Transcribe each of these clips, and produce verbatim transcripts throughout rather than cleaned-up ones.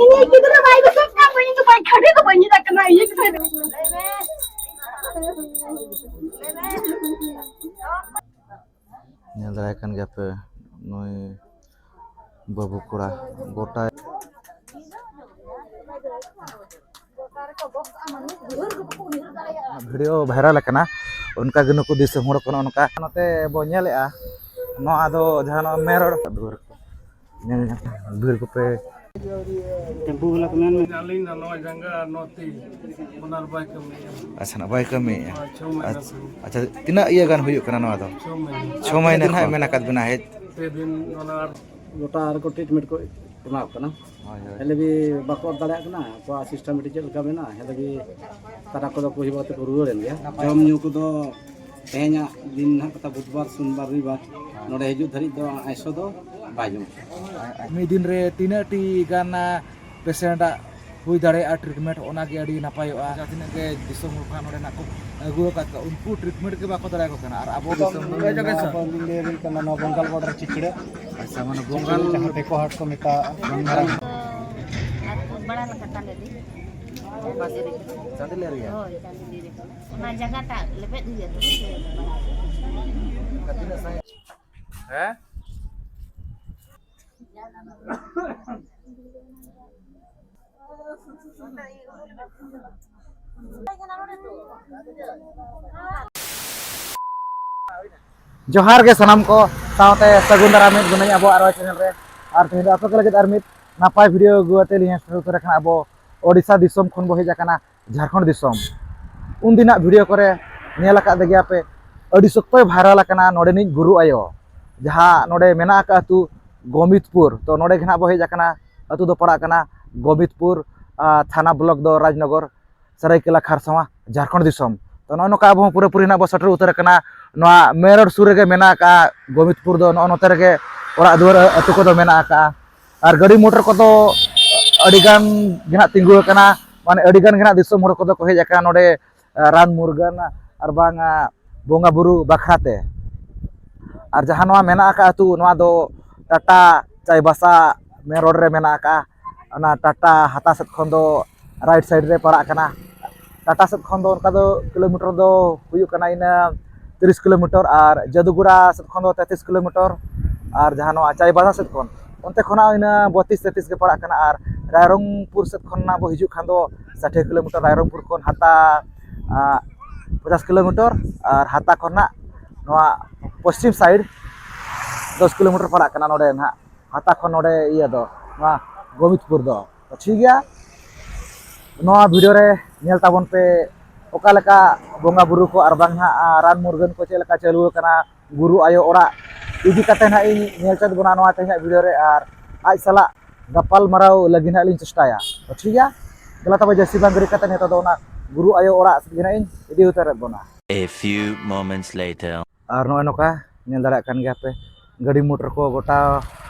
ᱤᱧ ᱜᱤᱫᱽᱨᱟᱹ ᱵᱟᱭ ᱵᱮᱥᱚᱜ ᱠᱟᱱ, ᱤᱧ ᱫᱚ ᱵᱟᱭ ᱠᱷᱟᱹᱰᱤ ᱫᱚ ᱵᱟᱹᱧ ᱤᱫᱤ ᱠᱟᱱᱟ, ᱤᱧ ᱜᱤᱫᱽᱨᱟᱹ᱾ ᱧᱮᱞ ᱫᱟᱲᱮᱭᱟᱜ ᱠᱟᱱ ᱜᱮᱭᱟ ᱯᱮ, ᱱᱩᱭ ᱵᱟᱹᱵᱩ ᱠᱚᱲᱟ ᱜᱚᱴᱟ ᱵᱷᱤᱰᱤᱭᱳ ᱵᱷᱟᱭᱨᱟᱞ ᱟᱠᱟᱱᱟ, ᱚᱱᱠᱟ ᱜᱮ ᱱᱩᱠᱩ ᱫᱤᱥᱚᱢ ᱦᱚᱲ ᱠᱚ ᱱᱚᱜᱼᱚ ᱱᱚᱝᱠᱟ ᱱᱚᱛᱮ ᱵᱚ ᱧᱮᱞᱮᱜᱼᱟ᱾ ᱱᱚᱣᱟ ᱫᱚ ᱡᱟᱦᱟᱸ ᱱᱚᱣᱟ ᱢᱮᱨᱚᱲ ᱫᱩᱣᱟᱹᱨ ᱠᱚ ᱧᱮᱞ ᱧᱟᱢ, ᱫᱩᱣᱟᱹᱨ ᱠᱚᱯᱮ ᱴᱮᱢᱯᱩ ᱵᱟᱞᱟ ᱠᱚ ᱢᱮᱱ ᱢᱮ᱾ ᱟᱹᱞᱤᱧ ᱫᱚ ᱱᱚᱣᱟ ᱡᱟᱸᱜᱟ ᱱᱚᱛᱤ ᱚᱱᱟ ᱵᱟᱭ ᱠᱟᱹᱢᱤᱭᱮᱫᱼᱟ᱾ ᱟᱪᱪᱷᱟ, ᱱᱟᱜ ᱵᱟᱭ ᱠᱟᱹᱢᱤᱭᱮᱫᱼᱟ᱾ ᱦᱳᱭ, ᱪᱷᱚ ᱢᱟᱹᱦᱱᱟᱹ ᱟᱪᱪᱷᱟ, ᱠᱷᱚᱱ᱾ ᱟᱪᱪᱷᱟ, ᱛᱤᱱᱟᱹᱜ ᱤᱭᱟᱹ ᱜᱟᱱ ᱦᱩᱭᱩᱜ ᱠᱟᱱᱟ ᱱᱚᱣᱟ ᱫᱚ? ᱪᱷᱚ ᱢᱟᱹᱦᱱᱟᱹ᱾ ᱪᱷᱚ ᱢᱟᱹᱦᱱᱟᱹ ᱛᱤᱱᱟᱹᱜ ᱫᱤᱱ ᱠᱷᱚᱱ᱾ ᱦᱟᱸᱜ ᱢᱮᱱ ᱟᱠᱟᱫ ᱵᱮᱱᱟ ᱦᱮᱡ? ᱯᱮ ᱫᱤᱱ ᱚᱱᱟ ᱟᱨ ᱜᱚᱴᱟ ᱟᱨᱠᱚ ᱴᱨᱤᱴᱢᱮᱱᱴ ᱠᱚ ᱮᱢᱟ ᱠᱚ ᱠᱟᱱᱟ᱾ ᱦᱳᱭ, ᱦᱳᱭ᱾ ᱦᱮᱸᱫᱮ ᱜᱮ ᱵᱟᱠᱚ ᱚᱨ ᱫᱟᱲᱮᱭᱟᱜ ᱠᱟᱱᱟ, ᱟᱠᱚᱣᱟᱜ ᱥᱤᱥᱴᱮᱢ ᱢᱤᱫᱴᱤᱡ ᱪᱮᱫ ᱞᱮᱠᱟ ᱢᱮᱱᱟᱜᱼᱟ, ᱦᱮᱸᱫᱮ ᱜᱮ ᱠᱟᱰᱟ ᱠᱚᱫᱚ ᱠᱚ ᱦᱤᱡᱩᱜ ᱠᱟᱛᱮ ᱠᱚ ᱨᱩᱣᱟᱹᱲ ᱮᱱ ᱜᱮᱭᱟ᱾ ᱡᱚᱢ ᱧᱩ ᱠᱚᱫᱚ ᱛᱮᱦᱮᱧᱟᱜ ᱫᱤᱱ ᱱᱟᱦᱟᱜ ᱠᱟᱛᱷᱟ ᱵᱩᱫᱷᱵᱟᱨ, ᱥᱳᱢᱵᱟᱨ, ᱨᱚᱵᱤᱵᱟᱨ ᱱᱚᱰᱮ ᱦᱤᱡᱩᱜ ᱫᱷᱟᱹᱨᱤᱡ ᱫᱚ ᱟᱭᱥᱚ ᱫᱚ ᱵᱟᱭ ᱡᱚᱢ ᱠᱚᱣᱟ᱾ ᱢᱤᱫ ᱫᱤᱱ ᱨᱮ ᱛᱤᱱᱟᱹᱜ ᱴᱤ ᱜᱟᱱ, ᱟ, ᱯᱮᱥᱮᱱᱴ ᱟᱜ ᱦᱩᱭ ᱫᱟᱲᱮᱭᱟᱜᱼᱟ ᱴᱨᱤᱴᱢᱮᱱᱴ, ᱚᱱᱟᱜᱮ ᱟᱹᱰᱤ ᱱᱟᱯᱟᱭᱚᱜᱼᱟ᱾ ᱡᱟᱦᱟᱸ ᱛᱤᱱᱟᱹᱜ ᱜᱮ ᱫᱤᱥᱚᱢ ᱦᱚᱲ ᱠᱷᱚᱱᱟᱜ ᱱᱚᱰᱮᱱᱟᱜ ᱠᱚ ᱟᱹᱜᱩ ᱟᱠᱟᱫ ᱠᱚᱣᱟ, ᱩᱱᱠᱩ ᱴᱨᱤᱴᱢᱮᱱᱴ ᱜᱮ ᱵᱟᱠᱚ ᱫᱟᱲᱮᱭᱟᱠᱚ ᱠᱟᱱᱟ᱾ ᱟᱨ ᱟᱵᱚ ᱫᱤᱥᱚᱢ ᱫᱚ ᱱᱚᱣᱟ ᱵᱚᱱ ᱞᱟᱹᱭ ᱟᱵᱤᱱ ᱠᱟᱱᱟ, ᱱᱚᱣᱟ ᱵᱚᱝᱜᱟᱞ ᱵᱚᱰᱟᱨ ᱪᱤᱠᱲᱟᱹ᱾ ᱟᱪᱪᱷᱟ, ᱢᱟᱱᱮ ᱵᱚᱝᱜᱟᱞ ᱡᱟᱦᱟᱸ ᱴᱮᱠᱳ ᱦᱟᱴ ᱠᱚ ᱢᱮᱛᱟᱜᱼᱟ, ᱵᱟᱝ ᱢᱟᱨᱟᱝ᱾ ᱟᱨ ᱵᱟᱲᱟ ᱞᱮᱠᱟ ᱛᱟᱞᱮ ᱫᱤ᱾ ᱪᱟᱸᱫᱤᱞᱤ ᱨᱮᱭᱟᱜ? ᱦᱳᱭ, ᱪᱟᱸᱫᱤᱞᱤ ᱨᱮ᱾ ᱚᱱᱟ ᱡᱟᱭᱜᱟ ᱴᱟᱜ ᱞᱮᱵᱮᱫ ᱦᱩᱭᱩᱜᱼᱟ ᱛᱚ᱾ ᱦᱮᱸ? ᱡᱚᱦᱟᱨ ᱜᱮ ᱥᱟᱱᱟᱢ ᱠᱚ, ᱥᱟᱶᱛᱮ ᱥᱟᱹᱜᱩᱱ ᱫᱟᱨᱟᱢ ᱢᱤᱫ ᱜᱩᱱᱟᱹᱧ ᱟᱵᱚ ᱟᱨᱚ ᱪᱮᱱᱮᱞ ᱨᱮ᱾ ᱟᱨ ᱛᱮᱦᱮᱧ ᱫᱚ ᱟᱯᱮ ᱠᱚ ᱞᱟᱹᱜᱤᱫ ᱟᱨ ᱢᱤᱫ ᱱᱟᱯᱟᱭ ᱵᱷᱤᱰᱤᱭᱳ ᱟᱹᱜᱩ ᱠᱟᱛᱮ ᱞᱤᱧ ᱥᱮᱴᱮᱨ ᱩᱛᱟᱹᱨ ᱟᱠᱟᱱᱟ᱾ ᱟᱵᱚ ᱳᱰᱤᱥᱟ ᱫᱤᱥᱚᱢ ᱠᱷᱚᱱ ᱵᱚ ᱦᱮᱡ ᱟᱠᱟᱱᱟ ᱡᱷᱟᱲᱠᱷᱚᱸᱰ ᱫᱤᱥᱚᱢ᱾ ᱩᱱᱫᱤᱱᱟᱜ ᱵᱷᱤᱰᱤᱭᱳ ᱠᱚᱨᱮ ᱧᱮᱞ ᱟᱠᱟᱫ ᱜᱮᱭᱟ ᱯᱮ, ᱟᱹᱰᱤ ᱥᱚᱠᱛᱚᱭ ᱵᱷᱟᱭᱨᱟᱞ ᱟᱠᱟᱱᱟ ᱱᱚᱰᱮᱱᱤᱡ ᱜᱩᱨᱩ ᱟᱭᱳ, ᱡᱟᱦᱟᱸ ᱱᱚᱰᱮ ᱢᱮᱱᱟᱜ ᱟᱠᱟᱫ ᱟᱹᱛᱩ ᱜᱚᱢᱤᱛᱯᱩᱨ᱾ ᱛᱚ ᱱᱚᱰᱮ ᱜᱮ ᱱᱟᱦᱟᱜ ᱵᱚ ᱦᱮᱡ ᱟᱠᱟᱱᱟ᱾ ᱟᱹᱛᱩ ᱫᱚ ᱯᱟᱲᱟᱜ ᱠᱟᱱᱟ ᱜᱚᱢᱤᱛᱯᱩᱨ, ᱟᱨ ᱛᱷᱟᱱᱟ ᱵᱞᱚᱠ ᱫᱚ ᱨᱟᱡᱽᱱᱚᱜᱚᱨ, ᱥᱟᱹᱨᱟᱹᱭᱠᱮᱞᱟ ᱠᱷᱟᱨᱥᱟᱣᱟ, ᱡᱷᱟᱲᱠᱷᱚᱸᱰ ᱫᱤᱥᱚᱢ᱾ ᱛᱚ ᱱᱚᱜᱼᱚ ᱱᱚᱝᱠᱟ ᱟᱵᱚ ᱦᱚᱸ ᱯᱩᱨᱟᱹᱯᱩᱨᱤ ᱱᱟᱦᱟᱜ ᱵᱚ ᱥᱮᱴᱮᱨ ᱩᱛᱟᱹᱨ ᱟᱠᱟᱱᱟ᱾ ᱱᱚᱣᱟ ᱢᱮᱱ ᱨᱳᱰ ᱥᱩᱨ ᱨᱮᱜᱮ ᱢᱮᱱᱟᱜ ᱟᱠᱟᱫ ᱜᱚᱢᱤᱛᱯᱩᱨ ᱫᱚ, ᱱᱚᱜᱼᱚ ᱱᱚᱛᱮ ᱨᱮᱜᱮ ᱚᱲᱟᱜ ᱫᱩᱣᱟᱹᱨ ᱟᱹᱛᱩ ᱠᱚᱫᱚ ᱢᱮᱱᱟᱜ ᱟᱠᱟᱫᱼᱟ᱾ ᱟᱨ ᱜᱟᱹᱰᱤ ᱢᱚᱴᱚᱨ ᱠᱚᱫᱚ ᱟᱹᱰᱤ ᱜᱟᱱ ᱜᱮ ᱱᱟᱦᱟᱜ ᱛᱤᱸᱜᱩ ᱟᱠᱟᱱᱟ, ᱢᱟᱱᱮ ᱟᱹᱰᱤ ᱜᱟᱱ ᱜᱮ ᱱᱟᱦᱟᱜ ᱫᱤᱥᱚᱢ ᱦᱚᱲ ᱠᱚᱫᱚ ᱠᱚ ᱦᱮᱡ ᱟᱠᱟᱱᱟ ᱱᱚᱰᱮ, ᱟᱸ, ᱨᱟᱱ ᱢᱩᱨᱜᱟᱹᱱ ᱟᱨ ᱵᱟᱝ, ᱟᱸ, ᱵᱚᱸᱜᱟ ᱵᱩᱨᱩ ᱵᱟᱠᱷᱨᱟ ᱛᱮ᱾ ᱟᱨ ᱡᱟᱦᱟᱸ ᱱᱚᱣᱟ ᱢᱮᱱᱟᱜ ᱟᱠᱟᱫ ᱟᱹᱛᱩ, ᱱᱚᱣᱟ ᱫᱚ ᱴᱟᱴᱟ ᱪᱟᱭᱵᱟᱥᱟ ᱢᱮᱱ ᱨᱳᱰ ᱨᱮ ᱢᱮᱱᱟᱜ ᱟᱠᱟᱫᱼᱟ᱾ ᱚᱱᱟ ᱴᱟᱴᱟ ᱦᱟᱛᱟ ᱥᱮᱫ ᱠᱷᱚᱱ ᱫᱚ ᱨᱟᱭᱤᱴ ᱥᱟᱭᱤᱰ ᱨᱮ ᱯᱟᱲᱟᱜ ᱠᱟᱱᱟ᱾ ᱴᱟᱴᱟ ᱥᱮᱫ ᱠᱷᱚᱱ ᱫᱚ ᱚᱱᱠᱟ ᱫᱚ ᱠᱤᱞᱳᱢᱤᱴᱟᱨ ᱫᱚ ᱦᱩᱭᱩᱜ ᱠᱟᱱᱟ ᱤᱱᱟᱹ ᱛᱤᱨᱤᱥ ᱠᱤᱞᱳᱢᱤᱴᱟᱨ, ᱟᱨ ᱡᱟᱫᱩᱜᱩᱲᱟ ᱥᱮᱫ ᱠᱷᱚᱱ ᱫᱚ ᱛᱮᱛᱨᱤᱥ ᱠᱤᱞᱳᱢᱤᱴᱟᱨ, ᱟᱨ ᱡᱟᱦᱟᱸ ᱱᱚᱣᱟ ᱪᱟᱭᱵᱟᱥᱟ ᱥᱮᱫ ᱠᱷᱚᱱ, ᱚᱱᱛᱮ ᱠᱷᱚᱱᱟᱜ ᱤᱱᱟᱹ ᱵᱚᱛᱤᱥ ᱛᱮᱛᱨᱤᱥ ᱜᱮ ᱯᱟᱲᱟᱜ ᱠᱟᱱᱟ᱾ ᱟᱨ ᱨᱟᱭᱨᱚᱝᱯᱩᱨ ᱥᱮᱫ ᱠᱷᱚᱱᱟᱜ ᱵᱚ ᱦᱤᱡᱩᱜ ᱠᱷᱟᱱ ᱫᱚ ᱥᱟᱴᱷᱮ ᱠᱤᱞᱳᱢᱤᱴᱟᱨ, ᱨᱟᱭᱨᱚᱝᱯᱩᱨ ᱠᱷᱚᱱ ᱦᱟᱛᱟ, ᱟᱸ, ᱯᱚᱪᱟᱥ ᱠᱤᱞᱳᱢᱤᱴᱟᱨ, ᱟᱨ ᱦᱟᱛᱟ ᱠᱷᱚᱱᱟᱜ ᱱᱚᱣᱟ ᱯᱚᱥᱪᱤᱢ ᱥᱟᱭᱤᱰ ᱫᱚᱥ ᱠᱤᱞᱳᱢᱤᱴᱟᱨ ᱯᱟᱲᱟᱜ ᱠᱟᱱᱟ ᱱᱚᱰᱮ ᱱᱟᱦᱟᱜ᱾ ᱦᱟᱛᱟ ᱠᱷᱚᱱ ᱱᱚᱰᱮ ᱤᱭᱟᱹ ᱫᱚ, ᱱᱚᱣᱟ ᱜᱳᱢᱤᱛᱯᱩᱨ ᱫᱚ᱾ ᱛᱚ ᱴᱷᱤᱠ ᱜᱮᱭᱟ, ᱱᱚᱣᱟ ᱵᱷᱤᱰᱤᱭᱳ ᱨᱮ ᱧᱮᱞ ᱛᱟᱵᱚᱱ ᱯᱮ, ᱚᱠᱟ ᱞᱮᱠᱟ ᱵᱚᱸᱜᱟ ᱵᱩᱨᱩ ᱠᱚ ᱟᱨ ᱵᱟᱝ ᱦᱟᱸᱜ, ᱟᱨ ᱨᱟᱱ ᱢᱩᱨᱜᱟᱹᱱ ᱠᱚ ᱪᱮᱫ ᱞᱮᱠᱟ ᱪᱟᱹᱞᱩ ᱟᱠᱟᱱᱟ, ᱜᱩᱨᱩ ᱟᱭᱳ ᱚᱲᱟᱜ ᱤᱫᱤ ᱠᱟᱛᱮ ᱦᱟᱸᱜ ᱤᱧ ᱧᱮᱞ ᱪᱮᱫ ᱵᱚᱱᱟ ᱱᱚᱣᱟ ᱛᱮᱦᱮᱧᱟᱜ ᱵᱷᱤᱰᱤᱭᱳ ᱨᱮ, ᱟᱨ ᱟᱡ ᱥᱟᱞᱟᱜ ᱜᱟᱯᱟᱞ ᱢᱟᱨᱟᱣ ᱞᱟᱹᱜᱤᱫ ᱦᱟᱸᱜ ᱞᱤᱧ ᱪᱮᱥᱴᱟᱭᱟ᱾ ᱛᱚ ᱴᱷᱤᱠ ᱜᱮᱭᱟ, ᱫᱮᱞᱟ ᱛᱚᱵᱮ ᱡᱟᱹᱥᱛᱤ ᱵᱟᱝ ᱜᱟᱹᱲᱤ ᱠᱟᱛᱮ ᱱᱤᱛᱚᱜ ᱫᱚ ᱚᱱᱟ ᱜᱩᱨᱩ ᱟᱭᱳ ᱚᱲᱟᱜ ᱥᱮᱫ ᱜᱮ ᱦᱟᱸᱜ ᱤᱧ ᱤᱫᱤ ᱩᱛᱟᱹᱨᱮᱫ ᱵᱚᱱᱟ᱾ A few moments later. ᱟᱨ ᱱᱚᱜᱼᱚᱭ ᱱᱚᱝᱠᱟ ᱧᱮᱞ ᱫᱟᱲᱮᱭᱟᱜ ᱠᱟᱱ ᱜᱮᱭᱟ ᱯᱮ, ᱜᱟᱹᱰᱤ ᱢᱚᱴᱚᱨ ᱠᱚ ᱜᱚᱴᱟ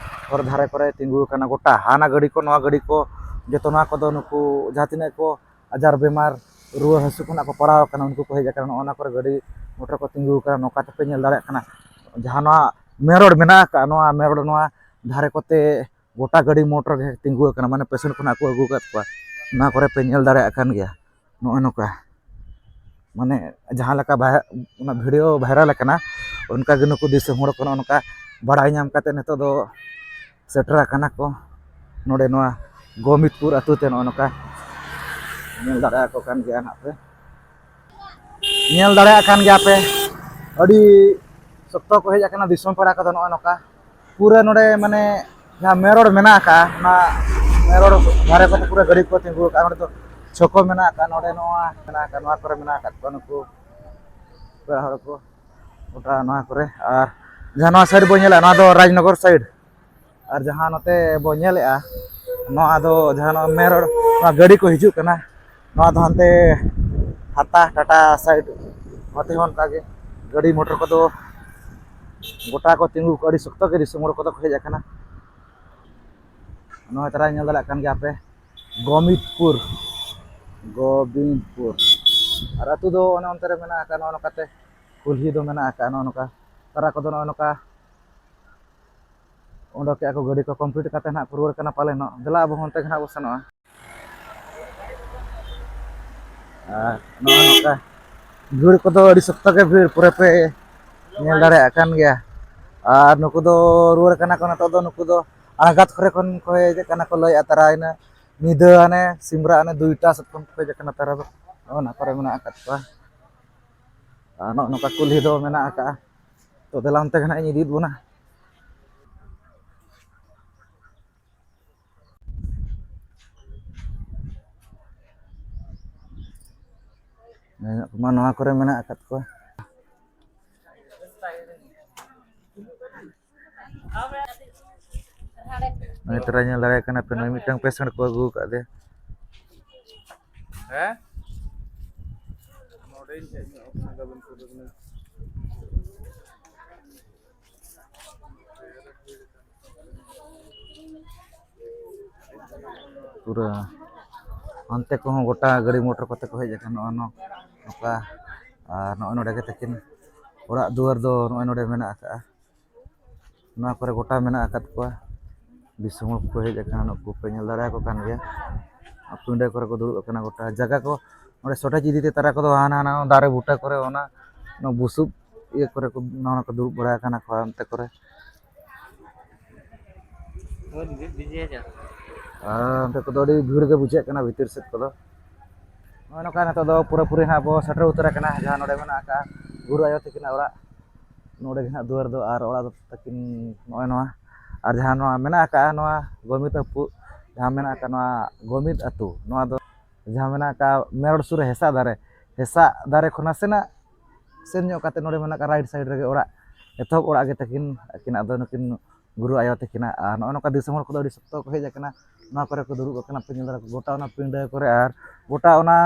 ᱦᱚᱨ ᱫᱷᱟᱨᱮ ᱠᱚᱨᱮ ᱛᱤᱸᱜᱩ ᱟᱠᱟᱱᱟ᱾ ᱜᱚᱴᱟ ᱦᱟᱱᱟ ᱜᱟᱹᱰᱤ ᱠᱚ, ᱱᱚᱣᱟ ᱜᱟᱹᱰᱤ ᱠᱚ, ᱡᱚᱛᱚ ᱱᱚᱣᱟ ᱠᱚᱫᱚ ᱱᱩᱠᱩ ᱡᱟᱦᱟᱸ ᱛᱤᱱᱟᱹᱜ ᱠᱚ ᱟᱡᱟᱨ ᱵᱮᱢᱟᱨ, ᱨᱩᱣᱟᱹ ᱦᱟᱹᱥᱩ ᱠᱷᱚᱱᱟᱜ ᱠᱚ ᱯᱟᱲᱟᱣ ᱟᱠᱟᱱᱟ, ᱩᱱᱠᱩ ᱠᱚ ᱦᱮᱡ ᱟᱠᱟᱱᱟ᱾ ᱱᱚᱜᱼᱚ ᱱᱚᱣᱟ ᱠᱚᱨᱮ ᱜᱟᱹᱰᱤ ᱢᱚᱴᱚᱨ ᱠᱚ ᱛᱤᱸᱜᱩ ᱟᱠᱟᱱᱟ᱾ ᱱᱚᱝᱠᱟ ᱛᱮᱯᱮ ᱧᱮᱞ ᱫᱟᱲᱮᱭᱟᱜ ᱠᱟᱱᱟ, ᱡᱟᱦᱟᱸ ᱱᱚᱣᱟ ᱢᱮᱱ ᱨᱳᱰ ᱢᱮᱱᱟᱜ ᱟᱠᱟᱫ, ᱱᱚᱣᱟ ᱢᱮᱱ ᱨᱳᱰ ᱱᱚᱣᱟ ᱫᱷᱟᱨᱮ ᱠᱚᱛᱮ ᱜᱚᱴᱟ ᱜᱟᱹᱰᱤ ᱢᱚᱴᱚᱨ ᱜᱮ ᱛᱤᱸᱜᱩ ᱟᱠᱟᱱᱟ, ᱢᱟᱱᱮ ᱯᱮᱥᱮᱱᱴ ᱠᱷᱚᱱᱟᱜ ᱠᱚ ᱟᱹᱜᱩ ᱟᱠᱟᱫ ᱠᱚᱣᱟ᱾ ᱱᱚᱣᱟ ᱠᱚᱨᱮ ᱯᱮ ᱧᱮᱞ ᱫᱟᱲᱮᱭᱟᱜ ᱠᱟᱱ ᱜᱮᱭᱟ, ᱱᱚᱜᱼᱚᱭ ᱱᱚᱝᱠᱟ᱾ ᱢᱟᱱᱮ ᱡᱟᱦᱟᱸ ᱞᱮᱠᱟ ᱵᱷᱟᱭ-, ᱚᱱᱟ ᱵᱷᱤᱰᱤᱭᱳ ᱵᱷᱟᱭᱨᱟᱞ ᱟᱠᱟᱱᱟ, ᱚᱱᱠᱟ ᱜᱮ ᱱᱩᱠᱩ ᱫᱤᱥᱚᱢ ᱦᱚᱲ ᱠᱚ ᱱᱚᱜᱼᱚ ᱱᱚᱝᱠᱟ ᱵᱟᱲᱟᱭ ᱧᱟᱢ ᱠᱟᱛᱮ ᱱᱤᱛᱚᱜ ᱫᱚ ᱥᱮᱴᱮᱨ ᱟᱠᱟᱱᱟ ᱠᱚ ᱱᱚᱰᱮ ᱱᱚᱣᱟ ᱜᱳᱢᱤᱛᱯᱩᱨ ᱟᱹᱛᱩ ᱛᱮ᱾ ᱱᱚᱜᱼᱚ ᱱᱚᱝᱠᱟ ᱧᱮᱞ ᱫᱟᱲᱮᱭᱟᱠᱚ ᱠᱟᱱ ᱜᱮᱭᱟ ᱱᱟᱦᱟᱜ ᱯᱮ, ᱧᱮᱞ ᱫᱟᱲᱮᱭᱟᱜ ᱠᱟᱱ ᱜᱮᱭᱟ ᱯᱮ, ᱟᱹᱰᱤ ᱥᱚᱠᱛᱚ ᱠᱚ ᱦᱮᱡ ᱟᱠᱟᱱᱟ ᱫᱤᱥᱚᱢ ᱯᱮᱲᱟ ᱠᱚᱫᱚ᱾ ᱱᱚᱜᱼᱚ ᱱᱚᱝᱠᱟ ᱯᱩᱨᱟᱹ ᱱᱚᱰᱮ ᱢᱟᱱᱮ ᱡᱟᱦᱟᱸ ᱢᱮᱱ ᱨᱳᱰ ᱢᱮᱱᱟᱜ ᱟᱠᱟᱫᱼᱟ, ᱚᱱᱟ ᱢᱮᱱ ᱨᱳᱰ ᱫᱷᱟᱨᱮ ᱠᱚᱛᱮ ᱯᱩᱨᱟᱹ ᱜᱟᱹᱰᱤ ᱠᱚ ᱛᱤᱸᱜᱩ ᱟᱠᱟᱫᱼᱟ᱾ ᱱᱚᱰᱮ ᱫᱚ ᱪᱷᱚᱠᱚ ᱢᱮᱱᱟᱜ ᱟᱠᱟᱫᱼᱟ, ᱱᱚᱰᱮ ᱱᱚᱣᱟ ᱢᱮᱱᱟᱜ ᱟᱠᱟᱫᱼᱟ, ᱱᱚᱣᱟ ᱠᱚᱨᱮ ᱢᱮᱱᱟᱜ ᱟᱠᱟᱫ ᱠᱚᱣᱟ ᱱᱩᱠᱩ ᱯᱮᱲᱟ ᱦᱚᱲ ᱠᱚ ᱜᱚᱴᱟ ᱱᱚᱣᱟ ᱠᱚᱨᱮ᱾ ᱟᱨ ᱡᱟᱦᱟᱸ ᱱᱚᱣᱟ ᱥᱟᱭᱤᱰ ᱵᱚᱱ ᱧᱮᱞᱟ, ᱱᱚᱣᱟ ᱫᱚ ᱨᱟᱡᱽᱱᱚᱜᱚᱨ ᱥᱟᱭᱤᱰ᱾ ᱟᱨ ᱡᱟᱦᱟᱸ ᱱᱚᱛᱮ ᱵᱚ ᱧᱮᱞᱮᱫᱼᱟ, ᱱᱚᱣᱟ ᱫᱚ ᱡᱟᱦᱟᱸ ᱱᱚᱣᱟ ᱢᱮᱱ ᱨᱳᱰ, ᱱᱚᱣᱟ ᱜᱟᱹᱰᱤ ᱠᱚ ᱦᱤᱡᱩᱜ ᱠᱟᱱᱟ, ᱱᱚᱣᱟ ᱫᱚ ᱦᱟᱱᱛᱮ ᱦᱟᱛᱟ ᱴᱟᱴᱟ ᱥᱟᱭᱤᱰ, ᱱᱚᱛᱮ ᱦᱚᱸ ᱚᱱᱠᱟᱜᱮ ᱜᱟᱹᱰᱤ ᱢᱚᱴᱚᱨ ᱠᱚᱫᱚ ᱜᱚᱴᱟ ᱠᱚ ᱛᱤᱸᱜᱩ ᱠᱚ, ᱟᱹᱰᱤ ᱥᱚᱠᱛᱚ ᱜᱮ ᱫᱤᱥᱚᱢ ᱦᱚᱲ ᱠᱚᱫᱚ ᱠᱚ ᱦᱮᱡ ᱟᱠᱟᱱᱟ᱾ ᱱᱚᱜᱼᱚᱭ ᱛᱟᱨᱟ ᱧᱮᱞ ᱫᱟᱲᱮᱭᱟᱜ ᱠᱟᱱ ᱜᱮᱭᱟ ᱯᱮ, ᱜᱳᱢᱤᱛᱯᱩᱨ, ᱜᱳᱵᱤᱱᱫᱯᱩᱨ᱾ ᱟᱨ ᱟᱹᱛᱩ ᱫᱚ ᱚᱱᱮ ᱚᱱᱛᱮ ᱨᱮ ᱢᱮᱱᱟᱜ ᱟᱠᱟᱫ, ᱱᱚᱜᱼᱚ ᱱᱚᱝᱠᱟᱛᱮ ᱠᱩᱞᱦᱤ ᱫᱚ ᱢᱮᱱᱟᱜ ᱟᱠᱟᱫ, ᱱᱚᱜᱼᱚ ᱱᱚᱝᱠᱟ ᱛᱟᱨᱟ ᱠᱚᱫᱚ ᱱᱚᱜᱼᱚ ᱱᱚᱝᱠᱟ ᱚᱰᱚᱠᱮᱜᱼᱟ ᱠᱚ ᱜᱟᱹᱰᱤ ᱠᱚ, complete ᱠᱟᱛᱮ ᱱᱟᱦᱟᱜ ᱠᱚ ᱨᱩᱣᱟᱹᱲ ᱠᱟᱱᱟ ᱯᱟᱞᱮᱱᱚᱜ᱾ ᱫᱮᱞᱟ, ᱟᱵᱚ ᱦᱚᱸ ᱚᱱᱛᱮ ᱜᱮ ᱱᱟᱦᱟᱜ ᱵᱚ ᱥᱮᱱᱚᱜᱼᱟ᱾ ᱟᱨ ᱱᱚᱜᱼᱚ ᱱᱚᱝᱠᱟ ᱵᱷᱤᱲ ᱠᱚᱫᱚ ᱟᱹᱰᱤ ᱥᱚᱠᱛᱚ ᱜᱮ ᱵᱷᱤᱲ, ᱯᱩᱨᱟᱹ ᱯᱮ ᱧᱮᱞ ᱫᱟᱲᱮᱭᱟᱜ ᱠᱟᱱ ᱜᱮᱭᱟ᱾ ᱟᱨ ᱱᱩᱠᱩ ᱫᱚ ᱨᱩᱣᱟᱹᱲ ᱠᱟᱱᱟ ᱠᱚ ᱱᱤᱛᱚᱜ ᱫᱚ, ᱱᱩᱠᱩ ᱫᱚ ᱟᱬᱜᱟᱛ ᱠᱚᱨᱮ ᱠᱷᱚᱱ ᱠᱚ ᱦᱮᱡ ᱠᱟᱱᱟ ᱠᱚ, ᱞᱟᱹᱭᱮᱫᱼᱟ ᱛᱟᱨᱟ ᱤᱱᱟᱹ ᱧᱤᱫᱟᱹ ᱦᱟᱱᱮ ᱥᱤᱢᱨᱟᱜ ᱦᱟᱱᱮ ᱫᱩᱭᱴᱟ ᱥᱮᱫ ᱠᱷᱚᱱ ᱠᱚ ᱦᱮᱡ ᱟᱠᱟᱱᱟ ᱛᱟᱨᱟ ᱫᱚ᱾ ᱱᱚᱜᱼᱚ ᱱᱟ ᱠᱚᱨᱮ ᱢᱮᱱᱟᱜ ᱟᱠᱟᱫ ᱠᱚᱣᱟ᱾ ᱟᱨ ᱱᱚᱜᱼᱚ ᱱᱚᱝᱠᱟ ᱠᱩᱞᱦᱤ ᱫᱚ ᱢᱮᱱᱟᱜ ᱟᱠᱟᱫᱼᱟ᱾ ᱛᱚ ᱫᱮᱞᱟ ᱚᱱᱛᱮ ᱜᱮ ᱱᱟᱦᱟᱜ ᱤᱧ ᱤᱫᱤᱭᱮᱫ ᱵᱚᱱᱟ᱾ ᱢᱟ ᱱᱚᱣᱟ ᱠᱚᱨᱮ ᱢᱮᱱᱟᱜ ᱟᱠᱟᱫ ᱠᱚᱣᱟ᱾ ᱱᱚᱜᱼᱚᱭ ᱛᱚᱨᱟ ᱧᱮᱞ ᱫᱟᱲᱮᱭᱟᱜ ᱠᱟᱱᱟ ᱯᱮ, ᱱᱚᱜᱼᱚᱭ ᱢᱤᱫᱴᱟᱝ patient ᱠᱚ ᱟᱹᱜᱩ ᱟᱠᱟᱫᱮᱭᱟ᱾ ᱦᱮᱸ? ᱱᱚᱰᱮᱧ ᱦᱮᱡ ᱧᱚᱜ ᱟᱠᱟᱱᱟ, ᱜᱟᱵᱚᱱ ᱠᱚᱫᱚ ᱠᱟᱱᱟ᱾ ᱯᱩᱨᱟᱹ ᱦᱟᱱᱛᱮ ᱠᱚᱦᱚᱸ ᱜᱚᱴᱟ ᱜᱟᱹᱰᱤ ᱢᱚᱴᱚᱨ ᱠᱚᱛᱮ ᱠᱚ ᱦᱮᱡ ᱟᱠᱟᱱᱟ, ᱱᱚᱜᱼᱚ ᱱᱚ-, ᱱᱚᱝᱠᱟ᱾ ᱟᱨ ᱱᱚᱜᱼᱚᱭ ᱱᱚᱰᱮ ᱜᱮ ᱛᱟᱹᱠᱤᱱ ᱚᱲᱟᱜ ᱫᱩᱣᱟᱹᱨ ᱫᱚ ᱱᱚᱜᱼᱚᱭ ᱱᱚᱰᱮ ᱢᱮᱱᱟᱜ ᱟᱠᱟᱫᱼᱟ᱾ ᱱᱚᱣᱟ ᱠᱚᱨᱮ ᱜᱚᱴᱟ ᱢᱮᱱᱟᱜ ᱟᱠᱟᱫ ᱠᱚᱣᱟ᱾ ᱫᱤᱥᱚᱢ ᱦᱚᱲ ᱠᱚ ᱦᱮᱡ ᱟᱠᱟᱱᱟ, ᱱᱩᱠᱩ ᱯᱮ ᱧᱮᱞ ᱫᱟᱲᱮᱭᱟᱠᱚ ᱠᱟᱱ ᱜᱮᱭᱟ᱾ ᱟᱨ ᱯᱤᱸᱰᱟᱹ ᱠᱚᱨᱮ ᱠᱚ ᱫᱩᱲᱩᱵ ᱟᱠᱟᱱᱟ ᱜᱚᱴᱟ᱾ ᱡᱟᱭᱜᱟ ᱠᱚ ᱱᱚᱰᱮ shortage ᱤᱫᱤ ᱛᱮ ᱛᱟᱨᱟ ᱠᱚᱫᱚ ᱦᱟᱱᱟ ᱦᱟᱱᱟ ᱫᱟᱨᱮ ᱵᱩᱴᱟᱹ ᱠᱚᱨᱮ, ᱚᱱᱟ, ᱚᱱᱟ ᱵᱩᱥᱩᱵ ᱤᱭᱟᱹ ᱠᱚᱨᱮ ᱠᱚ, ᱱᱚᱣᱟ ᱠᱚ ᱫᱩᱲᱩᱵ ᱵᱟᱲᱟ ᱟᱠᱟᱱᱟ ᱠᱚ ᱚᱱᱛᱮ ᱠᱚᱨᱮ᱾ ᱟᱨ ᱚᱱᱛᱮ ᱠᱚᱫᱚ ᱟᱹᱰᱤ ᱵᱷᱤᱲ ᱜᱮ ᱵᱩᱡᱷᱟᱹᱜ ᱠᱟᱱᱟ ᱵᱷᱤᱛᱤᱨ ᱥᱮᱫ ᱠᱚᱫᱚ᱾ ᱱᱚᱜᱼᱚᱭ ᱱᱚᱝᱠᱟ ᱱᱤᱛᱚᱜ ᱫᱚ ᱯᱩᱨᱟᱹᱯᱩᱨᱤ ᱦᱟᱸᱜ ᱵᱚ ᱥᱮᱴᱮᱨ ᱩᱛᱟᱹᱨ ᱟᱠᱟᱱᱟ, ᱡᱟᱦᱟᱸ ᱱᱚᱰᱮ ᱢᱮᱱᱟᱜ ᱟᱠᱟᱫ ᱜᱩᱨᱩ ᱟᱭᱳ ᱛᱟᱹᱠᱤᱱᱟᱜ ᱚᱲᱟᱜ᱾ ᱱᱚᱰᱮ ᱜᱮ ᱦᱟᱸᱜ ᱫᱩᱣᱟᱹᱨ ᱫᱚ ᱟᱨ ᱚᱲᱟᱜ ᱫᱚ ᱛᱟᱹᱠᱤᱱ ᱱᱚᱜᱼᱚᱭ ᱱᱚᱣᱟ᱾ ᱟᱨ ᱡᱟᱦᱟᱸ ᱱᱚᱣᱟ ᱢᱮᱱᱟᱜ ᱟᱠᱟᱫᱼᱟ, ᱱᱚᱣᱟ ᱜᱚᱢᱤᱫ ᱟᱹᱯᱩ, ᱡᱟᱦᱟᱸ ᱢᱮᱱᱟᱜ ᱟᱠᱟᱫ ᱱᱚᱣᱟ ᱜᱚᱢᱤᱫ ᱟᱹᱛᱩ, ᱱᱚᱣᱟ ᱫᱚ ᱡᱟᱦᱟᱸ ᱢᱮᱱᱟᱜ ᱟᱠᱟᱫ ᱢᱮᱨᱚᱲ ᱥᱩᱨ ᱨᱮ ᱦᱮᱸᱥᱟᱜ ᱫᱟᱨᱮ, ᱦᱮᱸᱥᱟᱜ ᱫᱟᱨᱮ ᱠᱷᱚᱱ ᱱᱟᱥᱮᱱᱟᱜ ᱥᱮᱱ ᱧᱚᱜ ᱠᱟᱛᱮ ᱱᱚᱰᱮ ᱢᱮᱱᱟᱜ ᱟᱠᱟᱫ right side ᱨᱮᱜᱮ ᱚᱲᱟᱜ, ᱮᱛᱚᱦᱚᱵ ᱚᱲᱟᱜ ᱜᱮ ᱛᱟᱹᱠᱤᱱ, ᱟᱹᱠᱤᱱᱟᱜ ᱫᱚ ᱱᱩᱠᱤᱱ ᱜᱩᱨᱩ ᱟᱭᱳ ᱛᱟᱹᱠᱤᱱᱟᱜ᱾ ᱟᱨ ᱱᱚᱜᱼᱚᱭ ᱱᱚᱝᱠᱟ ᱫᱤᱥᱚᱢ ᱦᱚᱲ ᱠᱚᱫᱚ ᱟᱹᱰᱤ ᱥᱚᱠᱛᱚ ᱠᱚ ᱦᱮᱡ ᱟᱠᱟᱱᱟ, ᱱᱚᱣᱟ ᱠᱚᱨᱮ ᱠᱚ ᱫᱩᱲᱩᱵ ᱟᱠᱟᱱᱟ, ᱯᱮ ᱧᱮᱞ ᱫᱟᱲᱮᱭᱟᱜ ᱠᱟᱱᱟ, ᱜᱚᱴᱟ ᱚᱱᱟ ᱯᱤᱸᱰᱟᱹ ᱠᱚᱨᱮ ᱟᱨ ᱜᱚᱴᱟ ᱚᱱᱟ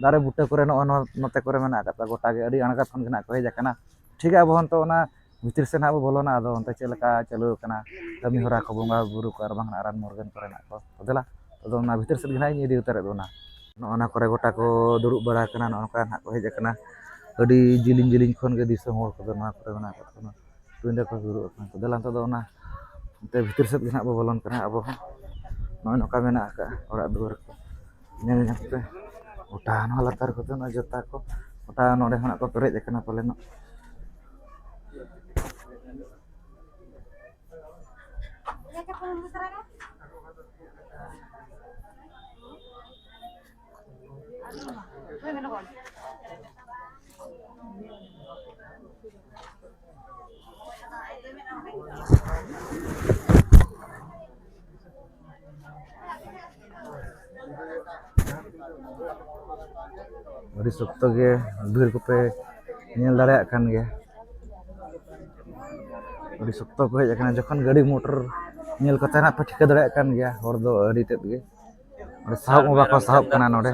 ᱫᱟᱨᱮ ᱵᱩᱴᱟᱹ ᱠᱚᱨᱮ ᱱᱚᱜᱼᱚᱭ ᱱᱚᱣᱟ ᱱᱚᱛᱮ ᱠᱚᱨᱮ ᱢᱮᱱᱟᱜ ᱟᱠᱟᱫ ᱠᱚᱣᱟ, ᱜᱚᱴᱟ ᱜᱮ ᱟᱹᱰᱤ ᱟᱬᱜᱟᱛ ᱠᱷᱚᱱ ᱜᱮ ᱱᱟᱜ ᱠᱚ ᱦᱮᱡ ᱟᱠᱟᱱᱟ᱾ ᱴᱷᱤᱠ ᱜᱮᱭᱟ, ᱟᱵᱚ ᱦᱚᱸ ᱱᱤᱛᱚᱜ ᱚᱱᱟ ᱵᱷᱤᱛᱤᱨ ᱥᱮᱫ ᱱᱟᱜ ᱵᱚ ᱵᱚᱞᱚᱱᱟ, ᱟᱫᱚ ᱚᱱᱛᱮ ᱪᱮᱫ ᱞᱮᱠᱟ ᱪᱟᱹᱞᱩ ᱟᱠᱟᱱᱟ ᱠᱟᱹᱢᱤ ᱦᱚᱨᱟ ᱠᱚ, ᱵᱚᱸᱜᱟ ᱵᱩᱨᱩ ᱠᱚ ᱟᱨ ᱵᱟᱝ ᱨᱟᱱ ᱢᱩᱨᱜᱟᱹᱱ ᱠᱚᱨᱮᱱᱟᱜ ᱠᱚ᱾ ᱫᱮᱞᱟ, ᱟᱫᱚ ᱚᱱᱟ ᱵᱷᱤᱛᱤᱨ ᱥᱮᱫ ᱜᱮ ᱱᱟᱜ ᱤᱧ ᱤᱫᱤ ᱩᱛᱟᱹᱨᱮᱫ ᱵᱚᱱᱟ᱾ ᱱᱚᱜᱼᱚ ᱱᱟ ᱠᱚᱨᱮ ᱜᱚᱴᱟ ᱠᱚ ᱫᱩᱲᱩᱵ ᱵᱟᱲᱟ ᱟᱠᱟᱱᱟ, ᱱᱚᱜᱼᱚ ᱱᱚᱝᱠᱟ ᱱᱟᱜ ᱠᱚ ᱦᱮᱡ ᱟᱠᱟᱱᱟ᱾ ᱟᱹᱰᱤ ᱡᱤᱞᱤᱧ ᱡᱤᱞᱤᱧ ᱠᱷᱚᱱ ᱜᱮ ᱫᱤᱥᱚᱢ ᱦᱚᱲ ᱠᱚᱫᱚ ᱱᱚᱣᱟ ᱠᱚᱨᱮ ᱢᱮᱱᱟᱜ ᱟᱠᱟᱫ ᱠᱚᱣᱟ, ᱯᱤᱸᱰᱟᱹ ᱠᱚ ᱫᱩᱲᱩᱵ ᱟᱠᱟᱱᱟ ᱠᱚ᱾ ᱫᱮᱞᱟ, ᱱᱤᱛᱚᱜ ᱫᱚ ᱚᱱᱟ ᱱᱚᱛᱮ ᱵᱷᱤᱛᱤᱨ ᱥᱮᱫ ᱜᱮ ᱱᱟᱦᱟᱜ ᱵᱚ ᱵᱚᱞᱚᱱ ᱠᱟᱱᱟ ᱟᱵᱚ ᱦᱚᱸ᱾ ᱱᱚᱜᱼᱚᱭ ᱱᱚᱝᱠᱟ ᱢᱮᱱᱟᱜ ᱟᱠᱟᱫᱼᱟ ᱚᱲᱟᱜ ᱫᱩᱣᱟᱹᱨ ᱠᱚ᱾ ᱧᱮᱞ ᱧᱟᱢ ᱯᱮ, ᱜᱚᱴᱟ ᱱᱚᱣᱟ ᱞᱟᱛᱟᱨ ᱠᱚᱛᱮ ᱱᱚᱣᱟ ᱡᱚᱛᱟ ᱠᱚ, ᱜᱚᱴᱟ ᱱᱚᱰᱮ ᱦᱚᱸ ᱱᱟᱜ ᱠᱚ ᱯᱮᱨᱮᱡ ᱟᱠᱟᱱᱟ ᱯᱟᱞᱮᱱᱚᱜ᱾ ᱟᱹᱰᱤ ᱥᱚᱠᱛᱚ ᱜᱮ ᱵᱷᱤᱲ ᱠᱚᱯᱮ ᱧᱮᱞ ᱫᱟᱲᱮᱭᱟᱜ ᱠᱟᱱ ᱜᱮᱭᱟ᱾ ᱟᱹᱰᱤ ᱥᱚᱠᱛᱚ ᱠᱚ ᱦᱮᱡ ᱟᱠᱟᱱᱟ᱾ ᱡᱚᱠᱷᱚᱱ ᱜᱟᱹᱰᱤ ᱢᱚᱴᱚᱨ ᱧᱮᱞ ᱠᱟᱛᱮ ᱱᱟᱜ ᱯᱮ ᱴᱷᱤᱠᱟᱹ ᱫᱟᱲᱮᱭᱟᱜ ᱠᱟᱱ ᱜᱮᱭᱟ, ᱦᱚᱲ ᱫᱚ ᱟᱹᱰᱤ ᱛᱮᱫ ᱜᱮ᱾ ᱚᱸᱰᱮ ᱥᱟᱦᱚᱵ ᱦᱚᱸ ᱵᱟᱠᱚ ᱥᱟᱦᱚᱵ ᱠᱟᱱᱟ ᱱᱚᱰᱮ᱾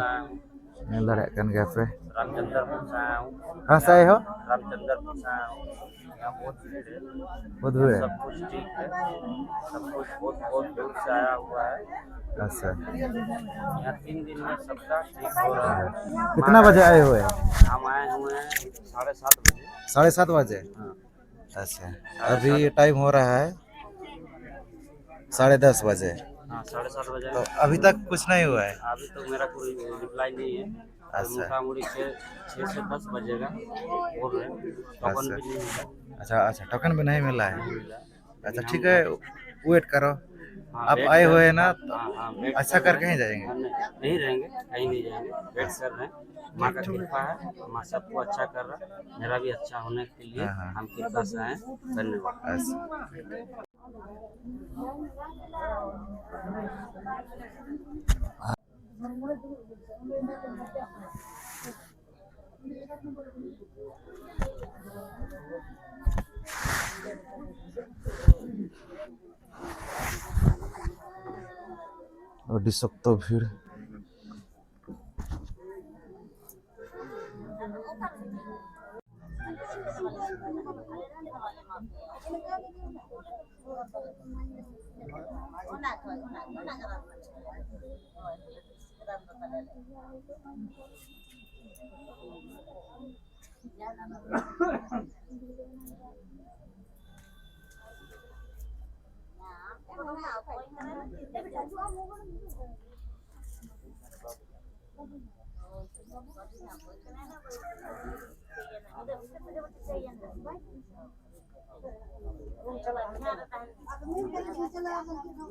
ᱧᱮᱞ ᱫᱟᱲᱮᱭᱟᱜ ᱠᱟᱱ ᱜᱮᱭᱟ ᱯᱮ᱾ रामचंद्रपुर से आया हूँ। कहाँ से आए हो? रामचंद्रपुर से आया हूँ। यहाँ बहुत भीड़ है। बहुत भीड़ है। सब कुछ ठीक है, सब कुछ बहुत बहुत दूर से आया हुआ है। अच्छा। यहाँ तीन दिन में सबका ठीक हो रहा है। कितना बजे आए हुए हैं? हम आए हुए हैं साढ़े सात बजे। साढ़े सात बजे? हाँ। अच्छा, अभी टाइम हो रहा है साढ़े दस बजे। हाँ, साढ़े सात बजे। तो अभी तक कुछ नहीं हुआ है? अभी तो मेरा कोई रिप्लाई नहीं है। अच्छा। मोटा मोटी छः छः से दस बजेगा, बोल रहे हैं। टोकन भी नहीं मिला। अच्छा, अच्छा, टोकन भी नहीं मिला है। अच्छा, ठीक है, वेट करो। हाँ, आप आए हुए हैं ना, तो हाँ, हाँ, वेट कर रहे हैं। अच्छा करके ही जाएंगे। हाँ, नहीं, नहीं रहेंगे, कहीं नहीं जाएंगे, वेट कर रहे हैं। माँ का कृपा है, माँ सबको अच्छा कर रहा है, मेरा भी अच्छा होने के लिए हम कृपा से आए। धन्यवाद। अच्छा। ᱟᱹᱰᱤ ᱥᱚᱠᱛᱚ ᱵᱷᱤᱲ᱾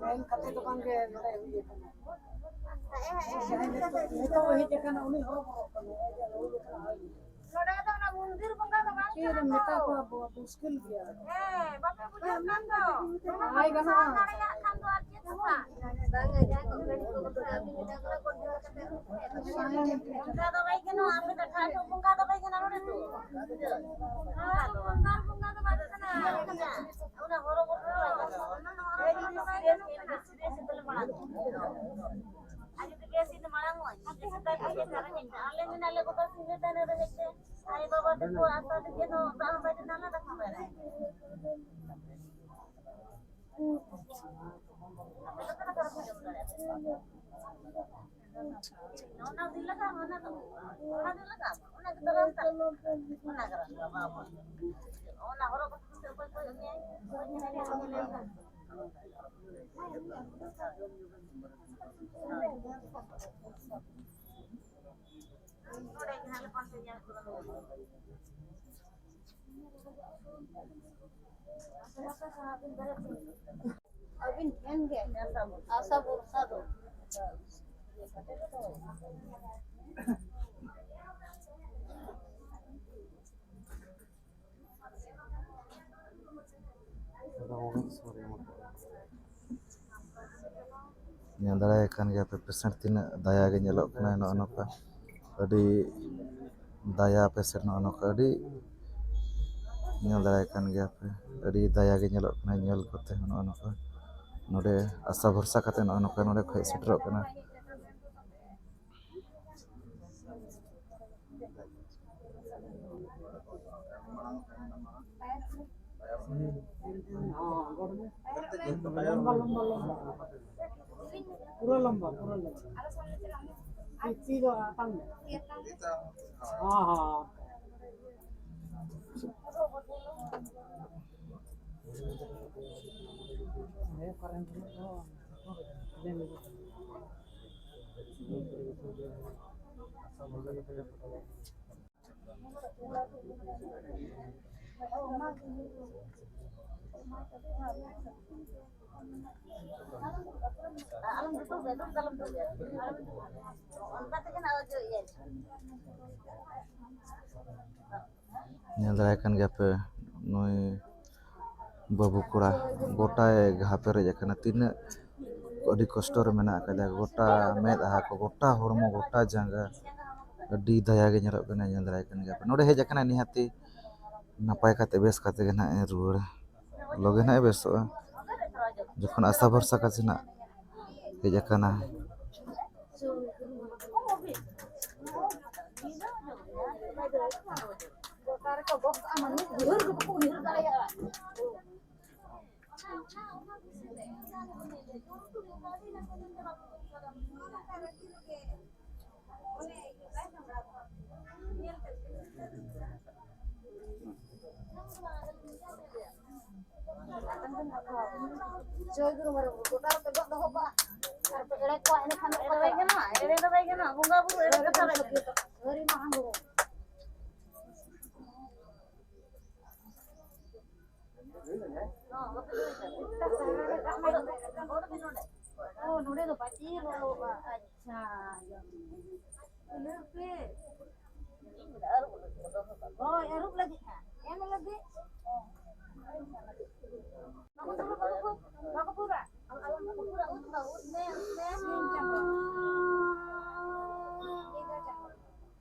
ᱢᱮᱱ ᱠᱟᱛᱮ ᱫᱚ ᱵᱟᱝ ᱜᱮ ᱱᱚᱰᱮ ᱦᱩᱭ ᱟᱠᱟᱱᱟ᱾ ᱡᱟᱦᱟᱸᱭ ᱱᱤᱛᱚᱜ, ᱱᱤᱛᱚᱜ ᱦᱮᱡ ᱟᱠᱟᱱᱟ, ᱩᱱᱤ ᱦᱚᱨᱚᱵᱚᱨᱚᱜ ᱠᱟᱱᱟ᱾ ᱱᱚᱰᱮ ᱫᱚ ᱚᱱᱟ ᱢᱚᱱᱫᱤᱨ ᱵᱚᱸᱜᱟ ᱫᱚ ᱵᱟᱝ ᱪᱮᱫ ᱠᱟᱱᱟ ᱮᱢ ᱢᱮᱛᱟ ᱛᱚ᱾ ᱠᱚᱣᱟ, ᱵᱚ-, ᱢᱩᱥᱠᱤᱞ ᱜᱮᱭᱟ᱾ ᱦᱮᱸ, ᱵᱟᱯᱮ ᱵᱩᱡᱷᱟᱹᱣ ᱠᱷᱟᱱ ᱫᱚ᱾ ᱵᱟᱭ ᱜᱟᱱᱚᱜᱼᱟ᱾ ᱫᱟᱲᱮᱭᱟᱜ ᱠᱷᱟᱱ ᱫᱚ ᱟᱨ ᱪᱮᱫ ᱦᱚᱸ ᱵᱟᱝ᱾ ᱵᱟᱝᱟ, ᱡᱟᱦᱟᱸᱭ ᱠᱚ ᱜᱟᱹᱰᱤ ᱠᱚ ᱵᱟᱯᱞᱟ ᱟᱹᱵᱤᱱ ᱢᱮᱛᱟ ᱠᱚᱣᱟ, ᱜᱚᱰ ᱡᱚᱦᱟᱨ ᱠᱟᱛᱮ ᱟᱹᱜᱩ ᱯᱮ᱾ ᱵᱚᱸᱜᱟ ᱫᱚ ᱵᱟᱭ ᱜᱟᱱᱚᱜᱼᱟ, ᱟᱯᱮ ᱫᱚ ᱴᱷᱟᱴ ᱵᱚᱸᱜᱟ ᱫᱚ ᱵᱟᱭ ᱜᱟᱱᱚᱜᱼᱟ ᱱᱚᱰᱮ ᱫᱚ᱾ ᱵᱚᱸᱜᱟ ᱫᱚ ᱵᱟᱝ᱾ ᱵᱚᱸᱜᱟ ᱫᱚ ᱵᱟᱝ ᱠᱟᱱᱟ᱾ ᱚᱱᱟ ᱦᱚᱨᱚ ᱵᱚᱨᱚ ᱫᱚ ᱵᱟᱭ ᱜᱟᱱᱚᱜᱼᱟ᱾ ᱚᱱᱟ ᱦᱚᱨᱚ ᱵᱚᱨᱚ ᱫᱚ ᱵᱟᱭ ᱜᱟᱱᱚᱜ ᱠᱟᱱᱟ᱾ ᱟᱨ ᱡᱩᱫᱤ ᱜᱮᱥ ᱤᱧ ᱢᱟᱲᱟᱝ ᱚᱜ ᱟᱹᱧ, ᱥᱮᱛᱟᱜ ᱠᱷᱚᱱ ᱜᱮ ᱥᱟᱨᱟ ᱧᱤᱫᱟᱹ ᱟᱞᱮ ᱢᱮᱱᱟᱜ ᱞᱮ ᱜᱚᱴᱟ ᱥᱤᱧ ᱛᱟᱭᱱᱚᱢ ᱨᱮ ᱦᱮᱡ ᱛᱮ ᱟᱭᱳ ᱵᱟᱵᱟ ᱛᱟᱠᱚ ᱟᱥᱟ ᱛᱮᱜᱮ ᱫᱚ ᱫᱟᱜ ᱦᱚᱸ ᱵᱟᱭ ᱫᱟᱜ ᱞᱮᱫᱟ ᱠᱚ ᱵᱟᱭ ᱨᱮ᱾ ᱟᱯᱮ ᱫᱚ ᱚᱠᱟ ᱞᱮᱠᱟ ᱨᱮᱯᱮ ᱡᱚᱢ ᱫᱟᱲᱮᱭᱟᱜᱼᱟ? ᱚᱱᱟ ᱫᱤᱱ ᱞᱟᱜᱟᱜᱼᱟ, ᱚᱱᱟ ᱫᱚ, ᱚᱱᱟ ᱫᱤᱱ ᱞᱟᱜᱟᱜᱼᱟ, ᱚᱱᱟ ᱜᱮᱛᱚ ᱨᱟᱥᱛᱟ, ᱚᱱᱟ ᱜᱮ ᱨᱟᱥᱛᱟ, ᱵᱟᱵᱟ᱾ ᱚᱱᱟ ᱦᱚᱨᱚᱜ ᱠᱟᱛᱮ ᱚᱠᱚᱭ ᱠᱚᱭᱚᱜ ᱢᱮᱭᱟᱭ? ᱟᱹᱵᱤᱱ ᱴᱷᱮᱱ ᱜᱮ ᱟᱥᱟ ᱵᱷᱚᱨᱥᱟ ᱫᱚ᱾ ᱧᱮᱞ ᱫᱟᱲᱮᱭᱟᱜ ᱠᱟᱱ ᱜᱮᱭᱟ ᱯᱮ, patient ᱛᱤᱱᱟᱹᱜ ᱫᱟᱭᱟ ᱜᱮ ᱧᱮᱞᱚᱜ ᱠᱟᱱᱟ᱾ ᱱᱚᱜᱼᱚ ᱱᱚᱝᱠᱟ ᱟᱹᱰᱤ ᱫᱟᱭᱟ patient, ᱱᱚᱜᱼᱚ ᱱᱚᱝᱠᱟ ᱟᱹᱰᱤ ᱧᱮᱞ ᱫᱟᱲᱮᱭᱟᱜ ᱠᱟᱱ ᱜᱮᱭᱟ ᱯᱮ, ᱟᱹᱰᱤ ᱫᱟᱭᱟ ᱜᱮ ᱧᱮᱞᱚᱜ ᱠᱟᱱᱟ ᱧᱮᱞ ᱠᱚᱛᱮ᱾ ᱱᱚᱜᱼᱚ ᱱᱚᱝᱠᱟ ᱱᱚᱰᱮ ᱟᱥᱟ ᱵᱷᱚᱨᱥᱟ ᱠᱟᱛᱮ ᱱᱚᱜᱼᱚ ᱱᱚᱝᱠᱟ ᱱᱚᱰᱮ ᱠᱚ ᱦᱮᱡ ᱥᱮᱴᱮᱨᱚᱜ ᱠᱟᱱᱟ᱾ ᱞᱚᱢᱵᱟ, ᱞᱚᱢᱵᱟ, ᱞᱚᱢᱵᱟ᱾ ᱯᱩᱨᱟᱹ ᱞᱚᱢᱵᱟ, ᱯᱩᱨᱟᱹ ᱞᱚᱢᱵᱟ᱾ ᱛᱤ, ᱛᱤ ᱫᱚ ᱟᱛᱟᱝ ᱢᱮ᱾ ᱦᱚᱸ, ᱦᱚᱸ᱾ ᱦᱮᱸ, ᱚᱠᱟᱨᱮ ᱢᱮᱱᱟᱜ ᱫᱚ? ᱧᱮᱞ ᱫᱟᱲᱮᱭᱟᱜ ᱠᱟᱱ ᱜᱮᱭᱟ ᱯᱮ, ᱱᱩᱭ ᱵᱟᱹᱵᱩ ᱠᱚᱲᱟ ᱜᱚᱴᱟᱭ ᱜᱷᱟ ᱯᱮᱨᱮᱡ ᱟᱠᱟᱱᱟ᱾ ᱛᱤᱱᱟᱹᱜ ᱟᱹᱰᱤ ᱠᱚᱥᱴᱚ ᱨᱮ ᱢᱮᱱᱟᱜ ᱟᱠᱟᱫᱟ, ᱜᱚᱴᱟ ᱢᱮᱫᱦᱟ ᱠᱚ, ᱜᱚᱴᱟ ᱦᱚᱲᱢᱚ, ᱜᱚᱴᱟ ᱡᱟᱸᱜᱟ, ᱟᱹᱰᱤ ᱫᱟᱭᱟ ᱜᱮ ᱧᱮᱞᱚᱜ ᱠᱟᱱᱟ᱾ ᱧᱮᱞ ᱫᱟᱲᱮᱭᱟᱜ ᱠᱟᱱ ᱜᱮᱭᱟ ᱯᱮ, ᱱᱚᱰᱮ ᱦᱮᱡ ᱟᱠᱟᱱᱟᱭ ᱱᱤᱦᱟᱹᱛᱤ ᱱᱟᱯᱟᱭ ᱠᱟᱛᱮ, ᱵᱮᱥ ᱠᱟᱛᱮ ᱜᱮ ᱱᱟᱦᱟᱜ ᱮ ᱨᱩᱣᱟᱹᱲᱟ, ᱞᱚᱜᱮ ᱱᱟᱦᱟᱜ ᱮ ᱵᱮᱥᱚᱜᱼᱟ, ᱡᱚᱠᱷᱚᱱ ᱟᱥᱟ ᱵᱷᱚᱨᱥᱟ ᱠᱟᱛᱮ ᱱᱟᱦᱟᱜ ᱦᱮᱡ ᱟᱠᱟᱱᱟ᱾ ᱡᱚᱭ ᱜᱩᱨᱩ ᱢᱟᱨᱟᱝ ᱵᱩᱨᱩ, ᱜᱚᱴᱟ ᱨᱮᱯᱮ ᱜᱚᱜ ᱫᱚᱦᱚ ᱠᱚᱣᱟ ᱟᱨ ᱯᱮ ᱮᱲᱮ ᱠᱚᱣᱟ, ᱮᱸᱰᱮᱠᱷᱟᱱ ᱫᱚ ᱮᱲᱮ ᱫᱚ ᱵᱟᱭ ᱜᱟᱱᱚᱜᱼᱟ, ᱮᱲᱮ ᱫᱚ ᱵᱟᱭ ᱜᱟᱱᱚᱜᱼᱟ, ᱵᱚᱸᱜᱟ ᱵᱩᱨᱩ ᱮᱲᱮ ᱠᱟᱛᱷᱟ ᱵᱟᱭ ᱜᱟᱱᱚᱜᱼᱟ᱾ ᱦᱟᱹᱨᱤ ᱢᱟᱦᱟ ᱦᱩᱲᱩ᱾ ᱚ, ᱱᱚᱰᱮ ᱫᱚ ᱵᱟᱹᱪᱤ ᱞᱚᱞᱚᱜᱼᱟ᱾ ᱟᱪᱪᱷᱟ, ᱤᱱᱟᱹ ᱯᱮ᱾ ᱦᱳᱭ, ᱟᱹᱨᱩᱵ ᱞᱟᱹᱜᱤᱫ ᱦᱟᱸᱜ᱾ ᱮᱢ ᱞᱟᱹᱜᱤᱫ᱾ ᱵᱟᱠᱚ ᱯᱩᱨᱟ, ᱵᱟᱠᱚ ᱯᱩᱨᱟ᱾ ᱥᱤᱧ ᱪᱟᱸᱫᱚ᱾ ᱧᱤᱫᱟᱹ ᱪᱟᱸᱫᱚ᱾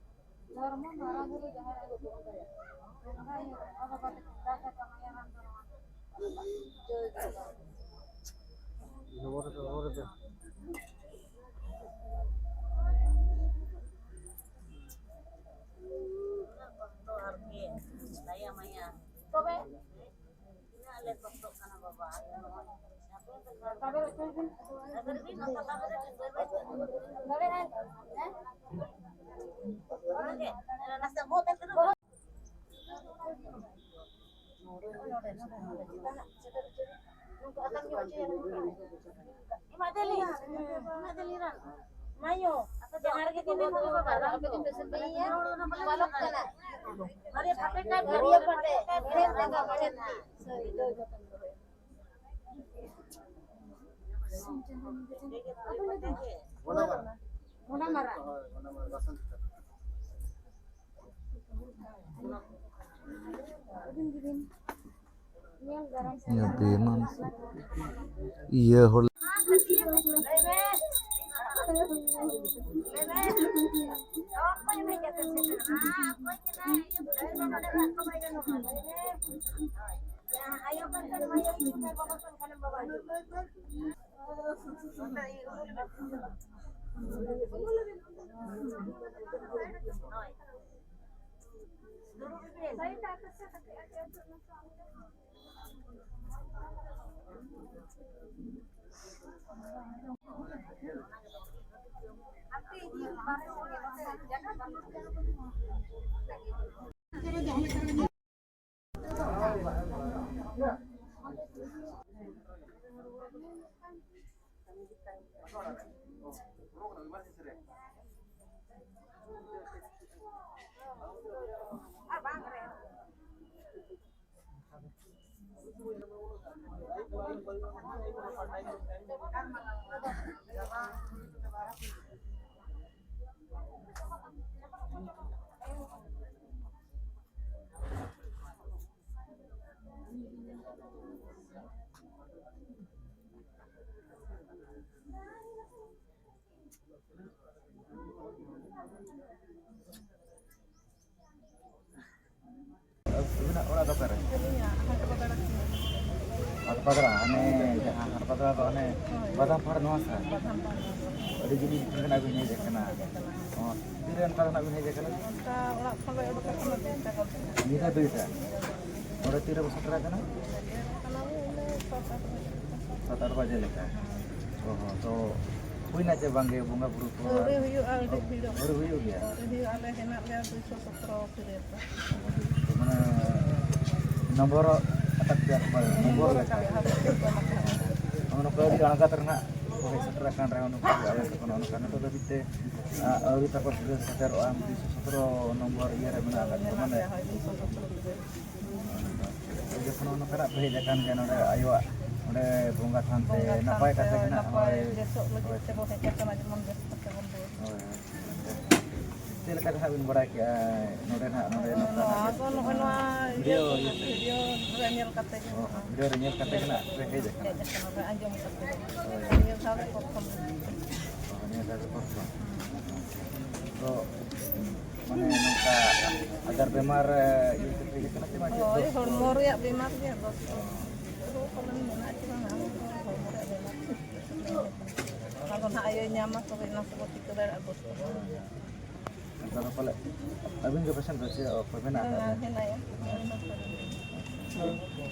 ᱫᱷᱚᱨᱢᱚ ᱢᱟᱨᱟᱝ ᱵᱩᱨᱩ ᱡᱟᱦᱮᱨ ᱟᱭᱳ ᱠᱚ ᱵᱚᱸᱜᱟᱭᱟ᱾ ᱵᱚᱸᱜᱟ ᱦᱩᱭᱩᱜᱼᱟ, ᱵᱟᱵᱟ ᱛᱟᱹᱠᱤᱱ ᱫᱟᱜ ᱠᱟᱛᱮ ᱢᱟᱭᱟᱨᱟᱢ ᱫᱚ ᱱᱚᱣᱟ᱾ ᱡᱚᱭ ᱵᱟᱵᱟ᱾ ᱨᱚᱲ ᱯᱮ, ᱨᱚᱲ ᱯᱮ᱾ ᱛᱚᱵᱮ ᱛᱤᱱᱟᱹᱜ ᱞᱮ ᱠᱚᱥᱴᱚᱜ ᱠᱟᱱᱟ ᱵᱟᱵᱟ᱾ ᱢᱟᱭᱳ, ᱡᱟᱦᱟᱸ ᱨᱮᱜᱮ ᱠᱚ ᱜᱚᱫ ᱠᱚ ᱵᱟᱵᱟ ᱫᱚ᱾ ᱵᱟᱞᱚᱠ ᱠᱟᱱᱟ᱾ ᱢᱟᱨᱮ ᱯᱷᱟᱴᱮ ᱴᱟᱭᱤᱯ ᱢᱟᱨᱮ ᱯᱷᱟᱴᱮ ᱴᱟᱭᱤᱯ ᱢᱟᱨᱮ ᱯᱷᱟᱴᱮ ᱴᱟᱭᱤᱯ᱾ ᱜᱚᱸᱰᱟ ᱢᱟᱨᱟ᱾ ᱜᱚᱸᱰᱟ ᱢᱟᱨᱟ᱾ ᱦᱳᱭ, ᱜᱚᱸᱰᱟ ᱢᱟᱨᱟ, ᱵᱟᱥᱚᱱᱛᱤ ᱛᱟᱠᱚ᱾ ᱧᱮᱞ ᱵᱤᱱ᱾ ᱤᱭᱟᱹ ᱦᱚᱲ᱾ ᱟᱹᱵᱤᱱᱟᱜ ᱚᱲᱟᱜ ᱫᱚ ᱚᱠᱟᱨᱮ? ᱟᱹᱞᱤᱧᱟᱜ ᱦᱟᱴ ᱵᱟᱜᱟᱲᱟ ᱥᱮᱫ᱾ ᱦᱟᱴ ᱵᱟᱜᱟᱲᱟ, ᱦᱟᱱᱮ ᱡᱟᱦᱟᱸ ᱦᱟᱴ ᱵᱟᱜᱟᱲᱟ ᱫᱚ ᱦᱟᱱᱮ ᱦᱳᱭ᱾ ᱵᱟᱫᱟᱢ ᱯᱟᱦᱟᱲ ᱱᱚᱣᱟ ᱥᱮᱫ? ᱵᱟᱫᱟᱢ ᱯᱟᱦᱟᱲ ᱱᱚᱣᱟ ᱥᱮᱫ᱾ ᱟᱹᱰᱤ ᱡᱤᱞᱤᱧ ᱠᱷᱚᱱᱟᱜ ᱵᱤᱱ ᱦᱮᱡ ᱟᱠᱟᱱᱟ᱾ ᱦᱮᱡ ᱟᱠᱟᱱᱟ᱾ ᱚ, ᱛᱤᱨᱮ ᱚᱱᱠᱟ ᱫᱚ ᱱᱟᱜ ᱵᱤᱱ ᱦᱮᱡ ᱟᱠᱟᱱᱟ? ᱚᱱᱠᱟ ᱚᱲᱟᱜ ᱠᱷᱚᱱ ᱞᱮ ᱩᱰᱩᱠ ᱟᱠᱟᱱᱟ ᱫᱩᱭᱴᱟ ᱠᱚᱛᱮ᱾ ᱧᱤᱫᱟᱹ ᱫᱩᱭᱴᱟ? ᱱᱚᱰᱮ ᱛᱤᱨᱮ ᱵᱚᱱ ᱥᱮᱴᱮᱨ ᱟᱠᱟᱱᱟ? ᱥᱮᱴᱮᱨ ᱟᱠᱟᱱᱟ ᱵᱚᱱ ᱤᱱᱟᱹ ᱥᱟᱛ ᱟᱴ ᱵᱟᱡᱮ ᱞᱮᱠᱟ᱾ ᱥᱟᱛ ᱟᱴ ᱵᱟᱡᱮ ᱞᱮᱠᱟ? ᱦᱮᱸ᱾ ᱚ ᱦᱚᱸ, ᱛᱚ ᱦᱩᱭᱱᱟ ᱪᱮ ᱵᱟᱝᱜᱮ ᱵᱚᱸᱜᱟ ᱵᱩᱨᱩ ᱠᱚ? ᱟᱹᱣᱨᱤ ᱦᱩᱭᱩᱜᱼᱟ, ᱟᱹᱰᱤ ᱵᱷᱤᱲᱚᱜ ᱟᱹᱣᱨᱤ ᱦᱩᱭᱩᱜ ᱜᱮᱭᱟ? ᱟᱹᱣᱨᱤ ᱦᱩᱭᱩᱜᱼᱟ, ᱟᱞᱮ ᱦᱮᱱᱟᱜ ᱞᱮᱭᱟ ᱫᱩᱭᱥᱚ ᱥᱚᱛᱨᱚ ᱥᱤᱨᱟᱹ ᱨᱮ᱾ ᱢᱟᱱᱮ ᱱᱚᱢᱵᱚᱨ ᱟᱠᱟᱫ ᱯᱮᱭᱟ ᱠᱚ, ᱱᱚᱢᱵᱚᱨ ᱱᱚᱢᱵᱚᱨ ᱞᱮᱠᱟ᱾ ᱟᱠᱟᱫ ᱞᱮᱭᱟ, ᱦᱟᱯᱮ ᱪᱮᱫ ᱠᱚ ᱮᱢ ᱟᱠᱟᱫᱼᱟ᱾ ᱢᱟᱱᱮ ᱱᱚᱝᱠᱟ ᱟᱹᱰᱤ ᱟᱬᱜᱟᱛ ᱨᱮᱱᱟᱜ ᱠᱚ ᱦᱮᱡ ᱥᱮᱴᱮᱨ ᱟᱠᱟᱱ ᱨᱮᱦᱚᱸ, ᱱᱩᱠᱩ ᱟᱞᱮ ᱥᱮᱫ ᱠᱷᱚᱱ ᱱᱚᱜᱼᱚ ᱱᱚᱝᱠᱟ ᱱᱤᱛᱚᱜ ᱫᱷᱟᱹᱵᱤᱡ ᱛᱮ, ᱟ, ᱟᱹᱣᱨᱤ ᱛᱟᱠᱚ ᱥᱮᱴᱮᱨᱚᱜᱼᱟ᱾ ᱫᱩᱭᱥᱚ ᱥᱚᱛᱨᱚ ᱱᱚᱢᱵᱚᱨ ᱤᱭᱟᱹ ᱨᱮ ᱢᱮᱱᱟᱜ ᱟᱠᱟᱫ ᱠᱚᱣᱟ, ᱢᱟᱱᱮ᱾ ᱡᱚᱠᱷᱚᱱ ᱱᱚᱝᱠᱟᱱᱟᱜ ᱯᱮ ᱦᱮᱡ ᱟᱠᱟᱱ ᱜᱮᱭᱟ ᱱᱚᱰᱮ ᱟᱭᱳᱣᱟᱜ ᱚᱸᱰᱮ ᱵᱚᱸᱜᱟ ᱛᱷᱟᱱ ᱛᱮ, ᱵᱚᱸᱜᱟ ᱛᱷᱟᱱ ᱱᱟᱯᱟᱭ ᱛᱮ ᱠᱟᱛᱷᱟ ᱜᱮ ᱱᱟᱜ, ᱱᱟᱯᱟᱭ ᱦᱳᱭ, ᱵᱮᱥᱚᱜ ᱞᱟᱹᱜᱤᱫ ᱦᱳᱭ᱾ ᱛᱮᱵᱚ ᱦᱮᱡ ᱟᱠᱟᱱᱟ, ᱡᱮᱢᱚᱱ ᱵᱮᱥ ᱠᱟᱛᱮ ᱵᱚᱱ ᱨᱩᱣᱟᱹᱲ᱾ ᱦᱳᱭ, ᱦᱳᱭ᱾ ᱪᱮᱫ ᱞᱮᱠᱟ ᱫᱚ ᱦᱟᱸᱜ ᱵᱤᱱ ᱵᱟᱲᱟᱭ ᱠᱮᱜᱼᱟ ᱱᱚᱰᱮ ᱱᱟᱜ, ᱱᱚᱰᱮ ᱱᱚᱝᱠᱟ ᱱᱚᱣᱟ ᱦᱟᱸᱜ ᱫᱚ ᱱᱚᱜᱼᱚᱭ ᱱᱚᱣᱟ ᱵᱷᱤᱰᱤᱭᱳ ᱤᱭᱟᱹ, ᱤᱭᱟᱹ ᱛᱮ? ᱵᱷᱤᱰᱤᱭᱳ ᱨᱮ ᱧᱮᱞ ᱠᱟᱛᱮ ᱜᱮ᱾ ᱚ, ᱵᱷᱤᱰᱤᱭᱳ ᱨᱮ ᱧᱮᱞ ᱠᱟᱛᱮ ᱜᱮ ᱱᱟᱜ ᱯᱮ ᱦᱮᱡ ᱟᱠᱟᱱᱟ᱾ ᱦᱮᱡ ᱟᱠᱟᱱᱟ ᱯᱮ, ᱟᱸᱡᱚᱢ ᱠᱟᱛᱮ ᱜᱮ᱾ ᱦᱳᱭ᱾ ᱱᱤᱭᱟᱹ ᱫᱷᱟᱣ ᱜᱮ ᱯᱨᱚᱛᱷᱚᱢ᱾ ᱚ, ᱱᱤᱭᱟᱹ ᱫᱷᱟᱣ ᱜᱮ ᱯᱨᱚᱛᱷᱚᱢ᱾ ᱛᱚ, ᱢᱟᱱᱮ ᱱᱚᱝᱠᱟ ᱟᱡᱟᱨ ᱵᱮᱢᱟᱨ, ᱤᱭᱟᱹ ᱛᱮᱯᱮ ᱦᱮᱡ ᱟᱠᱟᱱᱟ ᱥᱮ ᱵᱟᱝ? ᱦᱳᱭ, ᱪᱮᱫ ᱫᱚ? ᱦᱚᱲᱢᱚ ᱨᱮᱭᱟᱜ ᱵᱮᱢᱟᱨ ᱜᱮ ᱟᱫᱚ᱾ ᱨᱩᱣᱟᱹ ᱯᱟᱞᱮᱱ ᱢᱮᱱᱟᱜ ᱪᱚ ᱵᱟᱝ, ᱦᱚᱲᱢᱚ ᱨᱮᱭᱟᱜ ᱵᱮᱢᱟᱨ᱾ ᱚᱱᱟ ᱫᱚ ᱱᱟᱦᱟᱜ ᱟᱭᱳᱭ ᱧᱟᱢᱟ, ᱛᱚᱵᱮ ᱮᱱᱟ ᱥᱮᱵᱚ ᱴᱷᱤᱠᱟᱹ ᱫᱟᱲᱮᱭᱟᱜᱼᱟ ᱵᱚᱥᱛᱟ᱾ ᱚᱱᱠᱟ ᱫᱚ ᱯᱟᱞᱮ ᱟᱹᱵᱤᱱ ᱜᱮ ᱯᱮᱥᱮᱱᱴ ᱫᱚ ᱪᱮᱫ ᱚᱠᱚᱭ ᱢᱮᱱᱟᱜ ᱟᱠᱟᱫ ᱵᱮᱱᱟ? ᱦᱮᱸ, ᱦᱮᱱᱟᱭᱟ᱾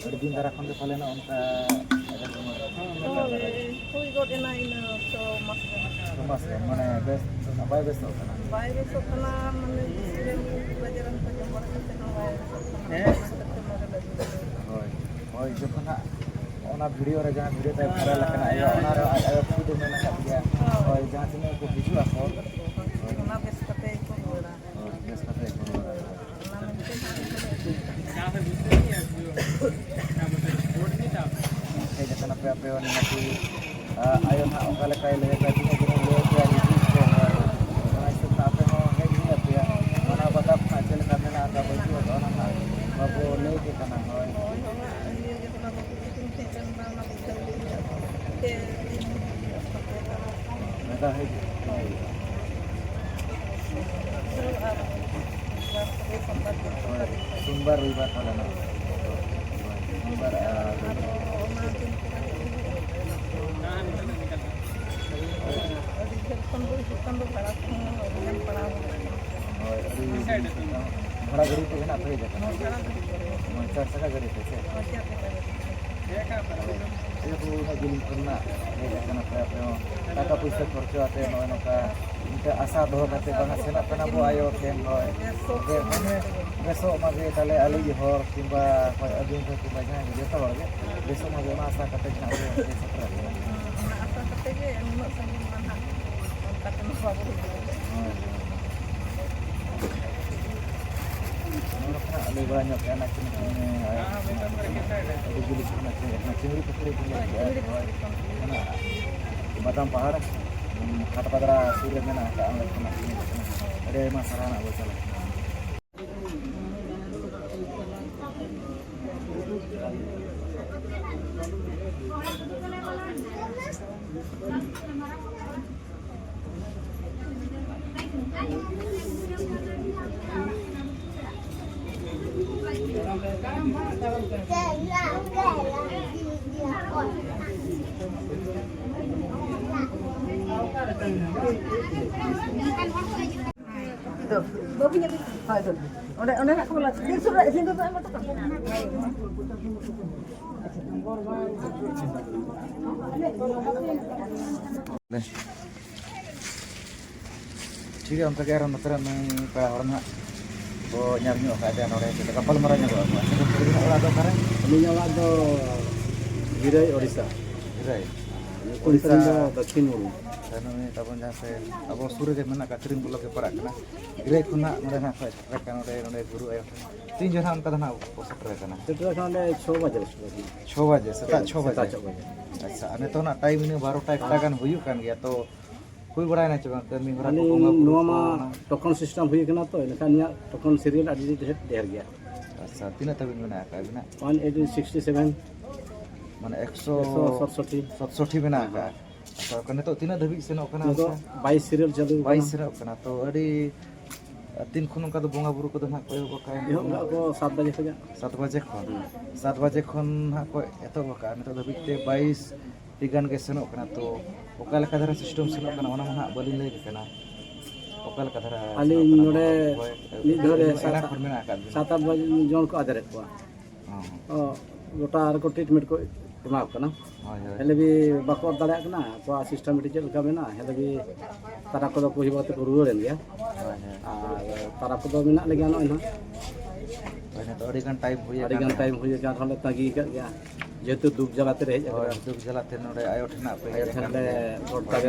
ᱟᱹᱰᱤ ᱫᱤᱱ ᱫᱷᱟᱨᱟ ᱠᱷᱚᱱ ᱜᱮ ᱯᱟᱞᱮᱱ ᱚᱱᱠᱟ ᱟᱡᱟᱨ ᱵᱤᱢᱟᱨ? ᱦᱳᱭ, ᱦᱩᱭ ᱜᱚᱫ ᱮᱱᱟ ᱤᱱᱟᱹ ᱪᱷᱚ ᱢᱟᱥ ᱜᱟᱱ᱾ ᱪᱷᱚ ᱢᱟᱥ ᱜᱟᱱ, ᱢᱟᱱᱮ ᱵᱮᱥ ᱵᱟᱭ ᱵᱮᱥᱚᱜ ᱠᱟᱱᱟ? ᱵᱟᱭ ᱵᱮᱥᱚᱜ ᱠᱟᱱᱟ, ᱢᱟᱱᱮ ᱵᱟᱡᱟᱨ ᱨᱮᱱ ᱠᱚ ᱡᱚᱢ ᱵᱟᱲᱟ ᱠᱟᱛᱮ ᱦᱚᱸ ᱵᱟᱭ ᱵᱮᱥᱚᱜ ᱠᱟᱱᱟ᱾ ᱦᱮᱸ᱾ ᱚᱱᱟ ᱠᱷᱟᱹᱛᱤᱨ ᱛᱮ ᱱᱚᱰᱮ ᱞᱮ ᱟᱹᱜᱩ ᱠᱮᱫᱮᱭᱟ᱾ ᱦᱳᱭ, ᱦᱳᱭ, ᱡᱚᱠᱷᱚᱱ ᱦᱟᱸᱜ ᱚᱱᱟ ᱵᱷᱤᱰᱤᱭᱳ ᱨᱮ ᱡᱟᱦᱟᱸ ᱵᱷᱤᱰᱤᱭᱳ ᱛᱟᱭ ᱵᱷᱟᱭᱨᱟᱞ ᱟᱠᱟᱱᱟ, ᱟᱭᱳ ᱚᱱᱟ ᱨᱮ ᱟᱡ ᱟᱭᱳ ᱠᱷᱩᱫ ᱮ ᱢᱮᱱ ᱟᱠᱟᱫ ᱜᱮᱭᱟ, ᱦᱳᱭ, ᱡᱟᱦᱟᱸ ᱛᱤᱱᱟᱹᱜ ᱠᱚ ᱦᱤᱡᱩᱜ ᱟᱠᱚ, ᱚᱱᱟ ᱵᱮᱥ ᱠᱟᱛᱮ ᱜᱮᱠᱚ ᱨᱩᱣᱟᱹᱲᱟ᱾ ᱦᱳᱭ, ᱵᱮᱥ ᱠᱟᱛᱮ ᱜᱮᱠᱚ ᱨᱩᱣᱟᱹᱲᱟ᱾ ᱚᱱᱟ ᱢᱮᱱᱛᱮ ᱦᱟᱸᱜ ᱦᱮᱡ ᱟᱠᱟᱱᱟ ᱯᱮ ᱟᱯᱮ ᱦᱚᱸ ᱱᱤᱦᱟᱹᱛᱤ, ᱟ, ᱟᱭᱳ ᱱᱟᱦᱟᱜ ᱚᱠᱟ ᱞᱮᱠᱟᱭ ᱞᱟᱹᱭ ᱟᱯᱮᱭᱟ, ᱛᱤᱱᱟᱹᱜ ᱫᱤᱱᱮ ᱞᱟᱹᱭ ᱟᱯᱮᱭᱟ, ᱦᱤᱡᱩᱜ ᱯᱮ, ᱦᱳᱭ᱾ ᱚᱱᱟ ᱦᱤᱥᱟᱹᱵ ᱛᱮ ᱟᱯᱮ ᱦᱚᱸ ᱦᱮᱡ ᱦᱩᱭ ᱟᱯᱮᱭᱟ᱾ ᱚᱱᱟ ᱵᱟᱫᱟᱯ ᱱᱟᱦᱟᱜ ᱪᱮᱫ ᱞᱮᱠᱟ ᱢᱮᱱᱟᱜ ᱟᱠᱟᱫ ᱵᱟᱹᱪᱩᱜ ᱟᱠᱟᱫ, ᱚᱱᱟ ᱱᱟᱦᱟᱜ ᱵᱟᱵᱚ ᱞᱟᱹᱭ ᱟᱯᱮ ᱠᱟᱱᱟ, ᱦᱳᱭ᱾ ᱦᱳᱭ, ᱦᱳᱭ, ᱤᱭᱟᱹ ᱜᱮ ᱚᱱᱟ ᱵᱟᱵᱩ ᱛᱟᱹᱠᱤᱱ ᱦᱮᱡ ᱞᱮᱱ ᱢᱟ, ᱚᱱᱟ ᱵᱩᱡᱷᱟᱹᱣ ᱞᱤᱧ ᱢᱮ᱾ ᱪᱮᱫ ᱫᱤᱱ ᱦᱤᱡᱩᱜ ᱟᱯᱮ? ᱢᱮᱫ ᱫᱷᱟᱣ ᱦᱮᱡ ᱦᱩᱭᱩᱜᱼᱟ᱾ ᱟᱨ ᱥᱳᱢᱵᱟᱨ ᱠᱚᱨᱮ ᱥᱳᱢᱵᱟᱨ ᱫᱤᱱ ᱠᱚ ᱦᱳᱭ, ᱠᱷᱟᱹᱞᱤ᱾ ᱥᱳᱢᱵᱟᱨ ᱨᱚᱵᱤᱵᱟᱨ ᱯᱟᱞᱮ ᱱᱟᱜ᱾ ᱥᱳᱢᱵᱟᱨ ᱟᱨ ᱟᱫᱚ ᱚᱱᱟ ᱫᱤᱱ ᱠᱚᱨᱮ ᱦᱮᱡ ᱦᱩᱭᱩᱜᱼᱟ᱾ ᱟᱹᱰᱤ ᱡᱷᱟᱹᱞ ᱠᱷᱚᱱ ᱵᱚ ᱦᱤᱡᱩᱜ ᱠᱷᱟᱱ ᱫᱚ ᱵᱷᱟᱲᱟ ᱠᱚᱦᱚᱸ ᱟᱹᱰᱤ ᱜᱟᱱ ᱯᱟᱲᱟᱣ ᱜᱚᱫᱚᱜ ᱠᱟᱱᱟ᱾ ᱦᱳᱭ, ᱟᱹᱰᱤ ᱵᱷᱟᱲᱟ ᱜᱟᱹᱰᱤ ᱛᱮᱜᱮ ᱱᱟᱜ ᱯᱮ ᱦᱮᱡ ᱟᱠᱟᱱᱟ? ᱦᱳᱭ, ᱵᱷᱟᱲᱟ ᱜᱟᱹᱰᱤ ᱛᱮᱜᱮ᱾ ᱦᱳᱭ, ᱪᱟᱨ ᱪᱟᱠᱟ ᱜᱟᱹᱰᱤ ᱛᱮ ᱥᱮ? ᱦᱳᱭ, ᱪᱟᱨ ᱪᱟᱠᱟ ᱜᱟᱹᱰᱤ ᱛᱮᱜᱮ᱾ ᱤᱭᱟᱹ ᱠᱚ ᱩᱱᱟᱹᱜ ᱡᱤᱞᱤᱧ ᱠᱷᱚᱱ ᱱᱟᱜ ᱦᱮᱡ ᱟᱠᱟᱱᱟ ᱯᱮ ᱟᱯᱮ ᱦᱚᱸ᱾ ᱴᱟᱠᱟ ᱯᱩᱭᱥᱟᱹ ᱠᱷᱚᱨᱪᱟ ᱟᱛᱮ ᱱᱚᱜᱼᱚᱭ ᱱᱚᱝᱠᱟ ᱢᱤᱫᱴᱮᱱ ᱟᱥᱟ ᱫᱚᱦᱚ ᱠᱟᱛᱮ ᱵᱟᱝᱟ ᱥᱮᱱᱚᱜ ᱠᱟᱱᱟ ᱵᱚ ᱟᱭᱳ ᱴᱷᱮᱱ, ᱦᱳᱭ᱾ ᱵᱮᱥᱚᱜ ᱡᱮ ᱢᱟᱱᱮ ᱵᱮᱥᱚᱜ ᱢᱟᱜᱮ ᱛᱟᱞᱮ ᱟᱹᱞᱤᱡ ᱦᱚᱲ ᱠᱤᱝᱵᱟ ᱦᱳᱭ ᱟᱹᱵᱤᱱ ᱦᱚᱸ ᱠᱤᱝᱵᱟ ᱡᱟᱦᱟᱸᱭ ᱜᱮ ᱡᱚᱛᱚ ᱦᱚᱲ ᱜᱮ ᱵᱮᱥᱚᱜ ᱢᱟᱜᱮ ᱚᱱᱟ ᱟᱥᱟ ᱠᱟᱛᱮ ᱜᱮ ᱱᱟᱜ ᱵᱚ ᱥᱮᱴᱮᱨ ᱟᱠᱟᱱᱟ᱾ ᱚᱱᱟ ᱟᱥᱟ ᱠᱟᱛᱮ ᱜᱮ ᱞᱟᱹᱭ ᱵᱟᱲᱟ ᱧᱚᱜ ᱠᱮᱫᱼᱟ, ᱚᱱᱟ ᱪᱤᱱ-, ᱟᱹᱰᱤ ᱡᱤᱞ ᱠᱚ ᱢᱮᱱᱟᱜᱼᱟ, ᱚᱱᱟ ᱪᱤᱝᱲᱤ ᱯᱩᱠᱷᱨᱤ ᱠᱚ ᱞᱟᱹᱭ ᱠᱮᱫᱼᱟ, ᱚᱱᱟ ᱵᱟᱫᱟᱢ ᱯᱟᱦᱟᱲ, ᱦᱟᱴ ᱵᱟᱫᱽᱨᱟ ᱥᱩᱨ ᱨᱮ ᱢᱮᱱᱟᱜ ᱟᱠᱟᱫᱼᱟ, ᱚᱸᱰᱮ ᱠᱷᱚᱱᱟᱜ ᱜᱮ ᱧᱮᱞᱚᱜ ᱠᱟᱱᱟ᱾ ᱟᱹᱰᱤ ᱟᱭᱢᱟ ᱥᱟᱨᱦᱟᱣ ᱱᱟᱜ ᱵᱚ ᱪᱟᱞᱟᱜ ᱠᱟᱱᱟ᱾ ᱫᱚ, ᱵᱟᱹᱵᱩ ᱧᱮᱞ ᱢᱮ᱾ ᱦᱳᱭ, ᱫᱚ᱾ ᱚᱸᱰᱮ, ᱚᱸᱰᱮ ᱱᱟᱜ ᱠᱚ ᱵᱚᱞᱚ᱾ ᱥᱤᱸᱫᱩᱨ ᱥᱩᱨ ᱨᱮ, ᱥᱤᱸᱫᱩᱨ ᱫᱚ ᱮᱢ ᱦᱚᱴᱚ ᱠᱟᱜ ᱢᱮ᱾ ᱴᱷᱤᱠ ᱜᱮᱭᱟ, ᱚᱱᱠᱟ ᱜᱮ ᱟᱨᱚ ᱱᱚᱛᱮ ᱨᱮ ᱱᱩᱭ ᱯᱮᱲᱟ ᱦᱚᱲ ᱱᱟᱦᱟᱜ ᱵᱚ ᱧᱟᱢ ᱧᱚᱜ ᱟᱠᱟᱫ ᱛᱟᱭᱟ ᱱᱚᱰᱮ, ᱜᱟᱯᱟᱞ ᱢᱟᱨᱟᱣ ᱧᱚᱜᱚᱜ ᱟᱵᱚ᱾ ᱟᱪᱪᱷᱟ, ᱟᱹᱵᱤᱱᱟᱜ ᱚᱲᱟᱜ ᱫᱚ ᱚᱠᱟᱨᱮ? ᱟᱹᱞᱤᱧᱟᱜ ᱚᱲᱟᱜ ᱫᱚ ᱜᱤᱨᱟᱹᱭ, ᱳᱰᱤᱥᱟ᱾ ᱜᱤᱨᱟᱹᱭ? ᱧᱩᱛᱩᱢ ᱳᱰᱤᱥᱟ᱾ ᱛᱟᱹᱞᱤᱧ ᱫᱚ ᱫᱚᱠᱠᱷᱤᱱ ᱢᱩᱨᱢᱩ᱾ ᱟᱨ ᱱᱩᱭ ᱛᱟᱵᱚᱱ ᱡᱟᱦᱟᱸ ᱥᱮ ᱟᱵᱚ ᱥᱩᱨ ᱨᱮᱜᱮ ᱢᱮᱱᱟᱜ ᱟᱠᱟᱫ ᱛᱤᱨᱤᱝ ᱵᱞᱚᱠ ᱜᱮ ᱯᱟᱲᱟᱜ ᱠᱟᱱᱟ᱾ ᱜᱤᱨᱟᱹᱭ ᱠᱷᱚᱱᱟᱜ ᱱᱚᱰᱮ ᱱᱟᱦᱟᱜ ᱠᱷᱚᱡ ᱥᱮᱴᱮᱨ ᱟᱠᱟᱱ ᱱᱚᱰᱮ, ᱱᱚᱰᱮ ᱜᱩᱨᱩ ᱟᱭᱳ ᱴᱷᱮᱱ᱾ ᱛᱤᱱ ᱡᱚᱦᱚᱜ ᱚᱱᱠᱟ ᱫᱚ ᱱᱟᱦᱟᱜ ᱵᱚ ᱥᱮᱴᱮᱨ ᱟᱠᱟᱱᱟ? ᱥᱮᱴᱮᱨ ᱟᱠᱟᱱ ᱚᱸᱰᱮ ᱪᱷᱚ ᱵᱟᱡᱮ ᱥᱮᱴᱮᱨ ᱟᱠᱟᱱᱟ᱾ ᱪᱷᱚ ᱵᱟᱡᱮ, ᱥᱮᱛᱟᱜ ᱦᱮᱸ, ᱪᱷᱚ ᱵᱟᱡᱮ᱾ ᱥᱮᱛᱟᱜ ᱪᱷᱚ ᱵᱟᱡᱮ᱾ ᱟᱪᱪᱷᱟ, ᱟᱨ ᱱᱤᱛᱚᱜ ᱱᱟᱜ ᱴᱟᱭᱤᱢ ᱤᱱᱟᱹ ᱵᱟᱨᱚᱴᱟ ᱮᱠᱴᱟ ᱜᱟᱱ ᱦᱩᱭᱩᱜ ᱠᱟᱱ ᱜᱮᱭᱟ, ᱛᱚ ᱦᱩᱭ ᱵᱟᱲᱟᱭᱮᱱᱟ ᱪᱮ ᱵᱟᱝ ᱠᱟᱹᱢᱤ ᱦᱚᱨᱟ ᱠᱚ, ᱟᱹᱞᱤᱧ ᱵᱚᱸᱜᱟ ᱵᱩᱨᱩ ᱱᱚᱣᱟ ᱠᱚ, ᱢᱟ ᱚᱱᱟ? ᱴᱳᱠᱚᱱ ᱥᱤᱥᱴᱮᱢ ᱦᱩᱭ ᱠᱟᱱᱟ ᱛᱚ, ᱮᱱᱠᱷᱟᱱ ᱤᱧᱟᱹᱜ ᱴᱳᱠᱚᱱ ᱥᱤᱨᱤᱭᱟᱞ ᱟᱹᱰᱤ ᱰᱷᱮᱨ, ᱰᱷᱮᱨ ᱜᱮᱭᱟ᱾ ᱟᱪᱪᱷᱟ, ᱛᱤᱱᱟᱹᱜ ᱛᱟᱹᱵᱤᱱ ᱢᱮᱱᱟᱜ ᱟᱠᱟᱫ ᱵᱤᱱᱟ? One eight sixty seven. ᱢᱟᱱᱮ ᱮᱠᱥᱚ ᱮᱠᱥᱚ ᱥᱟᱛᱥᱚᱴᱴᱤ᱾ ᱥᱟᱛᱥᱚᱴᱴᱤ ᱢᱮᱱᱟᱜ ᱟᱠᱟᱫ᱾ ᱟᱪᱪᱷᱟ, ᱚᱠᱟ ᱱᱤᱛᱚᱜ ᱛᱤᱱᱟᱹᱜ ᱫᱷᱟᱹᱵᱤᱡ ᱥᱮᱱᱚᱜ ᱠᱟᱱᱟ ᱱᱤᱛᱚᱜ ᱚᱱᱠᱟ? ᱵᱟᱭᱤᱥ ᱥᱤᱨᱤᱭᱟᱞ ᱪᱟᱹᱞᱩ ᱵᱟᱭᱤᱥ ᱠᱟᱱᱟ᱾ ᱥᱮᱱᱚᱜ ᱠᱟᱱᱟ, ᱛᱚ ᱟᱹᱰᱤ ᱛᱤᱱ ᱠᱷᱚᱱ ᱚᱱᱠᱟ ᱫᱚ ᱵᱚᱸᱜᱟ ᱵᱩᱨᱩ ᱠᱚᱫᱚ ᱱᱟᱦᱟᱜ ᱠᱚ ᱮᱦᱚᱵ ᱟᱠᱟᱫᱼᱟ? ᱮᱦᱚᱵ ᱠᱟᱜ ᱠᱚ ᱥᱟᱛ ᱵᱟᱡᱮ ᱠᱷᱚᱱᱟᱜ᱾ ᱥᱟᱛ ᱵᱟᱡᱮ ᱠᱷᱚᱱ? ᱦᱩᱸ᱾ ᱥᱟᱛ ᱵᱟᱡᱮ ᱠᱷᱚᱱ ᱱᱟᱦᱟᱜ ᱠᱚ ᱮᱛᱚᱦᱚᱵ ᱟᱠᱟᱫᱼᱟ, ᱱᱤᱛᱚᱜ ᱫᱷᱟᱹᱵᱤᱡ ᱛᱮ ᱵᱟᱭᱤᱥ ᱴᱤ ᱜᱟᱱ ᱜᱮ ᱥᱮᱱᱚᱜ ᱠᱟᱱᱟ᱾ ᱛᱚ ᱚᱠᱟ ᱞᱮᱠᱟ ᱫᱷᱟᱨᱟ ᱥᱤᱥᱴᱮᱢ ᱥᱮᱱᱚᱜ ᱠᱟᱱᱟ, ᱚᱱᱟ ᱢᱟ ᱱᱟᱦᱟᱜ ᱵᱟᱹᱞᱤᱧ ᱞᱟᱹᱭ ᱠᱟᱱᱟ᱾ ᱚᱠᱟ ᱞᱮᱠᱟ ᱫᱷᱟᱨᱟ ᱟᱹᱞᱤᱧ ᱥᱮᱱᱚᱜ ᱠᱟᱱᱟ? ᱱᱚᱰᱮ ᱵᱚᱸᱜᱟ ᱵᱩᱨᱩ ᱠᱚ ᱢᱤᱫ ᱫᱷᱟᱣ ᱨᱮ ᱮᱱᱟᱱ ᱥᱟᱛ, ᱠᱷᱚᱱ ᱢᱮᱱᱟᱜ ᱟᱠᱟᱫ ᱵᱤᱱᱟ? ᱥᱟᱛ ᱟᱴ ᱡᱚᱱ ᱠᱚ ᱟᱫᱮᱨᱮᱫ ᱠᱚᱣᱟ᱾ ᱦᱚᱸ, ᱦᱚᱸ᱾ ᱚ, ᱜᱚᱴᱟ ᱨᱮᱠᱚ ᱴᱨᱤᱴᱢᱮᱱᱴ ᱠᱚ ᱮᱢᱟ ᱠᱚ ᱠᱟᱱᱟ᱾ ᱦᱳᱭ, ᱦᱳᱭ᱾ ᱦᱮᱸᱫᱮ ᱜᱮ ᱵᱟᱠᱚ ᱚᱨ ᱫᱟᱲᱮᱭᱟᱜ ᱠᱟᱱᱟ, ᱟᱠᱚᱣᱟᱜ ᱥᱤᱥᱴᱮᱢ ᱢᱤᱫᱴᱤᱡ ᱪᱮᱫ ᱞᱮᱠᱟ ᱢᱮᱱᱟᱜᱼᱟ, ᱦᱮᱸᱫᱮ ᱜᱮ ᱛᱟᱨᱟ ᱠᱚᱫᱚ ᱠᱚ ᱦᱩᱭ ᱵᱟᱲᱟ ᱛᱮᱠᱚ ᱨᱩᱣᱟᱹᱲ ᱮᱱ ᱜᱮᱭᱟ᱾ ᱦᱳᱭ, ᱦᱳᱭ᱾ ᱟᱨ ᱛᱟᱨᱟ ᱠᱚᱫᱚ ᱢᱮᱱᱟᱜ ᱞᱮᱜᱮᱭᱟ ᱱᱚᱜᱼᱚᱭ ᱱᱟᱦᱟᱜ᱾ ᱦᱳᱭ, ᱱᱤᱛᱚᱜ ᱟᱹᱰᱤ ᱜᱟᱱ ᱴᱟᱭᱤᱢ ᱦᱩᱭ ᱟᱹᱰᱤ ᱟᱠᱟᱱ ᱜᱟᱱ ᱛᱟᱦᱮᱸᱫ᱾ ᱴᱟᱭᱤᱢ ᱦᱩᱭ ᱟᱠᱟᱱ ᱨᱮᱦᱚᱸ ᱞᱮ ᱛᱟᱺᱜᱤ ᱟᱠᱟᱫ ᱜᱮᱭᱟ᱾ ᱡᱮᱦᱮᱛᱩ ᱫᱩᱠ ᱡᱟᱞᱟ ᱛᱮᱞᱮ ᱦᱮᱡ ᱟᱠᱟᱱᱟ᱾ ᱦᱳᱭ, ᱫᱩᱠ ᱡᱟᱞᱟ ᱛᱮ ᱱᱚᱰᱮ ᱟᱭᱳ ᱴᱷᱮᱱ ᱦᱟᱸᱜ ᱯᱮ ᱦᱮᱡ ᱟᱠᱟᱱ ᱛᱮ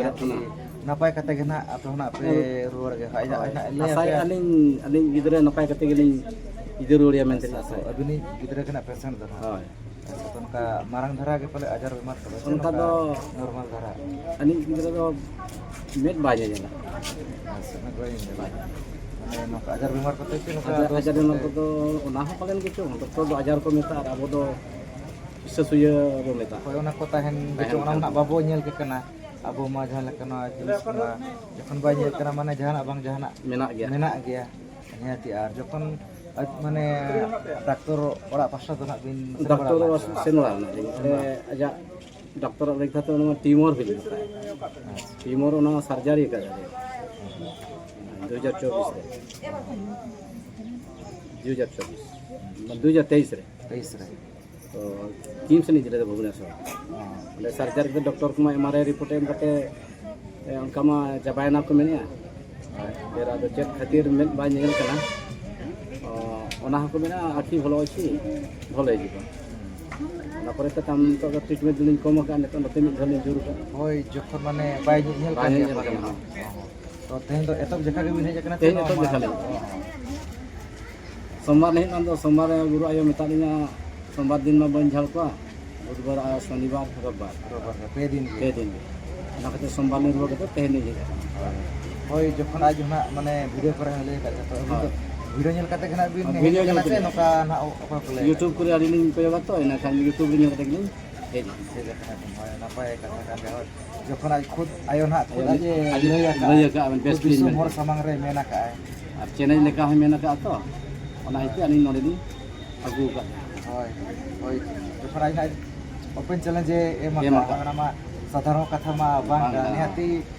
ᱱᱟᱯᱟᱭ ᱠᱟᱛᱮ ᱜᱮ ᱱᱟᱦᱟᱜ ᱟᱯᱮ ᱦᱚᱸ ᱱᱟᱜ ᱯᱮ ᱨᱩᱣᱟᱹᱲ ᱜᱮ᱾ ᱟᱡ ᱟᱡ ᱱᱟᱜ ᱞᱟᱹᱭ ᱟᱯᱮᱭᱟ᱾ ᱟᱹᱞᱤᱧ, ᱟᱹᱞᱤᱧ ᱜᱤᱫᱽᱨᱟᱹ ᱱᱟᱯᱟᱭ ᱠᱟᱛᱮ ᱜᱮᱞᱤᱧ ᱤᱫᱤ ᱨᱩᱣᱟᱹᱲᱮᱭᱟ ᱢᱮᱱᱛᱮ ᱞᱤᱧ ᱟᱥᱟᱭᱟ᱾ ᱟᱹᱵᱤᱱᱤᱡ ᱜᱤᱫᱽᱨᱟᱹ ᱜᱮ ᱱᱟᱜ ᱯᱮᱥᱮᱱᱴ ᱫᱚ ᱱᱟᱜ? ᱦᱳᱭ᱾ ᱟᱪᱪᱷᱟ, ᱛᱚ ᱱᱚᱝᱠᱟ ᱢᱟᱨᱟᱝ ᱫᱷᱟᱨᱟ ᱜᱮ ᱯᱟᱞᱮ ᱟᱡᱟᱨ ᱵᱤᱢᱟᱨ ᱛᱟᱵᱮ ᱥᱮ ᱚᱱᱠᱟ ᱱᱚᱝᱠᱟ ᱫᱚ ᱱᱚᱨᱢᱟᱞ ᱫᱷᱟᱨᱟ? ᱟᱹᱞᱤᱧ ᱜᱤᱫᱽᱨᱟᱹ ᱫᱚ ᱢᱮᱫ ᱵᱟᱭ ᱧᱮᱧᱮᱞᱟ᱾ ᱟᱪᱪᱷᱟ, ᱢᱮᱫ ᱵᱟᱭ ᱧᱮᱧᱮᱞᱟ᱾ ᱢᱟᱱᱮ ᱱᱚᱝᱠᱟ ᱟᱡᱟᱨ ᱵᱤᱢᱟᱨ ᱠᱚᱛᱮ ᱪᱮ ᱱᱚᱝᱠᱟ ᱟᱡᱟᱨ, ᱫᱚᱥ ᱟᱡᱟᱨ ᱵᱤᱢᱟᱨ ᱠᱚᱛᱮ? ᱠᱚᱫᱚ ᱚᱱᱟ ᱦᱚᱸ ᱯᱟᱞᱮᱱ ᱠᱤᱪᱷᱩ, ᱰᱚᱠᱴᱚᱨ ᱫᱚ ᱟᱡᱟᱨ ᱠᱚ ᱢᱮᱛᱟᱜᱼᱟ ᱟᱨ ᱟᱵᱚ ᱫᱚ ᱦᱤᱥᱟᱹ ᱥᱩᱭᱟᱹ ᱵᱚ ᱢᱮᱛᱟᱜᱼᱟ᱾ ᱦᱳᱭ, ᱚᱱᱟ ᱠᱚ ᱛᱟᱦᱮᱱ ᱛᱟᱦᱮᱱ ᱜᱮᱪᱚ, ᱚᱱᱟ ᱠᱷᱟᱱ ᱢᱟ ᱱᱟᱜ ᱵᱟᱵᱚ ᱧᱮᱞ ᱠᱮ ᱠᱟᱱᱟ᱾ ᱟᱵᱚ ᱢᱟ ᱡᱟᱦᱟᱸ ᱞᱮᱠᱟ ᱱᱚᱣᱟ ᱡᱤᱱᱤᱥ ᱠᱚᱢᱟ ᱡᱚᱠᱷᱚᱱ ᱵᱟᱭ ᱧᱮᱞ ᱠᱟᱱᱟ, ᱢᱟᱱᱮ ᱡᱟᱦᱟᱱᱟᱜ ᱵᱟᱝ ᱡᱟᱦᱟᱱᱟᱜ ᱢᱮᱱᱟᱜ ᱜᱮᱭᱟ᱾ ᱢᱮᱱᱟᱜ ᱜᱮᱭᱟ᱾ ᱱᱤᱦᱟᱹᱛᱤ, ᱟᱨ ᱡᱚᱠᱷᱚᱱ ᱟᱡ ᱢᱟᱱᱮ ᱰᱟᱠᱛᱚᱨ ᱚᱲᱟᱜ ᱯᱟᱥᱴᱟ ᱫᱚ ᱱᱟᱜ ᱵᱤᱱ ᱥᱮᱱ ᱵᱟᱲᱟ ᱰᱟᱠᱛᱚᱨ ᱞᱮᱱᱟ? ᱚᱲᱟᱜ ᱥᱮᱱ ᱵᱟᱲᱟ ᱞᱮᱱᱟ ᱞᱤᱧ᱾ ᱚᱸᱰᱮ ᱟᱡᱟᱜ ᱰᱟᱠᱛᱚᱨᱟᱜ ᱞᱟᱹᱭ ᱠᱟᱛᱮ ᱚᱱᱟ ᱴᱤᱭᱩᱢᱟᱨ ᱦᱩᱭ ᱞᱮᱱ ᱛᱟᱭᱟ᱾ ᱟᱪᱪᱷᱟ᱾ ᱴᱤᱭᱩᱢᱟᱨ ᱚᱱᱟ ᱥᱟᱨᱡᱟᱨᱤ ᱟᱠᱟᱫ ᱫᱩ ᱦᱟᱡᱟᱨ ᱪᱚᱵᱵᱤᱥ ᱨᱮ᱾ ᱫᱩ ᱦᱟᱡᱟᱨ ᱪᱚᱵᱵᱤᱥ, ᱫᱩ ᱦᱟᱡᱟᱨ ᱛᱮᱭᱤᱥ ᱨᱮ᱾ ᱛᱮᱭᱤᱥ ᱨᱮ᱾ ᱛᱚ ᱠᱤᱢᱥ ᱨᱤᱧ ᱤᱫᱤ ᱞᱮᱫᱟ ᱵᱷᱩᱵᱽᱱᱮᱥᱚᱨ᱾ ᱚ᱾ ᱚᱸᱰᱮ ᱥᱟᱨᱡᱟᱨᱤ ᱠᱟᱛᱮ ᱰᱚᱠᱴᱚᱨ ᱠᱚᱢᱟ ᱮᱢ ᱟᱨ ᱟᱭ ᱨᱤᱯᱳᱨᱴ ᱮᱢ ᱠᱟᱛᱮ, ᱮ, ᱚᱱᱠᱟ ᱢᱟ ᱪᱟᱵᱟᱭᱮᱱᱟ ᱠᱚ ᱢᱮᱱᱮᱫᱼᱟ᱾ ᱮᱨ ᱟᱫᱚ ᱪᱮᱫ ᱠᱷᱟᱹᱛᱤᱨ ᱢᱮᱫ ᱵᱟᱭ ᱧᱮᱧᱮᱞ ᱠᱟᱱᱟ, ᱚ, ᱚᱱᱟ ᱦᱚᱸᱠᱚ ᱢᱮᱱᱟ ᱟᱸᱠᱷᱤ ᱵᱷᱚᱞᱚ ᱚᱪᱷᱤ ᱵᱷᱚᱞᱚ ᱦᱤᱡᱩᱜᱼᱟ᱾ ᱚᱱᱟ ᱯᱚᱨᱮ ᱛᱮ ᱛᱟᱢ ᱱᱤᱛᱚᱜ ᱫᱚ ᱴᱨᱤᱴᱢᱮᱱᱴ ᱫᱚᱞᱤᱧ ᱠᱚᱢ ᱟᱠᱟᱫᱼᱟ, ᱱᱤᱛᱚᱜ ᱱᱚᱛᱮ ᱢᱤᱫ ᱫᱷᱟᱣ ᱞᱤᱧ ᱡᱳᱨ ᱟᱠᱟᱫᱼᱟ᱾ ᱦᱳᱭ, ᱡᱚᱠᱷᱚᱱ ᱢᱟᱱᱮ ᱵᱟᱭ ᱧᱮᱧᱮᱞ ᱵᱟᱭ ᱠᱟᱱ ᱧᱮᱧᱮᱞ ᱜᱮᱭᱟ᱾ ᱠᱟᱱᱟ᱾ ᱦᱚᱸ, ᱦᱚᱸ᱾ ᱛᱚ ᱛᱮᱦᱮᱧ ᱫᱚ ᱮᱛᱚᱦᱚᱵ ᱡᱚᱠᱷᱟ ᱜᱮᱵᱤᱱ ᱦᱮᱡ ᱟᱠᱟᱱᱟ ᱥᱮ ᱛᱮᱦᱮᱧ ᱱᱚᱣᱟ ᱮᱛᱚᱦᱚᱵ ᱢᱟᱲᱟᱝ? ᱡᱚᱠᱷᱟ ᱞᱤᱧ᱾ ᱦᱚᱸ, ᱦᱚᱸ᱾ ᱥᱳᱢᱵᱟᱨ ᱞᱤᱧ ᱦᱮᱡ ᱞᱮᱱ ᱫᱚ, ᱥᱳᱢᱵᱟᱨ ᱨᱮ ᱜᱩᱨᱩ ᱟᱭᱳ ᱢᱮᱛᱟᱜ ᱞᱤᱧᱟ, ᱥᱳᱢᱵᱟᱨ ᱫᱤᱱ ᱢᱟ ᱵᱟᱹᱧ ᱡᱷᱟᱲ ᱠᱚᱣᱟ, ᱵᱩᱫᱷᱵᱟᱨ ᱟᱨ ᱥᱚᱱᱤᱵᱟᱨ, ᱨᱳᱵᱵᱟᱨ᱾ ᱨᱳᱵᱵᱟᱨ ᱜᱮ, ᱯᱮ ᱫᱤᱱ ᱜᱮ᱾ ᱯᱮ ᱫᱤᱱ ᱜᱮ᱾ ᱚᱱᱟ ᱠᱷᱟᱹᱛᱤᱨ ᱥᱳᱢᱵᱟᱨ ᱞᱤᱧ ᱨᱩᱣᱟᱹᱲ ᱠᱟᱛᱮ ᱛᱮᱦᱮᱧ ᱞᱤᱧ ᱦᱮᱡ ᱟᱠᱟᱱᱟ᱾ ᱦᱳᱭ, ᱡᱚᱠᱷᱚᱱ ᱟᱡ ᱦᱚᱸ ᱱᱟᱜ ᱢᱟᱱᱮ ᱵᱷᱤᱰᱤᱭᱳ ᱠᱚᱨᱮ ᱦᱚᱸ ᱞᱟᱹᱭ ᱟᱠᱟᱫ ᱜᱮᱭᱟ, ᱛᱚ ᱟᱹᱵᱤᱱ ᱫᱚ ᱦᱳᱭ᱾ ᱵᱷᱤᱰᱤᱭᱳ ᱧᱮᱞ ᱠᱟᱛᱮ ᱜᱮ ᱱᱟᱜ ᱵᱤᱱ ᱦᱮᱡ ᱵᱷᱤᱰᱤᱭᱳ ᱧᱮᱞ ᱟᱠᱟᱱᱟ ᱥᱮ ᱠᱟᱛᱮ᱾ ᱱᱚᱝᱠᱟ ᱱᱟᱜ ᱚᱠᱚᱭ ᱠᱚ ᱞᱟᱹᱭ ᱟᱠᱟᱫ YouTube ᱵᱤᱱᱟ? ᱠᱚᱨᱮ ᱟᱹᱞᱤᱧ ᱞᱤᱧ ᱠᱚᱭᱚᱜᱟ ᱛᱚ, ᱤᱱᱟᱹ ᱠᱷᱟᱱ YouTube ᱨᱮ ᱧᱮᱞ ᱠᱟᱛᱮ ᱜᱮᱞᱤᱧ ᱦᱮᱡ ᱮᱱᱟ᱾ ᱦᱮᱡ ᱟᱠᱟᱱᱟ ᱵᱤᱱ, ᱦᱳᱭ, ᱱᱟᱯᱟᱭ ᱠᱟᱛᱷᱟ ᱠᱟᱱ ᱜᱮᱭᱟ, ᱦᱳᱭ᱾ ᱡᱚᱠᱷᱚᱱ ᱟᱡ ᱠᱷᱩᱫ ᱟᱭᱳ ᱱᱟᱜ ᱠᱷᱩᱫ ᱟᱡ ᱮ ᱟᱡ ᱞᱟᱹᱭ ᱟᱠᱟᱫ, ᱞᱟᱹᱭ ᱟᱠᱟᱫ ᱵᱮᱥ ᱠᱷᱩᱫ ᱜᱮᱞᱤᱧ ᱫᱤᱥᱚᱢ ᱢᱮᱱ ᱦᱚᱲ ᱠᱮᱫᱟ᱾ ᱥᱟᱢᱟᱝ ᱨᱮ ᱢᱮᱱ ᱟᱠᱟᱫ ᱟᱭ᱾ ᱟᱨ ᱪᱮᱞᱮᱧᱡᱽ ᱞᱮᱠᱟ ᱦᱚᱸᱭ ᱢᱮᱱ ᱟᱠᱟᱫᱼᱟ ᱛᱚ, ᱚᱱᱟ ᱤᱭᱟᱹᱛᱮ ᱟᱹᱞᱤᱧ ᱱᱚᱰᱮ ᱞᱤᱧ ᱟᱹᱜᱩ ᱟᱠᱟᱫ ᱵᱤᱱᱟ᱾ ᱦᱳᱭ, ᱦᱳᱭ, ᱡᱚᱠᱷᱚᱱ ᱟᱡ ᱱᱟᱜ ᱳᱯᱮᱱ ᱪᱮᱞᱮᱧᱡᱽ ᱮ ᱮᱢ ᱮᱢ ᱟᱠᱟᱫᱼᱟ, ᱟᱠᱟᱫᱼᱟ᱾ ᱚᱱᱟ ᱢᱟ ᱥᱟᱫᱷᱟᱨᱚᱱ ᱠᱟᱛᱷᱟ ᱢᱟ ᱵᱟᱝ ᱵᱟᱝ ᱠᱟᱱᱟ, ᱠᱟᱱᱟ᱾ ᱱᱤᱦᱟᱹᱛᱤ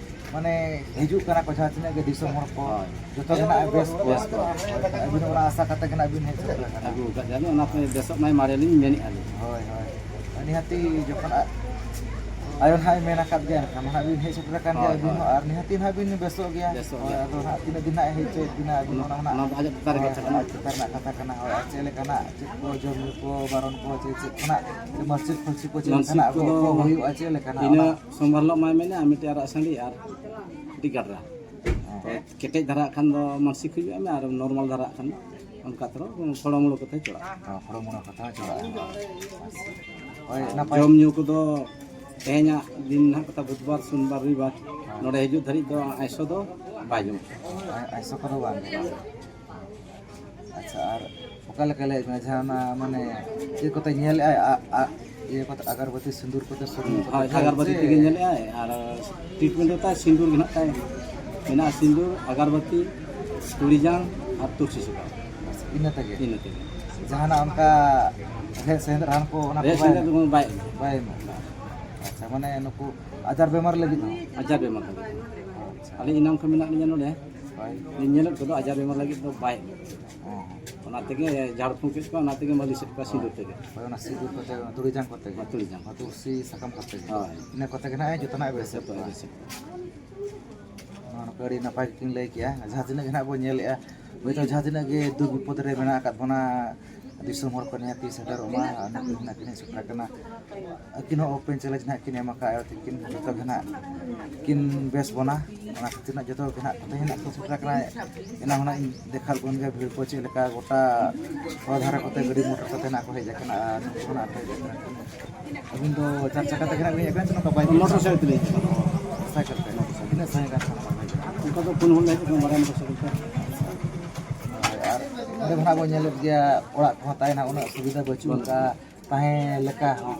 ᱢᱟᱱᱮ ᱦᱤᱡᱩᱜ ᱠᱟᱱᱟ ᱠᱚ ᱡᱟᱦᱟᱸ ᱛᱤᱱᱟᱹᱜ ᱜᱮ ᱫᱤᱥᱚᱢ ᱦᱚᱲ ᱠᱚ, ᱦᱳᱭ᱾ ᱡᱚᱛᱚ ᱜᱮ ᱱᱟᱜ ᱵᱮᱥ ᱠᱚᱣᱟ᱾ ᱵᱮᱥ ᱠᱚᱣᱟ᱾ ᱦᱳᱭ, ᱟᱹᱵᱤᱱ ᱦᱚᱸ ᱚᱱᱟ ᱟᱥᱟ ᱠᱟᱛᱮ ᱜᱮ ᱱᱟᱜ ᱵᱤᱱ ᱦᱮᱡ ᱥᱮᱴᱮᱨ ᱟᱠᱟᱱᱟ᱾ ᱟᱹᱜᱩ ᱟᱠᱟᱫ ᱡᱟᱹᱱᱤᱡ, ᱚᱱᱟᱛᱮ ᱵᱮᱥᱚᱜ ᱢᱟᱭ ᱢᱟᱨᱮ ᱞᱤᱧ ᱢᱮᱱᱮᱫᱼᱟ ᱞᱤᱧ᱾ ᱦᱳᱭ, ᱦᱳᱭ᱾ ᱱᱤᱦᱟᱹᱛᱤ ᱡᱚᱠᱷᱚᱱ ᱟ-, ᱟᱭᱳ ᱱᱟᱦᱟᱜ ᱮ ᱢᱮᱱ ᱟᱠᱟᱫ ᱜᱮᱭᱟ, ᱮᱱᱠᱷᱟᱱ ᱱᱟᱦᱟᱜ ᱵᱤᱱ ᱦᱮᱡ ᱥᱮᱴᱮᱨ ᱟᱠᱟᱱ ᱜᱮᱭᱟ ᱦᱳᱭ, ᱟᱹᱵᱤᱱ ᱦᱚᱸ, ᱦᱳᱭ᱾ ᱟᱨ ᱱᱤᱦᱟᱹᱛᱤ ᱱᱟᱦᱟᱜ ᱵᱤᱱ ᱵᱮᱥᱚᱜ ᱜᱮᱭᱟ᱾ ᱵᱮᱥᱚᱜ ᱦᱳᱭ, ᱜᱮᱭᱟ᱾ ᱟᱫᱚ ᱱᱟᱦᱟᱜ ᱛᱤᱱᱟᱹᱜ ᱫᱤᱱ ᱱᱟᱦᱟᱜ ᱦᱮᱡ ᱦᱚᱪᱚᱭᱮᱫ ᱵᱤᱱᱟ ᱟᱹᱵᱤᱱ, ᱚᱱᱟ, ᱚᱱᱟ ᱫᱚ ᱟᱡᱟᱜ ᱪᱮᱛᱟᱱ ᱨᱮᱜᱮ ᱦᱳᱭ, ᱠᱟᱛᱷᱟ ᱠᱟᱱᱟ᱾ ᱟᱡᱟᱜ ᱪᱮᱛᱟᱱ ᱨᱮᱱᱟᱜ ᱠᱟᱛᱷᱟ ᱠᱟᱱᱟ᱾ ᱦᱳᱭ, ᱟᱨ ᱪᱮᱫ ᱞᱮᱠᱟ ᱱᱟᱦᱟᱜ ᱪᱮᱫ ᱠᱚ ᱡᱚᱢ ᱧᱩ ᱠᱚ, ᱵᱟᱨᱚᱱ ᱠᱚ, ᱪᱮᱫ, ᱪᱮᱫ ᱠᱷᱚᱱᱟᱜ ᱢᱟᱹᱥᱡᱤᱫ ᱯᱷᱟᱹᱥᱡᱤᱫ ᱠᱚ ᱪᱮᱫ ᱢᱟᱹᱥᱡᱤᱫ ᱞᱮᱠᱟᱱᱟᱜ ᱠᱚ, ᱠᱚᱫᱚ ᱠᱚ ᱦᱩᱭᱩᱜᱼᱟ, ᱪᱮᱫ ᱞᱮᱠᱟᱱᱟᱜ ᱤᱱᱟᱹ ᱚᱱᱟ? ᱥᱳᱢᱵᱟᱨ ᱦᱤᱞᱳᱜ ᱢᱟᱭ ᱢᱮᱱᱮᱫ, ᱟᱨ ᱢᱤᱫᱴᱮᱡ ᱟᱨᱟᱜ ᱥᱟᱺᱰᱤ ᱟᱨ ᱢᱤᱫᱴᱤᱡ ᱜᱟᱰᱨᱟ᱾ ᱦᱮᱸ᱾ ᱠᱮᱴᱮᱡ ᱫᱷᱟᱨᱟ ᱠᱷᱟᱱ ᱫᱚ ᱢᱟᱹᱥᱤᱠ ᱦᱩᱭᱩᱜᱼᱟ, ᱟᱨ ᱱᱚᱨᱢᱟᱞ ᱫᱷᱟᱨᱟ ᱠᱷᱟᱱ ᱫᱚ ᱚᱱᱠᱟ ᱛᱷᱚᱲᱟ ᱦᱚᱲᱢᱚ ᱠᱚᱛᱮ ᱪᱚᱲᱟᱜᱼᱟ᱾ ᱦᱚᱸ, ᱦᱚᱲᱢᱚ ᱠᱚᱛᱮ ᱦᱚᱸ ᱪᱚᱲᱟᱜᱼᱟ᱾ ᱦᱳᱭ, ᱱᱟᱯᱟᱭ᱾ ᱡᱚᱢ ᱧᱩ ᱠᱚᱫᱚ ᱛᱮᱦᱮᱧᱟᱜ ᱫᱤᱱ ᱱᱟᱦᱟᱜ ᱠᱟᱛᱷᱟ ᱵᱩᱫᱷᱵᱟᱨ, ᱥᱳᱢᱵᱟᱨ, ᱨᱚᱵᱤᱵᱟᱨ, ᱦᱮᱸ᱾ ᱱᱚᱰᱮ ᱦᱤᱡᱩᱜ ᱫᱷᱟᱹᱨᱤᱡ ᱫᱚ ᱟᱭᱥᱚ ᱫᱚ ᱵᱟᱭ ᱡᱚᱢ ᱠᱚᱣᱟ᱾ ᱟᱭ-, ᱟᱭᱥᱚ ᱠᱚᱫᱚ ᱵᱟᱝ? ᱟᱪᱪᱷᱟ, ᱟᱨ ᱚᱠᱟ ᱞᱮᱠᱟ ᱞᱟᱹᱭ ᱢᱮ, ᱡᱟᱦᱟᱸ ᱚᱱᱟ ᱢᱟᱱᱮ ᱪᱮᱫ ᱠᱚᱛᱮ ᱧᱮᱞᱮᱫᱼᱟᱭ, ᱟ-, ᱟ-, ᱤᱭᱟᱹ ᱠᱚᱛᱮ, ᱟᱜᱟᱨᱵᱟᱹᱛᱤ, ᱥᱤᱸᱫᱩᱨ ᱠᱚᱛᱮ, ᱥᱩᱱᱩᱢ ᱠᱚᱛᱮ ᱦᱳᱭ, ᱥᱮ? ᱟᱜᱟᱨᱵᱟᱹᱛᱤ ᱛᱮᱜᱮ ᱧᱮᱞᱮᱫᱼᱟᱭ, ᱟᱨ ᱴᱨᱤᱴᱢᱮᱱᱴ ᱫᱚ ᱛᱟᱭ ᱥᱤᱸᱫᱩᱨ ᱜᱮ ᱱᱟᱦᱟᱜ ᱛᱟᱭ ᱢᱮᱱᱟᱜᱼᱟ, ᱥᱤᱸᱫᱩᱨ, ᱟᱜᱟᱨᱵᱟᱹᱛᱤ, ᱛᱩᱲᱤ ᱡᱟᱝ ᱟᱨ ᱛᱩᱞᱥᱤ ᱥᱟᱠᱟᱢ᱾ ᱤᱱᱟᱹ ᱛᱮᱜᱮ? ᱤᱱᱟᱹ ᱛᱮᱜᱮ᱾ ᱡᱟᱦᱟᱱᱟᱜ ᱚᱱᱠᱟ ᱨᱮᱦᱮᱫ ᱥᱮᱸᱫᱮᱫ ᱨᱟᱱ ᱠᱚ, ᱚᱱᱟ ᱠᱚ ᱨᱮᱦᱮᱫ ᱵᱟᱭ ᱥᱮᱸᱫᱮᱫ ᱫᱚ ᱵᱟᱭ ᱮᱢᱟ᱾ ᱵᱟᱭ ᱮᱢᱟ? ᱟᱪᱪᱷᱟ, ᱢᱟᱱᱮ ᱱᱩᱠᱩ ᱟᱡᱟᱨ ᱵᱮᱢᱟᱨ ᱞᱟᱹᱜᱤᱫ ᱦᱚᱸ? ᱟᱡᱟᱨ ᱵᱮᱢᱟᱨ ᱞᱟᱹᱜᱤᱫ᱾ ᱟᱪᱪᱷᱟ᱾ ᱟᱹᱞᱤᱧ ᱮᱱᱟᱝ ᱠᱷᱚᱱ ᱢᱮᱱᱟᱜ ᱞᱤᱧᱟ ᱱᱚᱰᱮ᱾ ᱦᱳᱭ᱾ ᱞᱤᱧ ᱧᱮᱞᱮᱫ ᱠᱚᱫᱚ ᱟᱡᱟᱨ ᱵᱮᱢᱟᱨ ᱞᱟᱹᱜᱤᱫ ᱫᱚ ᱵᱟᱭ ᱮᱢᱟ᱾ ᱦᱚᱸ, ᱦᱚᱸ᱾ ᱚᱱᱟ ᱛᱮᱜᱮ ᱡᱷᱟᱲ ᱯᱷᱩᱸᱠ ᱠᱮᱫ ᱠᱚᱣᱟ, ᱚᱱᱟ ᱛᱮᱜᱮ ᱢᱟᱹᱞᱤᱥᱮᱫ ᱠᱚᱣᱟ ᱥᱤᱸᱫᱩᱨ ᱛᱮᱜᱮ᱾ ᱦᱳᱭ, ᱚᱱᱟ ᱥᱤᱸᱫᱩᱨ ᱠᱚᱛᱮ, ᱚᱱᱟ ᱛᱩᱲᱤ ᱡᱟᱝ ᱠᱚᱛᱮ ᱜᱮ᱾ ᱦᱳᱭ, ᱛᱩᱲᱤ ᱡᱟᱝ᱾ ᱚᱱᱟ ᱛᱩᱞᱥᱤ ᱥᱟᱠᱟᱢ ᱠᱚᱛᱮ ᱜᱮ᱾ ᱦᱳᱭ᱾ ᱤᱱᱟᱹ ᱠᱚᱛᱮ ᱜᱮ ᱱᱟᱦᱟᱜ ᱡᱚᱛᱚᱱᱟᱜ ᱮ ᱵᱮᱥᱮᱫ ᱡᱚᱛᱚ ᱠᱚᱣᱟ᱾ ᱵᱮᱥᱮᱫ ᱠᱚᱣᱟ᱾ ᱱᱚᱣᱟ ᱠᱚ ᱟᱹᱰᱤ ᱱᱟᱯᱟᱭ ᱜᱮᱠᱤᱱ ᱞᱟᱹᱭ ᱠᱮᱜᱼᱟ᱾ ᱡᱟᱦᱟᱸ ᱛᱤᱱᱟᱹᱜ ᱜᱮ ᱱᱟᱦᱟᱜ ᱵᱚᱱ ᱧᱮᱞᱮᱜᱼᱟ, ᱦᱳᱭᱛᱳ ᱡᱟᱦᱟᱸ ᱛᱤᱱᱟᱹᱜ ᱜᱮ ᱫᱩᱠ ᱵᱤᱯᱚᱫ ᱨᱮ ᱢᱮᱱᱟᱜ ᱟᱠᱟᱫ ᱵᱚᱱᱟ, ᱫᱤᱥᱚᱢ ᱦᱚᱲ ᱠᱚ ᱱᱤᱦᱟᱹᱛᱤ ᱥᱮᱴᱮᱨᱚᱜ ᱢᱟ᱾ ᱟᱨ ᱱᱩᱠᱩ ᱱᱟᱦᱟᱜ ᱠᱤᱱ ᱦᱮᱡ ᱥᱮᱴᱮᱨ ᱟᱠᱟᱱᱟ᱾ ᱟᱹᱠᱤᱱ ᱦᱚᱸ open challenge ᱱᱟᱦᱟᱜ ᱠᱤᱱ ᱮᱢ ᱟᱠᱟᱫᱼᱟ, ᱛᱤᱠᱤᱱ ᱡᱚᱛᱚ ᱜᱮ ᱱᱟᱦᱟᱜ ᱠᱤᱱ ᱵᱮᱥ ᱵᱚᱱᱟ᱾ ᱚᱱᱟ ᱠᱷᱟᱹᱛᱤᱨ ᱱᱟᱦᱟᱜ ᱡᱚᱛᱚ ᱜᱮ ᱱᱟᱦᱟᱜ ᱠᱚ ᱛᱮᱦᱮᱧ ᱱᱟᱦᱟᱜ ᱠᱚ ᱥᱮᱴᱮᱨ ᱟᱠᱟᱱᱟ᱾ ᱮᱱᱟᱝ ᱦᱚᱸ ᱱᱟᱦᱟᱜ ᱤᱧ ᱫᱮᱠᱷᱟᱣ ᱞᱮᱫ ᱵᱚᱱ ᱜᱮᱭᱟ ᱵᱷᱤᱲ ᱠᱚ ᱪᱮᱫ ᱞᱮᱠᱟ, ᱜᱚᱴᱟ ᱦᱚᱨ ᱫᱷᱟᱨᱮ ᱠᱚᱛᱮ ᱜᱟᱹᱰᱤ ᱢᱚᱴᱚᱨ ᱠᱚᱛᱮ ᱱᱟᱦᱟᱜ ᱠᱚ ᱦᱮᱡ ᱟᱠᱟᱱᱟ, ᱟᱨ ᱱᱩᱠᱩ ᱦᱚᱸ ᱱᱟᱦᱟᱜ ᱠᱚ ᱦᱮᱡ ᱟᱠᱟᱱᱟ᱾ ᱟᱹᱵᱤᱱ ᱫᱚ ᱪᱟᱨ ᱪᱟᱠᱟ ᱛᱮᱜᱮ ᱱᱟᱦᱟᱜ ᱵᱤᱱ ᱦᱮᱡ ᱟᱠᱟᱱᱟ ᱥᱮ ᱱᱚᱝᱠᱟ ᱵᱟᱭᱤᱠ? ᱢᱚᱴᱚᱨ ᱥᱟᱭᱠᱮᱞ ᱛᱮᱞᱤᱧ ᱦᱮᱡ ᱟᱠᱟᱱᱟ᱾ ᱥᱟᱭᱠᱮᱞ ᱛᱮ? ᱛᱤᱱᱟᱹᱜ ᱥᱟᱺᱜᱤᱧ ᱜᱟᱱ ᱠᱷᱚᱱ ᱵᱟᱭᱤᱠ? ᱚᱱᱠᱟ ᱫᱚ ᱯᱩᱱ ᱦᱚᱲ ᱞᱮ ᱦᱮᱡ ᱟᱠᱟᱱᱟ ᱵᱟᱨᱭᱟ ᱢᱚᱴᱚᱨ ᱥᱟᱭᱠᱮᱞ ᱛᱮ᱾ ᱦᱳᱭ, ᱟᱨ ᱱᱚᱸᱰᱮ ᱫᱚ ᱱᱟᱦᱟᱜ ᱵᱚᱱ ᱧᱮᱞᱮᱫ ᱜᱮᱭᱟ, ᱚᱲᱟᱜ ᱠᱚᱦᱚᱸ ᱛᱟᱦᱮᱱᱟ ᱩᱱᱟᱹᱜ ᱥᱩᱵᱤᱫᱷᱟ ᱵᱟᱹᱪᱩᱜ ᱵᱟᱹᱱᱩᱜ᱾ ᱟᱠᱟᱫᱼᱟ᱾ ᱛᱟᱦᱮᱸ ᱞᱮᱠᱟ ᱦᱚᱸ᱾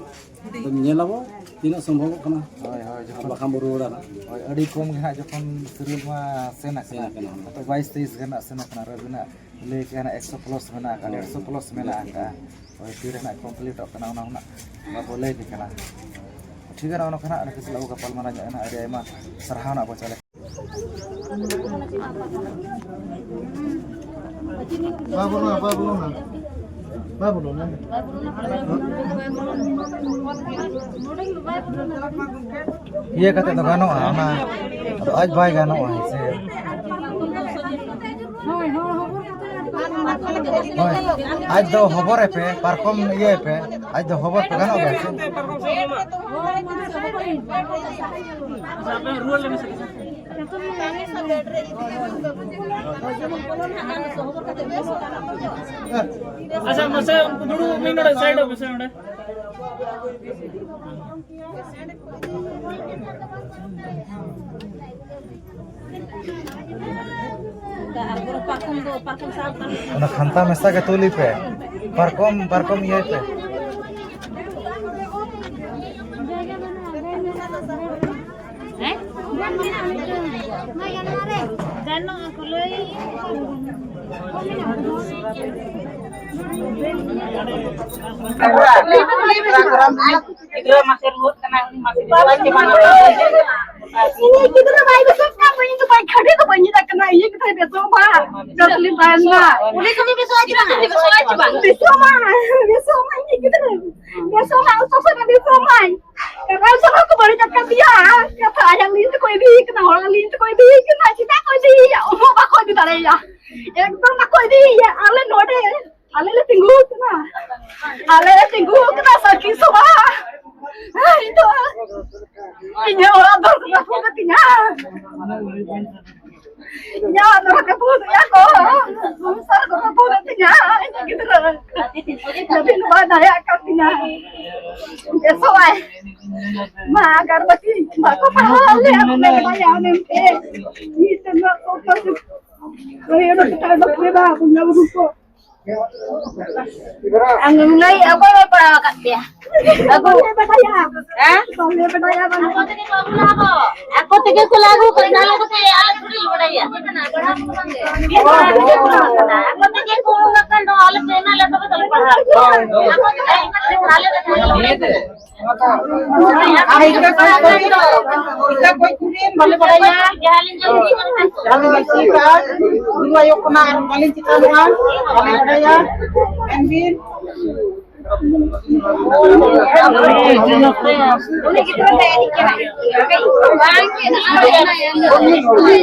ᱟᱫᱚ ᱧᱮᱞ ᱟᱵᱚ ᱛᱤᱱᱟᱹᱜ ᱥᱚᱢᱵᱷᱚᱵᱚᱜ ᱠᱟᱱᱟ᱾ ᱦᱳᱭ, ᱦᱳᱭ, ᱟᱨ ᱡᱚᱠᱷᱚᱱ ᱵᱟᱠᱷᱟᱱ ᱵᱚ ᱨᱩᱣᱟᱹᱲᱟ ᱱᱟᱜ᱾ ᱦᱳᱭ, ᱟᱹᱰᱤ ᱠᱚᱢ ᱜᱮ ᱦᱟᱸᱜ ᱡᱚᱠᱷᱚᱱ ᱥᱤᱨᱤᱭᱟᱞ ᱢᱟ ᱥᱮᱱ ᱥᱮᱱ ᱟᱠᱟᱱᱟ᱾ ᱟᱠᱟᱱᱟ, ᱦᱳᱭ᱾ ᱛᱚ ᱵᱟᱭᱤᱥ ᱛᱮᱭᱤᱥ ᱜᱟᱱ ᱦᱟᱸᱜ ᱥᱮᱱ ᱟᱠᱟᱱᱟ᱾ ᱟᱨ ᱟᱹᱵᱤᱱᱟᱜ ᱞᱟᱹᱭ ᱠᱮᱜᱼᱟ ᱦᱟᱸᱜ ᱮᱠᱥᱚ ᱯᱞᱟᱥ ᱢᱮᱱᱟᱜ ᱟᱠᱟᱫ, ᱦᱳᱭ, ᱮᱠᱥᱚ ᱯᱞᱟᱥ ᱢᱮᱱᱟᱜ ᱟᱠᱟᱫ᱾ ᱦᱳᱭ, ᱛᱤᱨᱮ ᱦᱟᱸᱜ ᱠᱚᱢᱯᱞᱤᱴᱚᱜ ᱠᱟᱱᱟ, ᱚᱱᱟ ᱦᱚᱸ ᱱᱟᱜ ᱵᱟᱵᱚ ᱞᱟᱹᱭ ᱟᱯᱮ ᱠᱟᱱᱟ᱾ ᱴᱷᱤᱠ ᱜᱮᱭᱟ, ᱱᱚᱜᱼᱚ ᱱᱚᱝᱠᱟ ᱦᱟᱸᱜ ᱱᱟᱜ ᱥᱟᱞᱟᱜ ᱵᱚ ᱜᱟᱯᱟᱞ ᱢᱟᱨᱟᱣ ᱧᱚᱜ ᱮᱱᱟ᱾ ᱟᱹᱰᱤ ᱟᱭᱢᱟ ᱥᱟᱨᱦᱟᱣ ᱱᱟᱜ ᱵᱚ ᱪᱟᱞᱮ᱾ ᱵᱟᱭ ᱵᱚᱞᱚᱱᱟ, ᱵᱟᱭ ᱵᱚᱞᱚᱱᱟ᱾ ᱤᱭᱟᱹ ᱠᱟᱛᱮ ᱫᱚ ᱜᱟᱱᱚᱜᱼᱟ, ᱚᱱᱟ ᱫᱚ ᱟᱡ ᱵᱟᱭ ᱜᱟᱱᱚᱜᱼᱟ, ᱦᱮᱸ ᱥᱮ? ᱦᱳᱭ, ᱟᱡ ᱫᱚ ᱦᱚᱵᱚᱨ ᱮᱯᱮ, ᱯᱟᱨᱠᱚᱢ ᱤᱭᱟᱹ ᱮᱯᱮ, ᱟᱡ ᱫᱚ ᱦᱚᱵᱚᱨ ᱯᱮ ᱜᱟᱱᱚᱜ ᱜᱮᱭᱟ ᱥᱮ? ᱟᱪᱪᱷᱟ, ᱢᱟᱥᱮ ᱩᱱᱠᱩ ᱫᱩᱲᱩᱵ ᱢᱮ ᱱᱚᱰᱮ, ᱥᱟᱭᱤᱰ ᱚᱜ ᱢᱮᱥᱮ ᱱᱚᱰᱮ᱾ ᱚᱱᱟ ᱠᱷᱟᱱᱛᱟ ᱢᱮᱥᱟ ᱜᱮ ᱛᱩᱞᱤ ᱯᱮ, ᱯᱟᱨᱠᱚᱢ, ᱯᱟᱨᱠᱚᱢ ᱤᱭᱟᱹᱭ ᱯᱮ᱾ ᱦᱮᱸ? ᱜᱟᱱᱚᱜᱼᱟ ᱠᱚ ᱞᱟᱹᱭ᱾ ᱜᱤᱫᱽᱨᱟᱹ ᱢᱟᱥᱮ ᱨᱩᱣᱟᱹᱜ ᱠᱟᱱᱟ, ᱩᱱᱤ ᱢᱟᱥᱮ ᱵᱮᱥᱚᱜᱼᱟ ᱪᱮ ᱵᱟᱝ? ᱤᱧᱤᱡ ᱜᱤᱫᱽᱨᱟᱹ ᱵᱟᱭ ᱵᱮᱥᱚᱜ ᱠᱟᱱ, ᱤᱧ ᱫᱚ ᱵᱟᱹᱧ ᱠᱷᱟᱹᱰᱤ ᱫᱚ ᱵᱟᱹᱧ ᱧᱮᱞ ᱠᱟᱱᱟ, ᱤᱧᱤᱡ ᱜᱤᱫᱽᱨᱟᱹᱭ ᱵᱮᱥᱚᱜ ᱢᱟ᱾ ᱡᱚᱞᱫᱤ ᱛᱟᱦᱮᱱ ᱢᱟ᱾ ᱩᱱᱤ ᱡᱩᱫᱤ ᱵᱮᱥᱚᱜᱼᱟ ᱪᱮ ᱵᱟᱝ? ᱵᱮᱥᱚᱜᱼᱟ ᱪᱮ ᱵᱟᱝ? ᱵᱮᱥᱚᱜ ᱢᱟ, ᱵᱮᱥᱚᱜ ᱢᱟ, ᱩᱥᱟᱹᱨᱟ ᱵᱮᱥᱚᱜ ᱢᱟᱭ᱾ ᱨᱟᱱ ᱥᱟᱱᱟᱢ ᱠᱚ ᱵᱟᱹᱲᱤᱡ ᱟᱠᱟᱫᱮᱭᱟ᱾ ᱠᱟᱛᱷᱟ ᱟᱭᱟᱜ ᱞᱤᱧ ᱛᱮᱠᱚ ᱤᱫᱤᱭᱮ ᱠᱟᱱᱟ, ᱦᱚᱲᱟᱜ ᱞᱤᱧ ᱛᱮᱠᱚ ᱤᱫᱤᱭᱮ ᱠᱟᱱᱟ, ᱪᱮᱫᱟᱜ ᱠᱚ ᱤᱫᱤᱭᱮᱭᱟ? ᱚᱦᱚ, ᱵᱟᱠᱚ ᱤᱫᱤ ᱫᱟᱲᱮᱭᱟᱭᱟ᱾ ᱮᱠᱫᱚᱢ ᱵᱟᱠᱚ ᱤᱫᱤᱭᱮᱭᱟ᱾ ᱟᱞᱮ ᱱᱚᱰᱮ ᱟᱞᱮ ᱞᱮ ᱛᱤᱸᱜᱩ ᱟᱠᱟᱱᱟ, ᱟᱞᱮ ᱞᱮ ᱛᱤᱸᱜᱩ ᱟᱠᱟᱱᱟ ᱥᱟᱹᱠᱷᱤ ᱥᱚᱵᱷᱟ᱾ ᱤᱧ ᱫᱚ ᱤᱧᱟᱹᱜ ᱚᱲᱟᱜ ᱫᱩᱣᱟᱹᱨ ᱠᱚ ᱨᱟᱹᱯᱩᱫ ᱟᱹᱛᱤᱧᱟ, ᱤᱧᱟᱹᱜ ᱚᱲᱟᱜ ᱫᱩᱣᱟᱹᱨ ᱨᱟᱹᱯᱩᱫ ᱟᱹᱛᱤᱧᱟ ᱠᱚ, ᱥᱚᱝᱥᱟᱨ ᱠᱚ ᱨᱟᱹᱯᱩᱫ ᱟᱹᱛᱤᱧᱟ, ᱤᱧ ᱜᱤᱫᱽᱨᱟᱹ ᱡᱟᱹᱯᱤᱫ ᱵᱟᱭ ᱫᱟᱲᱮᱭᱟᱜ ᱠᱟᱱ ᱛᱤᱧᱟ᱾ ᱵᱮᱥᱚᱜ ᱟᱭ ᱢᱟ, ᱟᱜᱟᱨᱵᱟᱹᱛᱤ ᱵᱟᱠᱚ ᱯᱟᱲᱦᱟᱣ ᱞᱮᱭᱟ ᱢᱮᱱᱛᱮ, ᱢᱤᱫᱴᱮᱱ ᱵᱟᱠᱚ ᱯᱟᱲᱦᱟᱣ ᱞᱮᱭᱟ ᱢᱮᱱᱛᱮ᱾ ᱦᱳᱭ, ᱚᱱᱟ ᱠᱚ ᱛᱟᱭᱚᱢ ᱫᱚ ᱯᱩᱨᱟᱹ ᱵᱚᱸᱜᱟ ᱵᱩᱨᱩ ᱠᱚ᱾ ᱟᱢ ᱞᱟᱹᱭ, ᱚᱠᱚᱭ ᱵᱟᱭ ᱯᱟᱲᱦᱟᱣ ᱟᱠᱟᱫ ᱯᱮᱭᱟ? ᱟᱹᱜᱩ᱾ ᱵᱟᱞᱮ ᱵᱟᱰᱟᱭᱟ᱾ ᱦᱮᱸ? ᱵᱟᱞᱮ ᱵᱟᱰᱟᱭᱟ, ᱵᱟᱞᱮ ᱵᱟᱰᱟᱭᱟ᱾ ᱟᱠᱚ ᱛᱮᱜᱮ ᱠᱚ ᱞᱟᱹᱜᱩ ᱠᱟᱜ, ᱱᱟᱞᱟ ᱠᱟᱛᱮ ᱟᱨ ᱛᱷᱚᱲᱤ ᱵᱟᱰᱟᱭᱟ᱾ ᱟᱠᱚ ᱛᱮᱜᱮ ᱠᱚ ᱚᱞ ᱟᱠᱟᱱ ᱫᱚ᱾ ᱟᱞᱮ ᱯᱮ ᱮᱢᱟ ᱞᱮ ᱛᱚᱵᱮ ᱛᱚᱞᱮ ᱯᱟᱲᱦᱟᱣ ᱠᱚᱣᱟ᱾ ᱟᱞᱮ ᱫᱚ ᱟᱨ ᱤᱱᱠᱟᱹ ᱠᱚ ᱠᱩᱞᱤ, ᱤᱱᱠᱟᱹ ᱠᱚ ᱠᱩᱞᱤ ᱵᱟᱞᱮ ᱵᱟᱲᱟᱭᱟ᱾ ᱡᱟᱦᱟᱸ ᱞᱤᱧ ᱧᱮᱞ ᱠᱮᱫᱟ, ᱜᱩᱨᱩ ᱟᱭᱳ ᱠᱷᱚᱱᱟᱜ ᱟᱨ ᱵᱟᱹᱞᱤᱧ ᱪᱮᱛᱟᱱᱚᱜᱼᱟ, ᱵᱟᱞᱮ ᱵᱟᱲᱟᱭᱟ᱾ ᱮᱱᱵᱤᱱ᱾ ᱩᱱᱤ ᱜᱤᱫᱽᱨᱟᱹ ᱫᱚ ᱮᱱᱮᱡ ᱠᱟᱱᱟᱭ᱾ ᱵᱟᱝ ᱜᱮ, ᱱᱚᱜᱼᱚᱭ ᱱᱚᱜᱼᱚᱭ᱾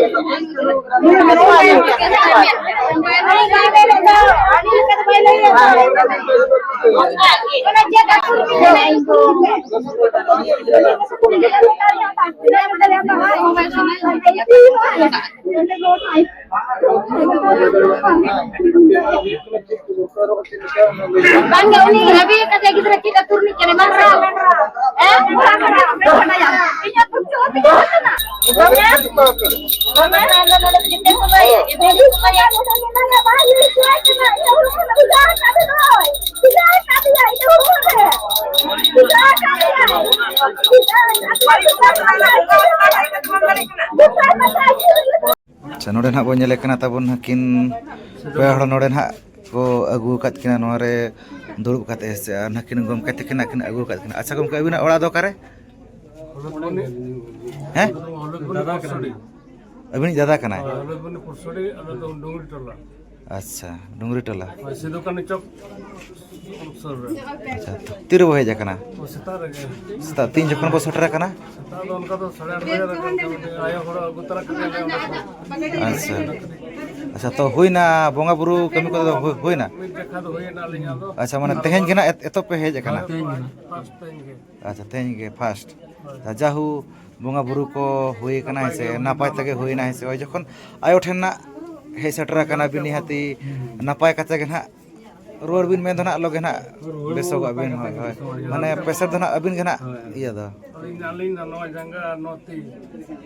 ᱵᱟᱝ ᱜᱮ, ᱩᱱᱤ ᱨᱟᱵᱤ ᱠᱟᱛᱮ ᱜᱤᱫᱽᱨᱟᱹ ᱪᱮᱫ ᱟᱹᱛᱩ ᱨᱤᱱᱤᱡ ᱠᱟᱱᱟᱭ? ᱢᱟᱱᱨᱟ᱾ ᱦᱮᱸ? ᱤᱧ ᱟᱹᱛᱩ ᱪᱮᱫ ᱟᱹᱛᱩ ᱠᱟᱱᱟ? ᱫᱚᱢᱮ? ᱫᱚᱢᱮ? ᱡᱮᱛᱮ ᱥᱚᱢᱚᱭ, ᱡᱮᱛᱮ ᱥᱚᱢᱚᱭ᱾ ᱟᱪᱪᱷᱟ, ᱱᱚᱰᱮ ᱱᱟᱦᱟᱜ ᱵᱚᱱ ᱧᱮᱞᱮ ᱠᱟᱱᱟ ᱛᱟᱵᱚᱱ ᱱᱟᱦᱟᱜ ᱠᱤᱱ ᱯᱮ ᱦᱚᱲ ᱱᱚᱰᱮ ᱱᱟᱦᱟᱜ ᱠᱚ ᱟᱹᱜᱩ ᱟᱠᱟᱫ ᱠᱤᱱᱟ ᱱᱚᱣᱟ ᱨᱮ ᱫᱩᱲᱩᱵ ᱠᱟᱛᱮ, ᱥᱮ ᱟᱨ ᱱᱟᱦᱟᱜ ᱠᱤᱱ ᱜᱚᱢᱠᱮ ᱛᱟᱹᱠᱤᱱ ᱱᱟᱦᱟᱜ ᱠᱤᱱ ᱟᱹᱜᱩ ᱟᱠᱟᱫ ᱠᱤᱱᱟ᱾ ᱟᱪᱪᱷᱟ ᱜᱚᱢᱠᱮ, ᱟᱹᱵᱤᱱᱟᱜ ᱚᱲᱟᱜ ᱫᱚ ᱚᱠᱟᱨᱮ? ᱦᱮᱸ? ᱫᱟᱫᱟ ᱠᱟᱱᱟ᱾ ᱟᱹᱵᱤᱱᱤᱡ ᱫᱟᱫᱟ ᱠᱟᱱᱟᱭ? ᱦᱳᱭ, ᱦᱚᱞᱚᱫᱵᱚᱱᱤ ᱯᱩᱨᱥᱚᱰᱤ, ᱟᱞᱮ ᱫᱚ ᱰᱩᱝᱨᱤ ᱴᱚᱞᱟ᱾ ᱟᱪᱪᱷᱟ, ᱰᱩᱝᱨᱤ ᱴᱚᱞᱟ᱾ ᱦᱳᱭ, ᱥᱤᱫᱩ ᱠᱟᱹᱱᱦᱩ ᱪᱚᱠ ᱥᱩᱨ ᱨᱮ᱾ ᱟᱪᱪᱷᱟ, ᱛᱤ ᱨᱮᱵᱚ ᱦᱮᱡ ᱟᱠᱟᱱᱟ? ᱥᱮᱛᱟᱜ ᱨᱮᱜᱮ᱾ ᱥᱮᱛᱟᱜ ᱛᱤᱱ ᱡᱚᱠᱷᱚᱱ ᱵᱚ ᱥᱮᱴᱮᱨ ᱟᱠᱟᱱᱟ? ᱥᱮᱛᱟᱜ ᱫᱚ ᱚᱱᱠᱟ ᱫᱚ ᱥᱟᱲᱮ ᱟᱴ ᱵᱟᱡᱮ ᱨᱮ ᱢᱤᱫᱴᱮᱱ ᱟᱭᱳ ᱦᱚᱲ ᱟᱹᱜᱩ ᱛᱚᱨᱟ ᱠᱮᱫᱮᱭᱟ ᱚᱸᱰᱮ ᱠᱷᱚᱱ᱾ ᱟᱪᱪᱷᱟ᱾ ᱟᱪᱪᱷᱟ, ᱛᱚ ᱦᱩᱭᱱᱟ, ᱵᱚᱸᱜᱟ ᱵᱩᱨᱩ ᱠᱟᱹᱢᱤ ᱠᱚᱫᱚ ᱦᱩᱭ-, ᱦᱩᱭᱱᱟ? ᱢᱤᱫ ᱡᱟᱠᱷᱟ ᱫᱚ ᱦᱩᱭᱱᱟ ᱟᱹᱞᱤᱧᱟᱜ ᱫᱚ᱾ ᱟᱪᱪᱷᱟ, ᱢᱟᱱᱮ ᱛᱮᱦᱮᱧ ᱜᱮ ᱱᱟᱜ ᱮᱛ-, ᱮᱛᱚᱦᱚᱵ ᱯᱮ ᱦᱮᱡ ᱟᱠᱟᱱᱟ? ᱦᱳᱭ, ᱛᱮᱦᱮᱧ ᱜᱮ᱾ ᱯᱷᱟᱥᱴ ᱛᱮᱦᱮᱧ ᱜᱮ᱾ ᱟᱪᱪᱷᱟ, ᱛᱮᱦᱮᱧ ᱜᱮ ᱯᱷᱟᱥᱴ᱾ ᱦᱳᱭ᱾ ᱡᱟᱦᱩ ᱵᱚᱸᱜᱟ ᱵᱩᱨᱩ ᱠᱚ ᱦᱩᱭ ᱟᱠᱟᱱᱟ, ᱦᱮᱸ ᱥᱮ? ᱱᱟᱯᱟᱭ ᱛᱮᱜᱮ ᱦᱩᱭᱱᱟ, ᱦᱮᱸ ᱥᱮ? ᱦᱳᱭ, ᱡᱚᱠᱷᱚᱱ ᱟᱭᱳ ᱴᱷᱮᱱ ᱱᱟᱜ ᱦᱮᱡ ᱥᱮᱴᱮᱨ ᱟᱠᱟᱱᱟ ᱵᱤᱱ, ᱱᱤᱦᱟᱹᱛᱤ ᱱᱟᱯᱟᱭ ᱠᱟᱛᱷᱟ ᱜᱮ ᱱᱟᱜ ᱨᱩᱣᱟᱹᱲ ᱵᱤᱱ ᱢᱮᱱ ᱫᱚ ᱱᱟᱜ ᱞᱚᱜᱮ ᱱᱟᱜ ᱵᱮᱥᱚᱜᱚᱜ ᱵᱤᱱ, ᱦᱳᱭ, ᱦᱳᱭ᱾ ᱢᱟᱱᱮ ᱯᱮᱥᱮᱱᱴ ᱫᱚ ᱱᱟᱜ ᱟᱹᱵᱤᱱ ᱜᱮ ᱱᱟᱜ ᱤᱭᱟᱹ ᱫᱚ᱾ ᱟᱹᱞᱤᱧ, ᱟᱹᱞᱤᱧ ᱫᱚ ᱱᱚᱣᱟ ᱡᱟᱸᱜᱟ ᱟᱨ ᱱᱚᱣᱟ ᱛᱤ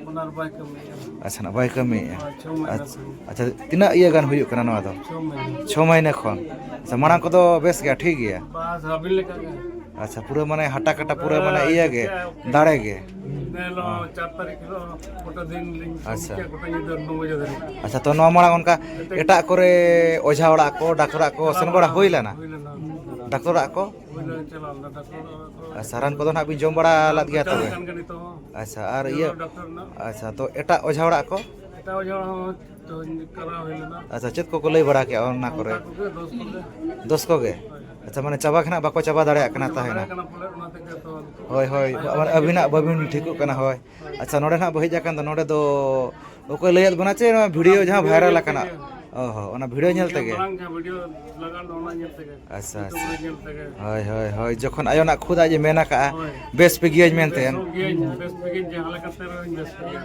ᱵᱟᱱᱟᱨ ᱵᱟᱭ ᱠᱟᱹᱢᱤᱭᱮᱫᱼᱟ᱾ ᱟᱪᱪᱷᱟ, ᱱᱟᱜ ᱵᱟᱭ ᱠᱟᱹᱢᱤᱭᱮᱫᱼᱟ᱾ ᱦᱳᱭ, ᱪᱷᱚ ᱢᱟᱹᱦᱱᱟᱹ ᱟᱪᱪᱷᱟ, ᱠᱷᱚᱱ᱾ ᱟᱪᱪᱷᱟ, ᱛᱤᱱᱟᱹᱜ ᱤᱭᱟᱹ ᱜᱟᱱ ᱦᱩᱭᱩᱜ ᱠᱟᱱᱟ ᱱᱚᱣᱟ ᱫᱚ? ᱪᱷᱚ ᱢᱟᱹᱦᱱᱟᱹ᱾ ᱪᱷᱚ ᱢᱟᱹᱦᱱᱟᱹ ᱠᱷᱚᱱ᱾ ᱟᱪᱪᱷᱟ, ᱢᱟᱲᱟᱝ ᱠᱚᱫᱚ ᱵᱮᱥ ᱜᱮᱭᱟ, ᱴᱷᱤᱠ ᱜᱮᱭᱟ? ᱵᱟᱥ, ᱟᱹᱵᱤᱱ ᱞᱮᱠᱟ ᱜᱮ᱾ ᱟᱪᱪᱷᱟ, ᱯᱩᱨᱟᱹ ᱢᱟᱱᱮ ᱦᱟᱴᱟ ᱠᱟᱴᱟ ᱯᱩᱨᱟᱹ ᱢᱟᱱᱮ ᱤᱭᱟᱹ ᱜᱮ, ᱫᱟᱲᱮ ᱜᱮ᱾ ᱦᱤᱞᱳᱜ ᱪᱟᱨ ᱛᱟᱹᱨᱤᱠᱷ ᱦᱤᱞᱳᱜ ᱜᱚᱴᱟ ᱫᱤᱱ ᱞᱤᱧ ᱠᱟᱹᱢᱤ ᱟᱪᱪᱷᱟ᱾ ᱠᱮᱜᱼᱟ, ᱜᱚᱴᱟ ᱧᱤᱫᱟᱹ ᱱᱚ ᱵᱟᱡᱮ ᱫᱷᱟᱹᱨᱤᱡ᱾ ᱟᱪᱪᱷᱟ, ᱛᱚ ᱱᱚᱣᱟ ᱢᱟᱲᱟᱝ ᱚᱱᱠᱟ ᱮᱴᱟᱜ ᱠᱚᱨᱮ ᱚᱡᱷᱟ ᱚᱲᱟᱜ ᱠᱚ, ᱰᱟᱠᱛᱟᱨ ᱚᱲᱟᱜ ᱠᱚ ᱥᱮᱱ ᱵᱟᱲᱟ ᱦᱩᱭ ᱞᱮᱱᱟ? ᱦᱩᱭ ᱞᱮᱱᱟ᱾ ᱰᱟᱠᱛᱟᱨ ᱚᱲᱟᱜ ᱠᱚ? ᱦᱩᱭ ᱞᱮᱱᱟ, ᱪᱟᱞᱟᱣ ᱞᱮᱱᱟ ᱰᱟᱠᱛᱟᱨ ᱚᱲᱟᱜ ᱠᱚ᱾ ᱟᱪᱪᱷᱟ, ᱨᱟᱱ ᱠᱚᱫᱚ ᱱᱟᱦᱟᱜ ᱵᱤᱱ ᱡᱚᱢ ᱵᱟᱲᱟ ᱞᱮᱫ ᱜᱮᱭᱟ ᱪᱟᱞᱟᱜ ᱛᱚᱵᱮ? ᱠᱟᱱ ᱜᱮᱭᱟ ᱱᱤᱛᱚᱜ ᱦᱚᱸ᱾ ᱟᱪᱪᱷᱟ, ᱟᱨ ᱤᱭᱟᱹ, ᱰᱟᱠᱛᱟᱨ ᱨᱮᱱᱟᱜ᱾ ᱟᱪᱪᱷᱟ, ᱛᱚ ᱮᱴᱟᱜ ᱚᱡᱷᱟ ᱚᱲᱟᱜ ᱠᱚ? ᱮᱴᱟᱜ ᱚᱡᱷᱟ ᱦᱚᱸ ᱛᱚ ᱪᱟᱞᱟᱣ ᱦᱩᱭ ᱞᱮᱱᱟ᱾ ᱟᱪᱪᱷᱟ, ᱪᱮᱫ ᱠᱚᱠᱚ ᱞᱟᱹᱭ ᱵᱟᱲᱟ ᱠᱮᱜᱼᱟ ᱚᱱᱟ ᱠᱚᱨᱮ? ᱚᱱᱠᱟ ᱠᱚᱜᱮ, ᱫᱚᱥ ᱠᱚᱜᱮ᱾ ᱫᱚᱥ ᱠᱚᱜᱮ? ᱦᱳᱭ, ᱦᱳᱭ᱾ ᱟᱪᱪᱷᱟ, ᱢᱟᱱᱮ ᱪᱟᱵᱟ ᱜᱮ ᱱᱟᱦᱟᱜ ᱵᱟᱠᱚ ᱪᱟᱵᱟ ᱫᱟᱲᱮᱭᱟᱜ ᱠᱟᱱᱟ ᱪᱟᱵᱟ ᱛᱟᱦᱮᱱᱟ᱾ ᱫᱟᱲᱮᱭᱟᱜ ᱠᱟᱱᱟ ᱯᱟᱞᱮ, ᱚᱱᱟ ᱛᱮᱜᱮ ᱛᱚ᱾ ᱦᱳᱭ, ᱦᱳᱭ, ᱟᱹᱵᱤᱱᱟᱜ ᱵᱟᱹᱵᱤᱱ ᱴᱷᱤᱠᱚᱜ ᱠᱟᱱᱟ, ᱦᱳᱭ᱾ ᱟᱪᱪᱷᱟ, ᱱᱚᱰᱮ ᱱᱟᱦᱟᱜ ᱵᱚ ᱦᱮᱡ ᱟᱠᱟᱱ ᱫᱚ, ᱱᱚᱰᱮ ᱫᱚ ᱚᱠᱚᱭ ᱞᱟᱹᱭᱟᱫ ᱵᱚᱱᱟ ᱪᱮ ᱱᱚᱣᱟ ᱵᱷᱤᱰᱤᱭᱳ ᱡᱟᱦᱟᱸ ᱵᱷᱟᱭᱨᱟᱞ ᱟᱠᱟᱱᱟ? ᱚ ᱦᱚᱸ, ᱚᱱᱟ ᱵᱷᱤᱰᱤᱭᱳ ᱧᱮᱞ ᱛᱮᱜᱮ? ᱢᱟᱲᱟᱝ ᱡᱟᱦᱟᱸ ᱵᱷᱤᱰᱤᱭᱳ ᱞᱟᱜᱟᱣ ᱞᱮᱱᱟ, ᱚᱱᱟ ᱧᱮᱞ ᱛᱮᱜᱮ᱾ ᱟᱪᱪᱷᱟ, ᱟᱪᱪᱷᱟ᱾ YouTube ᱨᱮ ᱧᱮᱞ ᱛᱮᱜᱮ᱾ ᱦᱳᱭ, ᱦᱳᱭ, ᱦᱳᱭ, ᱡᱚᱠᱷᱚᱱ ᱟᱭᱳ ᱱᱟᱜ ᱠᱷᱩᱫ ᱟᱡ ᱮ ᱢᱮᱱ ᱟᱠᱟᱜᱼᱟ, ᱦᱳᱭ᱾ ᱵᱮᱥ ᱯᱮ ᱜᱮᱭᱟᱹᱧ ᱢᱮᱱᱛᱮ᱾ ᱵᱮᱥ ᱜᱮᱭᱟᱹᱧ, ᱵᱮᱥ ᱜᱮᱭᱟᱹᱧ, ᱡᱟᱦᱟᱸ ᱞᱮᱠᱟᱛᱮ ᱨᱮᱦᱚᱸᱧ ᱵᱮᱥ ᱜᱮᱭᱟ᱾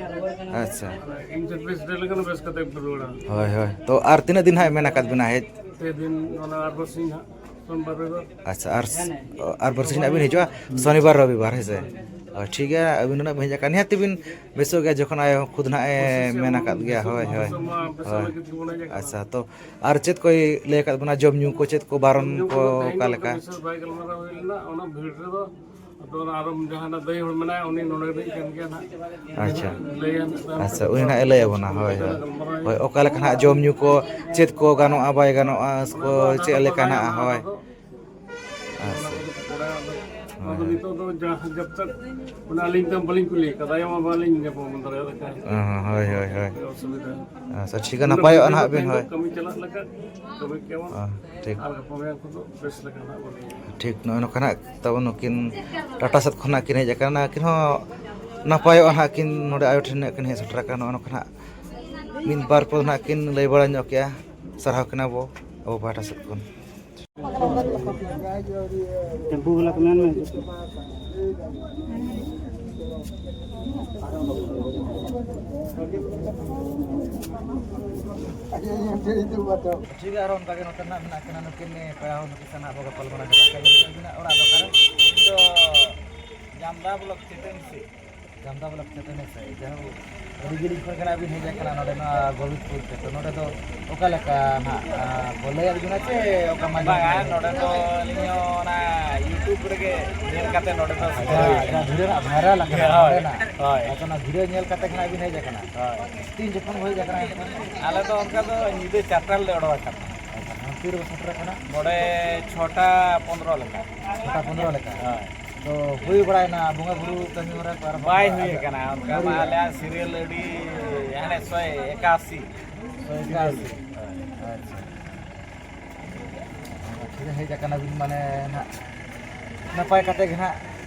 ᱟᱪᱪᱷᱟ᱾ ᱤᱧ ᱴᱷᱮᱱ ᱯᱮ ᱥᱮᱴᱮᱨ ᱞᱮᱠᱷᱟᱱ ᱵᱮᱥ ᱠᱟᱛᱮ ᱯᱮ ᱨᱩᱣᱟᱹᱲᱟ᱾ ᱦᱳᱭ, ᱦᱳᱭ, ᱛᱚ ᱟᱨ ᱛᱤᱱᱟᱹᱜ ᱫᱤᱱ ᱦᱟᱸᱜ ᱮ ᱢᱮᱱ ᱟᱠᱟᱫ ᱵᱮᱱᱟ ᱦᱮᱡ? ᱯᱮ ᱫᱤᱱ, ᱚᱱᱟ ᱟᱨ ᱵᱟᱨ ᱥᱤᱧ ᱦᱟᱸᱜ, ᱥᱳᱢᱵᱟᱨ, ᱨᱚᱵᱤᱵᱟᱨ᱾ ᱟᱪᱪᱷᱟ, ᱟᱨ ᱥ-, ᱟᱨ ᱵᱟᱨ ᱥᱤᱧ ᱦᱟᱸᱜ ᱵᱤᱱ ᱦᱤᱡᱩᱜᱼᱟ, ᱥᱚᱱᱤᱵᱟᱨ, ᱨᱚᱵᱤᱵᱟᱨ, ᱦᱮᱸ ᱥᱮ? ᱦᱳᱭ, ᱴᱷᱤᱠ ᱜᱮᱭᱟ, ᱟᱹᱵᱤᱱ ᱫᱚ ᱱᱟᱜ ᱵᱤᱱ ᱦᱤᱡᱩᱜ ᱠᱟᱱ, ᱱᱤᱦᱟᱹᱛ ᱵᱤᱱ ᱵᱮᱥᱚᱜ ᱜᱮᱭᱟ, ᱡᱚᱠᱷᱚᱱ ᱟᱭᱳ ᱠᱷᱩᱫ ᱱᱟᱜ ᱮ ᱢᱮᱱ ᱟᱠᱟᱫ ᱜᱮᱭᱟ᱾ ᱦᱳᱭ, ᱦᱳᱭ᱾ ᱟᱪᱪᱷᱟ, ᱛᱚ ᱟᱨ ᱪᱮᱫ ᱠᱚᱭ ᱞᱟᱹᱭ ᱟᱠᱟᱫ ᱵᱚᱱᱟ, ᱡᱚᱢ ᱧᱩ ᱠᱚ ᱪᱮᱫ ᱠᱚ ᱵᱟᱨᱚᱱ ᱠᱚ ᱚᱠᱟ ᱞᱮᱠᱟ? ᱵᱤᱥᱮᱥ ᱵᱟᱭ ᱜᱟᱞᱢᱟᱨᱟᱣ ᱦᱩᱭ ᱞᱮᱱᱟ, ᱚᱱᱟ ᱵᱷᱤᱲ ᱨᱮᱫᱚ᱾ ᱟᱫᱚ ᱚᱱᱟ ᱟᱨᱚ ᱡᱟᱦᱟᱸ ᱫᱟᱹᱭ ᱦᱚᱲ ᱢᱮᱱᱟᱭᱟ, ᱩᱱᱤ ᱱᱚᱰᱮ ᱨᱤᱱᱤᱡ ᱠᱟᱱ ᱜᱮᱭᱟ ᱱᱟᱦᱟᱜ᱾ ᱟᱪᱪᱷᱟ᱾ ᱞᱟᱹᱭᱟ ᱱᱟᱦᱟᱜ ᱛᱟᱭᱚᱢ ᱟᱪᱪᱷᱟ, ᱛᱮᱫᱚ᱾ ᱩᱱᱤ ᱱᱟᱦᱟᱜ ᱮ ᱞᱟᱹᱭ ᱟᱵᱚᱱᱟ, ᱦᱳᱭ, ᱦᱳᱭ᱾ ᱜᱟᱞᱢᱟᱨᱟᱣ ᱦᱩᱭᱩᱜᱼᱟ᱾ ᱦᱳᱭ, ᱚᱠᱟ ᱞᱮᱠᱟ ᱱᱟᱦᱟᱜ ᱡᱚᱢ ᱧᱩ ᱠᱚ, ᱪᱮᱫ ᱠᱚ ᱜᱟᱱᱚᱜᱼᱟ, ᱵᱟᱭ ᱜᱟᱱᱚᱜᱼᱟ, ᱠᱚ ᱚᱱᱟ ᱪᱮᱫ ᱫᱚ ᱞᱮᱠᱟ ᱵᱟᱲᱟᱭᱟ, ᱱᱟᱦᱟᱜ, ᱚᱱᱟ ᱦᱳᱭ᱾ ᱫᱚ ᱟᱪᱪᱷᱟ᱾ ᱟᱫᱚ ᱱᱤᱛᱚᱜ ᱫᱚ ᱡᱟᱦᱟᱸ ᱡᱟᱵ ᱛᱟᱠ ᱢᱟᱱᱮ ᱟᱹᱞᱤᱧ ᱫᱚ ᱵᱟᱹᱞᱤᱧ ᱠᱩᱞᱤ ᱟᱠᱟᱫᱟ, ᱟᱭᱳ ᱢᱟ ᱵᱟᱹᱞᱤᱧ ᱧᱟᱯᱟᱢ ᱫᱟᱲᱮᱭᱟᱫᱟ᱾ ᱦᱳᱭ, ᱦᱳᱭ, ᱦᱳᱭ᱾ ᱚᱥᱩᱵᱤᱫᱷᱟ᱾ ᱟᱪᱪᱷᱟ, ᱴᱷᱤᱠ ᱜᱮᱭᱟ, ᱢᱟᱱᱮ ᱱᱟᱯᱟᱭᱚᱜᱼᱟ ᱱᱟᱦᱟᱜ ᱵᱤᱱ, ᱛᱮᱦᱮᱧ ᱫᱚ ᱦᱳᱭ᱾ ᱠᱟᱹᱢᱤ ᱪᱟᱞᱟᱜ ᱞᱮᱠᱟ ᱠᱟᱹᱢᱤ ᱠᱮᱭᱟ ᱵᱚᱱ᱾ ᱦᱮᱸ, ᱴᱷᱤᱠ᱾ ᱟᱨ ᱜᱟᱯᱟ ᱢᱮᱭᱟᱝ ᱠᱷᱚᱱ ᱫᱚ ᱵᱮᱥ ᱞᱮᱠᱟ ᱱᱟᱦᱟᱜ ᱵᱚᱱ ᱤᱭᱟᱹᱭᱟ᱾ ᱴᱷᱤᱠ, ᱱᱚᱜᱼᱚᱭ ᱱᱚᱝᱠᱟ ᱱᱟᱦᱟᱜ ᱛᱟᱵᱚᱱ ᱱᱩᱠᱤᱱ ᱴᱟᱴᱟ ᱥᱮᱫ ᱠᱷᱚᱱᱟᱜ ᱠᱤᱱ ᱦᱮᱡ ᱟᱠᱟᱱᱟ, ᱟᱹᱠᱤᱱ ᱦᱚᱸ ᱱᱟᱯᱟᱭᱚᱜᱼᱟ ᱱᱟᱦᱟᱜ ᱠᱤᱱ, ᱱᱚᱰᱮ ᱟᱭᱳ ᱴᱷᱮᱱ ᱱᱟᱦᱟᱜ ᱠᱤᱱ ᱦᱮᱡ ᱥᱮᱴᱮᱨ ᱟᱠᱟᱱᱟ, ᱱᱚᱜᱼᱚᱭ ᱱᱚᱝᱠᱟ ᱱᱟᱦᱟᱜ ᱢᱤᱫ ᱵᱟᱨ ᱯᱚᱫ ᱱᱟᱦᱟᱜ ᱠᱤᱱ ᱞᱟᱹᱭ ᱵᱟᱲᱟ ᱧᱚᱜ ᱠᱮᱜᱼᱟ᱾ ᱥᱟᱨᱦᱟᱣ ᱠᱤᱱᱟ ᱵᱚ ᱟᱵᱚ ᱯᱟᱦᱴᱟ ᱥᱮᱫ ᱠᱷᱚᱱ᱾ ᱴᱮᱢᱯᱩ ᱵᱟᱞᱟ ᱠᱚ ᱢᱮᱱ ᱢᱮ᱾ ᱴᱷᱤᱠ ᱜᱮᱭᱟ, ᱟᱨᱦᱚᱸ ᱚᱱᱠᱟ ᱜᱮ ᱱᱚᱛᱮ ᱱᱟᱜ ᱢᱮᱱᱟᱜ ᱠᱤᱱᱟ ᱱᱩᱠᱤᱱ ᱯᱮᱲᱟ ᱦᱚᱲ, ᱱᱩᱠᱤᱱ ᱥᱟᱶ ᱱᱟᱜ ᱵᱚ ᱜᱟᱯᱟᱞ ᱢᱟᱨᱟᱣ ᱧᱚᱜᱟ᱾ ᱟᱹᱵᱤᱱᱟᱜ ᱚᱲᱟᱜ ᱫᱚ ᱚᱠᱟᱨᱮ? ᱤᱧ ᱫᱚ ᱡᱟᱢᱫᱟ ᱵᱞᱚᱠ ᱪᱟᱹᱴᱟᱹᱱᱤ ᱥᱮᱫ᱾ ᱟᱢᱫᱟ ᱵᱚᱞᱮ ᱪᱮᱛᱟᱱ ᱥᱮ ᱡᱟᱦᱟᱸ ᱟᱹᱰᱤ ᱡᱤᱞᱤᱧ ᱠᱷᱚᱱ ᱜᱮ ᱱᱟᱜ ᱵᱤᱱ ᱦᱮᱡ ᱟᱠᱟᱱᱟ ᱱᱚᱰᱮ ᱱᱚᱣᱟ ᱜᱳᱵᱤᱱᱫᱯᱩᱨ ᱛᱮ, ᱛᱚ ᱱᱚᱰᱮ ᱫᱚ ᱚᱠᱟ ᱞᱮᱠᱟ ᱱᱟᱜ, ᱟ, ᱵᱚ ᱞᱟᱹᱭ ᱟᱹᱵᱤᱱᱟ ᱪᱮ ᱚᱠᱟ ᱢᱟᱹᱡᱷᱤ ᱵᱟᱝᱟ, ᱵᱤᱱ ᱞᱟᱹᱭᱟ? ᱱᱚᱰᱮ ᱫᱚ ᱟᱹᱞᱤᱧ ᱦᱚᱸ ᱚᱱᱟ YouTube ᱨᱮᱜᱮ ᱧᱮᱞ ᱠᱟᱛᱮ ᱱᱚᱰᱮ ᱫᱚ ᱥᱮᱴᱮᱨ ᱦᱩᱭ ᱟᱪᱪᱷᱟ, ᱟᱠᱟᱱᱟ᱾ ᱡᱟᱦᱟᱸ ᱵᱷᱤᱰᱤᱭᱳ ᱨᱮᱱᱟᱜ ᱵᱷᱟᱭᱨᱟᱞ ᱟᱠᱟᱱᱟ ᱦᱳᱭ, ᱱᱚᱰᱮᱱᱟᱜ᱾ ᱦᱳᱭ᱾ ᱟᱪᱪᱷᱟ, ᱚᱱᱟ ᱵᱷᱤᱰᱤᱭᱳ ᱧᱮᱞ ᱠᱟᱛᱮ ᱜᱮ ᱱᱟᱜ ᱵᱤᱱ ᱦᱮᱡ ᱟᱠᱟᱱᱟ᱾ ᱦᱳᱭ᱾ ᱛᱤᱱ ᱡᱚᱠᱷᱚᱱ ᱦᱩᱭ ᱟᱠᱟᱱᱟ ᱮᱱᱠᱷᱟᱱ? ᱟᱞᱮ ᱫᱚ ᱚᱱᱠᱟ ᱫᱚ ᱧᱤᱫᱟᱹ ᱪᱟᱨᱴᱟ ᱨᱮᱞᱮ ᱚᱰᱚᱠ ᱟᱠᱟᱱᱟ᱾ ᱟᱪᱪᱷᱟ, ᱛᱤ ᱨᱮᱵᱚ ᱥᱮᱴᱮᱨ ᱟᱠᱟᱱᱟ? ᱱᱚᱰᱮ ᱪᱷᱚᱴᱟ ᱯᱚᱱᱨᱚ ᱞᱮᱠᱟ᱾ ᱪᱷᱚᱴᱟ ᱯᱚᱱᱨᱚ ᱞᱮᱠᱟ? ᱦᱳᱭ᱾ ᱛᱚ ᱦᱩᱭ ᱵᱟᱲᱟᱭᱮᱱᱟ ᱵᱚᱸᱜᱟ ᱵᱩᱨᱩ ᱠᱟᱹᱢᱤ ᱦᱚᱨᱟ ᱠᱚ ᱟᱨ ᱵᱟᱭ ᱵᱟᱯᱞᱟ ᱦᱩᱭ ᱟᱡᱟᱜ ᱟᱠᱟᱱᱟ, ᱚᱱᱠᱟ ᱢᱟ ᱟᱹᱣᱨᱤ? ᱟᱞᱮᱭᱟᱜ ᱥᱤᱨᱤᱭᱟᱞ ᱟᱹᱰᱤ ᱦᱟᱱᱮ ᱥᱚᱭ ᱮᱠᱟᱥᱤ᱾ ᱥᱚᱭ ᱮᱠᱟᱥᱤ᱾ ᱦᱳᱭ᱾ ᱟᱪᱪᱷᱟ᱾ ᱴᱷᱤᱠ ᱦᱮᱡ ᱟᱠᱟᱱᱟ ᱵᱤᱱ ᱢᱟᱱᱮ ᱱᱟᱜ ᱱᱟᱯᱟᱭ ᱠᱟᱛᱮ ᱜᱮ ᱱᱟᱜ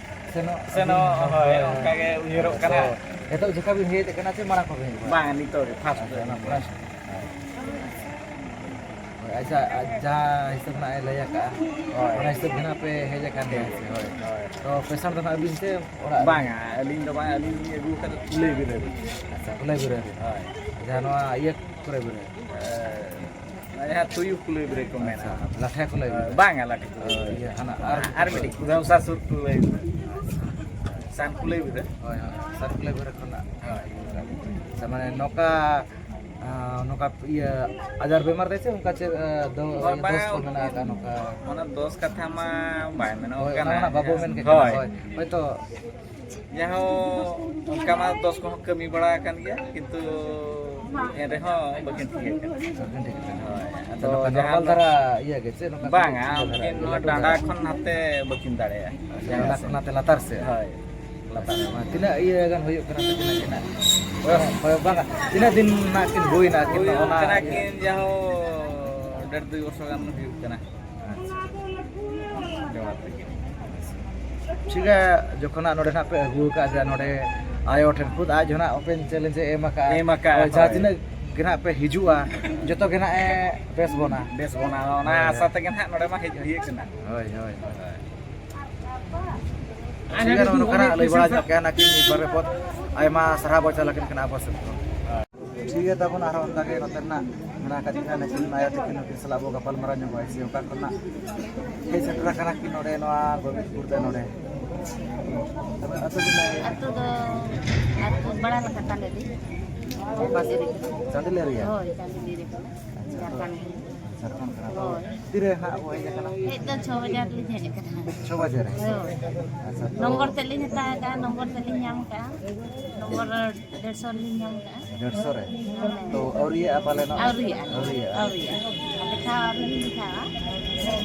ᱥᱮᱱᱚᱜ ᱥᱮᱱᱚᱜ, ᱟᱹᱵᱤᱱ, ᱦᱳᱭ, ᱦᱳᱭ᱾ ᱚᱱᱠᱟ ᱜᱮ ᱩᱭᱦᱟᱹᱨᱚᱜ ᱛᱚ ᱠᱟᱱᱟ᱾ ᱮᱛᱚᱦᱚᱵ ᱡᱚᱠᱷᱟ ᱵᱤᱱ ᱦᱮᱡ ᱟᱠᱟᱱᱟ ᱪᱮ ᱢᱟᱲᱟᱝ ᱠᱷᱚᱱ ᱵᱤᱱ ᱦᱮᱡ ᱟᱠᱟᱱᱟ? ᱵᱟᱝ, ᱱᱤᱛᱚᱜ ᱜᱮ, first ᱟᱪᱪᱷᱟ, ᱴᱟᱭᱤᱢ᱾ ᱚᱱᱟ first᱾ ᱦᱳᱭ, ᱟᱪᱪᱷᱟ, ᱟᱨ ᱡᱟᱦᱟᱸ ᱦᱤᱥᱟᱹᱵ ᱱᱟᱜ ᱮ ᱞᱟᱹᱭ ᱟᱠᱟᱫᱼᱟ, ᱦᱳᱭ᱾ ᱚᱱᱟ ᱦᱤᱥᱟᱹᱵ ᱜᱮ ᱱᱟᱜ ᱯᱮ ᱦᱮᱡ ᱟᱠᱟᱱ ᱜᱮᱭᱟ ᱥᱮ? ᱦᱳᱭ, ᱦᱳᱭ᱾ ᱛᱚ ᱯᱮᱥᱮᱱᱴ ᱫᱚ ᱱᱟᱜ ᱟᱹᱵᱤᱱ ᱥᱮ ᱚᱲᱟᱜ ᱨᱮ? ᱵᱟᱝᱟ, ᱟᱹᱞᱤᱧ ᱫᱚ ᱵᱟᱝ, ᱟᱹᱞᱤᱧ ᱞᱤᱧ ᱟᱹᱜᱩ ᱟᱠᱟᱫᱟ ᱠᱩᱞᱟᱹᱭ ᱵᱤᱨᱟᱹ ᱨᱮ᱾ ᱟᱪᱪᱷᱟ, ᱠᱩᱞᱟᱹᱭ ᱵᱤᱨᱟᱹ ᱨᱮ᱾ ᱦᱳᱭ᱾ ᱡᱟᱦᱟᱸ ᱱᱚᱣᱟ ᱤᱭᱟᱹ ᱠᱩᱞᱟᱹᱭ ᱵᱤᱨᱟᱹ᱾ ᱮᱸ, ᱡᱟᱦᱟᱸ ᱛᱩᱭᱩ ᱠᱩᱞᱟᱹᱭ ᱵᱤᱨᱟᱹ ᱠᱚ ᱢᱮᱱᱟ᱾ ᱟᱪᱪᱷᱟ, ᱞᱟᱴᱷᱟ ᱠᱩᱞᱟᱹᱭ ᱵᱤᱨᱟᱹ᱾ ᱵᱟᱝᱟ, ᱞᱟᱴᱷᱟ ᱠᱩᱞᱟᱹᱭ ᱚ, ᱵᱤᱨᱟᱹ᱾ ᱤᱭᱟᱹ, ᱦᱟᱱᱟ ᱟᱨ ᱟᱨ ᱢᱤᱫᱴᱤᱡ ᱫᱷᱟᱣᱥᱟᱥᱩᱨ ᱠᱩᱞᱟᱹᱭ ᱵᱤᱨᱟᱹ᱾ ᱥᱟᱱ ᱠᱩᱞᱟᱹᱭ ᱵᱤᱨᱟᱹ᱾ ᱦᱳᱭ, ᱦᱳᱭ, ᱥᱟᱱ ᱠᱩᱞᱟᱹᱭ ᱵᱤᱨᱟᱹ ᱠᱷᱚᱱᱟᱜ᱾ ᱦᱳᱭ᱾ ᱟᱪᱪᱷᱟ, ᱢᱟᱱᱮ ᱱᱚᱝᱠᱟ, ᱟᱸ, ᱱᱚᱝᱠᱟ ᱤᱭᱟᱹ ᱟᱡᱟᱨ ᱵᱮᱢᱟᱨ ᱛᱮ ᱥᱮ ᱚᱱᱠᱟ ᱪᱮᱫ, ᱟᱸ, ᱫᱚ-, ᱦᱳᱭ, ᱤᱭᱟᱹ ᱫᱚᱥ ᱵᱟᱝᱟ, ᱠᱚ ᱢᱮᱱᱟᱜ ᱟᱠᱟᱫ ᱱᱚᱝᱠᱟ? ᱚᱱᱟ ᱫᱚᱥ ᱠᱟᱛᱷᱟ ᱢᱟ ᱵᱟᱭ ᱢᱮᱱᱚᱜ ᱦᱳᱭ, ᱠᱟᱱᱟ᱾ ᱚᱱᱟ ᱢᱟ ᱵᱟᱵᱚ ᱢᱮᱱ ᱠᱮᱫ ᱦᱳᱭ᱾ ᱠᱟᱱᱟ᱾ ᱦᱳᱭ, ᱦᱳᱭᱛᱳ ᱡᱟᱦᱳ, ᱚᱱᱠᱟ ᱢᱟ ᱫᱚᱥ ᱠᱚᱦᱚᱸ ᱠᱟᱹᱢᱤ ᱵᱟᱲᱟ ᱟᱠᱟᱱ ᱜᱮᱭᱟ, ᱠᱤᱱᱛᱩ ᱮᱱ ᱨᱮᱦᱚᱸ ᱵᱟᱹᱠᱤᱱ ᱴᱷᱤᱠ ᱟᱠᱟᱱᱟ᱾ ᱵᱟᱹᱠᱤᱱ ᱴᱷᱤᱠ ᱟᱠᱟᱱᱟ᱾ ᱦᱳᱭ, ᱟᱫᱚ ᱟᱫᱚ ᱱᱚᱝᱠᱟ ᱡᱟᱦᱟᱸ ᱱᱚᱨᱢᱟᱞ ᱫᱚ ᱫᱷᱟᱨᱟ ᱤᱭᱟᱹ ᱜᱮ ᱪᱮ? ᱱᱚᱝᱠᱟ ᱵᱟᱝᱟ, ᱠᱟᱹᱴᱤᱡ ᱩᱱᱠᱤᱱ ᱫᱷᱟᱨᱟ, ᱱᱚᱣᱟ ᱞᱟᱹᱴᱩ ᱰᱟᱸᱰᱟ ᱫᱷᱟᱨᱟ? ᱠᱷᱚᱱ ᱱᱟᱛᱮ ᱵᱟᱹᱠᱤᱱ ᱫᱟᱲᱮᱭᱟᱜᱼᱟ᱾ ᱟᱪᱪᱷᱟ, ᱡᱟᱦᱟᱸ ᱰᱟᱸᱰᱟ ᱥᱮᱫ᱾ ᱠᱷᱚᱱ ᱱᱟᱛᱮ ᱞᱟᱛᱟᱨ ᱥᱮᱫ? ᱦᱳᱭ, ᱞᱟᱛᱟᱨ ᱥᱮᱫ᱾ ᱢᱟ ᱛᱤᱱᱟᱹᱜ ᱤᱭᱟᱹ ᱜᱟᱱ ᱦᱩᱭᱩᱜ ᱠᱟᱱᱟ ᱛᱟᱹᱠᱤᱱᱟᱜ ᱠᱤᱱᱟᱜ? ᱵᱚᱭᱚᱥ? ᱦᱳᱭ, ᱵᱟᱝᱟ, ᱛᱤᱱᱟᱹᱜ ᱫᱤᱱ ᱱᱟᱜ ᱠᱤᱱ ᱦᱩᱭᱱᱟ ᱟᱹᱠᱤᱱ ᱫᱚ ᱦᱩᱭᱩᱜ ᱚᱱᱟ ᱠᱟᱱᱟ ᱤᱭᱟᱹ? ᱠᱤᱱ ᱡᱟᱦᱳ ᱰᱮᱲ ᱫᱩᱭ ᱵᱚᱪᱷᱚᱨ ᱜᱟᱱ ᱦᱩᱭᱩᱜ ᱠᱟᱱᱟ᱾ ᱴᱷᱤᱠ ᱜᱮᱭᱟ, ᱡᱚᱠᱷᱚᱱ ᱦᱟᱸᱜ ᱱᱚᱰᱮ ᱱᱟᱜ ᱯᱮ ᱟᱹᱜᱩ ᱟᱠᱟᱫᱼᱟ, ᱡᱮ ᱱᱚᱰᱮ ᱟᱭᱳ ᱴᱷᱮᱱ ᱠᱷᱩᱫ ᱟᱡ ᱦᱚᱸ ᱱᱟᱜ open challenge ᱮ ᱮᱢ ᱟᱠᱟᱫᱼᱟ᱾ ᱮᱢ ᱟᱠᱟᱫᱼᱟ, ᱦᱳᱭ, ᱡᱟᱦᱟᱸ ᱦᱳᱭ᱾ ᱛᱤᱱᱟᱹᱜ ᱜᱮ ᱱᱟᱜ ᱯᱮ ᱦᱤᱡᱩᱜᱼᱟ, ᱡᱚᱛᱚ ᱜᱮ ᱱᱟᱜ ᱮ ᱵᱮᱥ ᱵᱚᱱᱟ᱾ ᱵᱮᱥ ᱵᱚᱱᱟ, ᱚᱱᱟ ᱦᱳᱭ᱾ ᱟᱥᱟ ᱛᱮᱜᱮ ᱱᱟᱜ ᱱᱚᱰᱮ ᱢᱟ ᱦᱮᱡ ᱦᱩᱭ ᱠᱟᱱᱟ᱾ ᱦᱳᱭ, ᱦᱳᱭ, ᱦᱳᱭ᱾ ᱴᱷᱤᱠ ᱜᱮᱭᱟ, ᱱᱚᱜᱼᱚ ᱱᱚᱝᱠᱟᱱᱟᱜ ᱞᱟᱹᱭ ᱵᱟᱲᱟ ᱧᱚᱜ ᱠᱮᱜᱼᱟ ᱱᱟᱹᱠᱤᱱ ᱢᱤᱫ ᱵᱟᱨ ᱨᱮ ᱯᱚᱫ᱾ ᱟᱭᱢᱟ ᱥᱟᱨᱦᱟᱣ ᱵᱚ ᱪᱟᱞ ᱟᱹᱠᱤᱱ ᱠᱟᱱᱟ ᱟᱵᱚ ᱥᱮᱫ ᱠᱷᱚᱱ᱾ ᱴᱷᱤᱠ ᱜᱮᱭᱟ, ᱛᱟᱵᱚᱱ ᱟᱨᱦᱚᱸ ᱚᱱᱠᱟ ᱜᱮ ᱱᱚᱛᱮ ᱨᱮᱱᱟᱜ ᱢᱮᱱᱟᱜ ᱟᱠᱟᱫ ᱠᱤᱱᱟ ᱱᱟᱹᱠᱤᱱ ᱟᱭᱳ ᱛᱟᱹᱠᱤᱱ, ᱱᱩᱠᱤᱱ ᱥᱟᱞᱟᱜ ᱵᱚ ᱜᱟᱯᱟᱞ ᱢᱟᱨᱟᱣ ᱧᱚᱜᱚᱜᱼᱟ᱾ ᱥᱮ ᱚᱠᱟ ᱠᱷᱚᱱᱟᱜ ᱦᱮᱡ ᱥᱮᱴᱮᱨ ᱟᱠᱟᱱᱟ ᱠᱤᱱ ᱱᱚᱰᱮ ᱱᱚᱣᱟ ᱜᱳᱵᱤᱱᱫᱯᱩᱨ ᱛᱮ ᱱᱚᱰᱮ? ᱟᱹᱛᱩ ᱫᱚ ᱟᱹᱛᱩ ᱫᱚ, ᱟᱹᱛᱩ ᱵᱟᱲᱟ ᱞᱮᱠᱟ ᱛᱟᱞᱮ ᱫᱚ᱾ ᱚᱠᱟ ᱥᱮᱫ ᱨᱮ? ᱪᱟᱸᱫᱤᱞ ᱮᱨᱤᱭᱟ? ᱦᱳᱭ, ᱪᱟᱸᱫᱤᱞ ᱮᱨᱤᱭᱟ ᱠᱟᱱᱟ᱾ ᱟᱪᱪᱷᱟ, ᱛᱚ ᱡᱷᱟᱲᱠᱷᱚᱸᱰ ᱜᱮ᱾ ᱡᱷᱟᱲᱠᱷᱚᱸᱰ ᱠᱟᱱᱟ᱾ ᱛᱚ ᱦᱳᱭ᱾ ᱛᱤᱨᱮ ᱦᱟᱸᱜ ᱦᱮᱡ ᱟᱠᱟᱱᱟ? ᱦᱮᱡ ᱫᱚ ᱪᱷᱚ ᱵᱟᱡᱮ ᱨᱮᱞᱤᱧ ᱦᱮᱡ ᱟᱠᱟᱱᱟ᱾ ᱪᱷᱚ ᱵᱟᱡᱮ ᱨᱮ? ᱦᱳᱭ᱾ ᱟᱪᱪᱷᱟ, ᱛᱚ ᱱᱚᱢᱵᱚᱨ ᱛᱮᱫ ᱞᱤᱧ ᱦᱟᱛᱟᱣ ᱟᱠᱟᱫᱼᱟ, ᱱᱚᱢᱵᱚᱨ ᱛᱮᱫ ᱞᱤᱧ ᱧᱟᱢ ᱟᱠᱟᱫᱼᱟ᱾ ᱱᱚᱢᱵᱚᱨ ᱰᱮᱲᱥᱚ ᱞᱤᱧ ᱧᱟᱢ ᱟᱠᱟᱫᱼᱟ᱾ ᱰᱮᱲᱥᱚ ᱨᱮ? ᱦᱮᱸ᱾ ᱛᱚ ᱟᱹᱣᱨᱤᱭᱟᱜᱼᱟ ᱯᱟᱞᱮᱱᱚᱜ? ᱟᱹᱣᱨᱤᱭᱟᱜᱼᱟ᱾ ᱟᱹᱣᱨᱤᱭᱟᱜᱼᱟ᱾ ᱟᱹᱣᱨᱤᱭᱟᱜᱼᱟ᱾ ᱟᱨ ᱫᱮᱠᱷᱟᱣ ᱟᱹᱣᱨᱤ ᱞᱤᱧ ᱫᱮᱠᱷᱟᱣᱟ᱾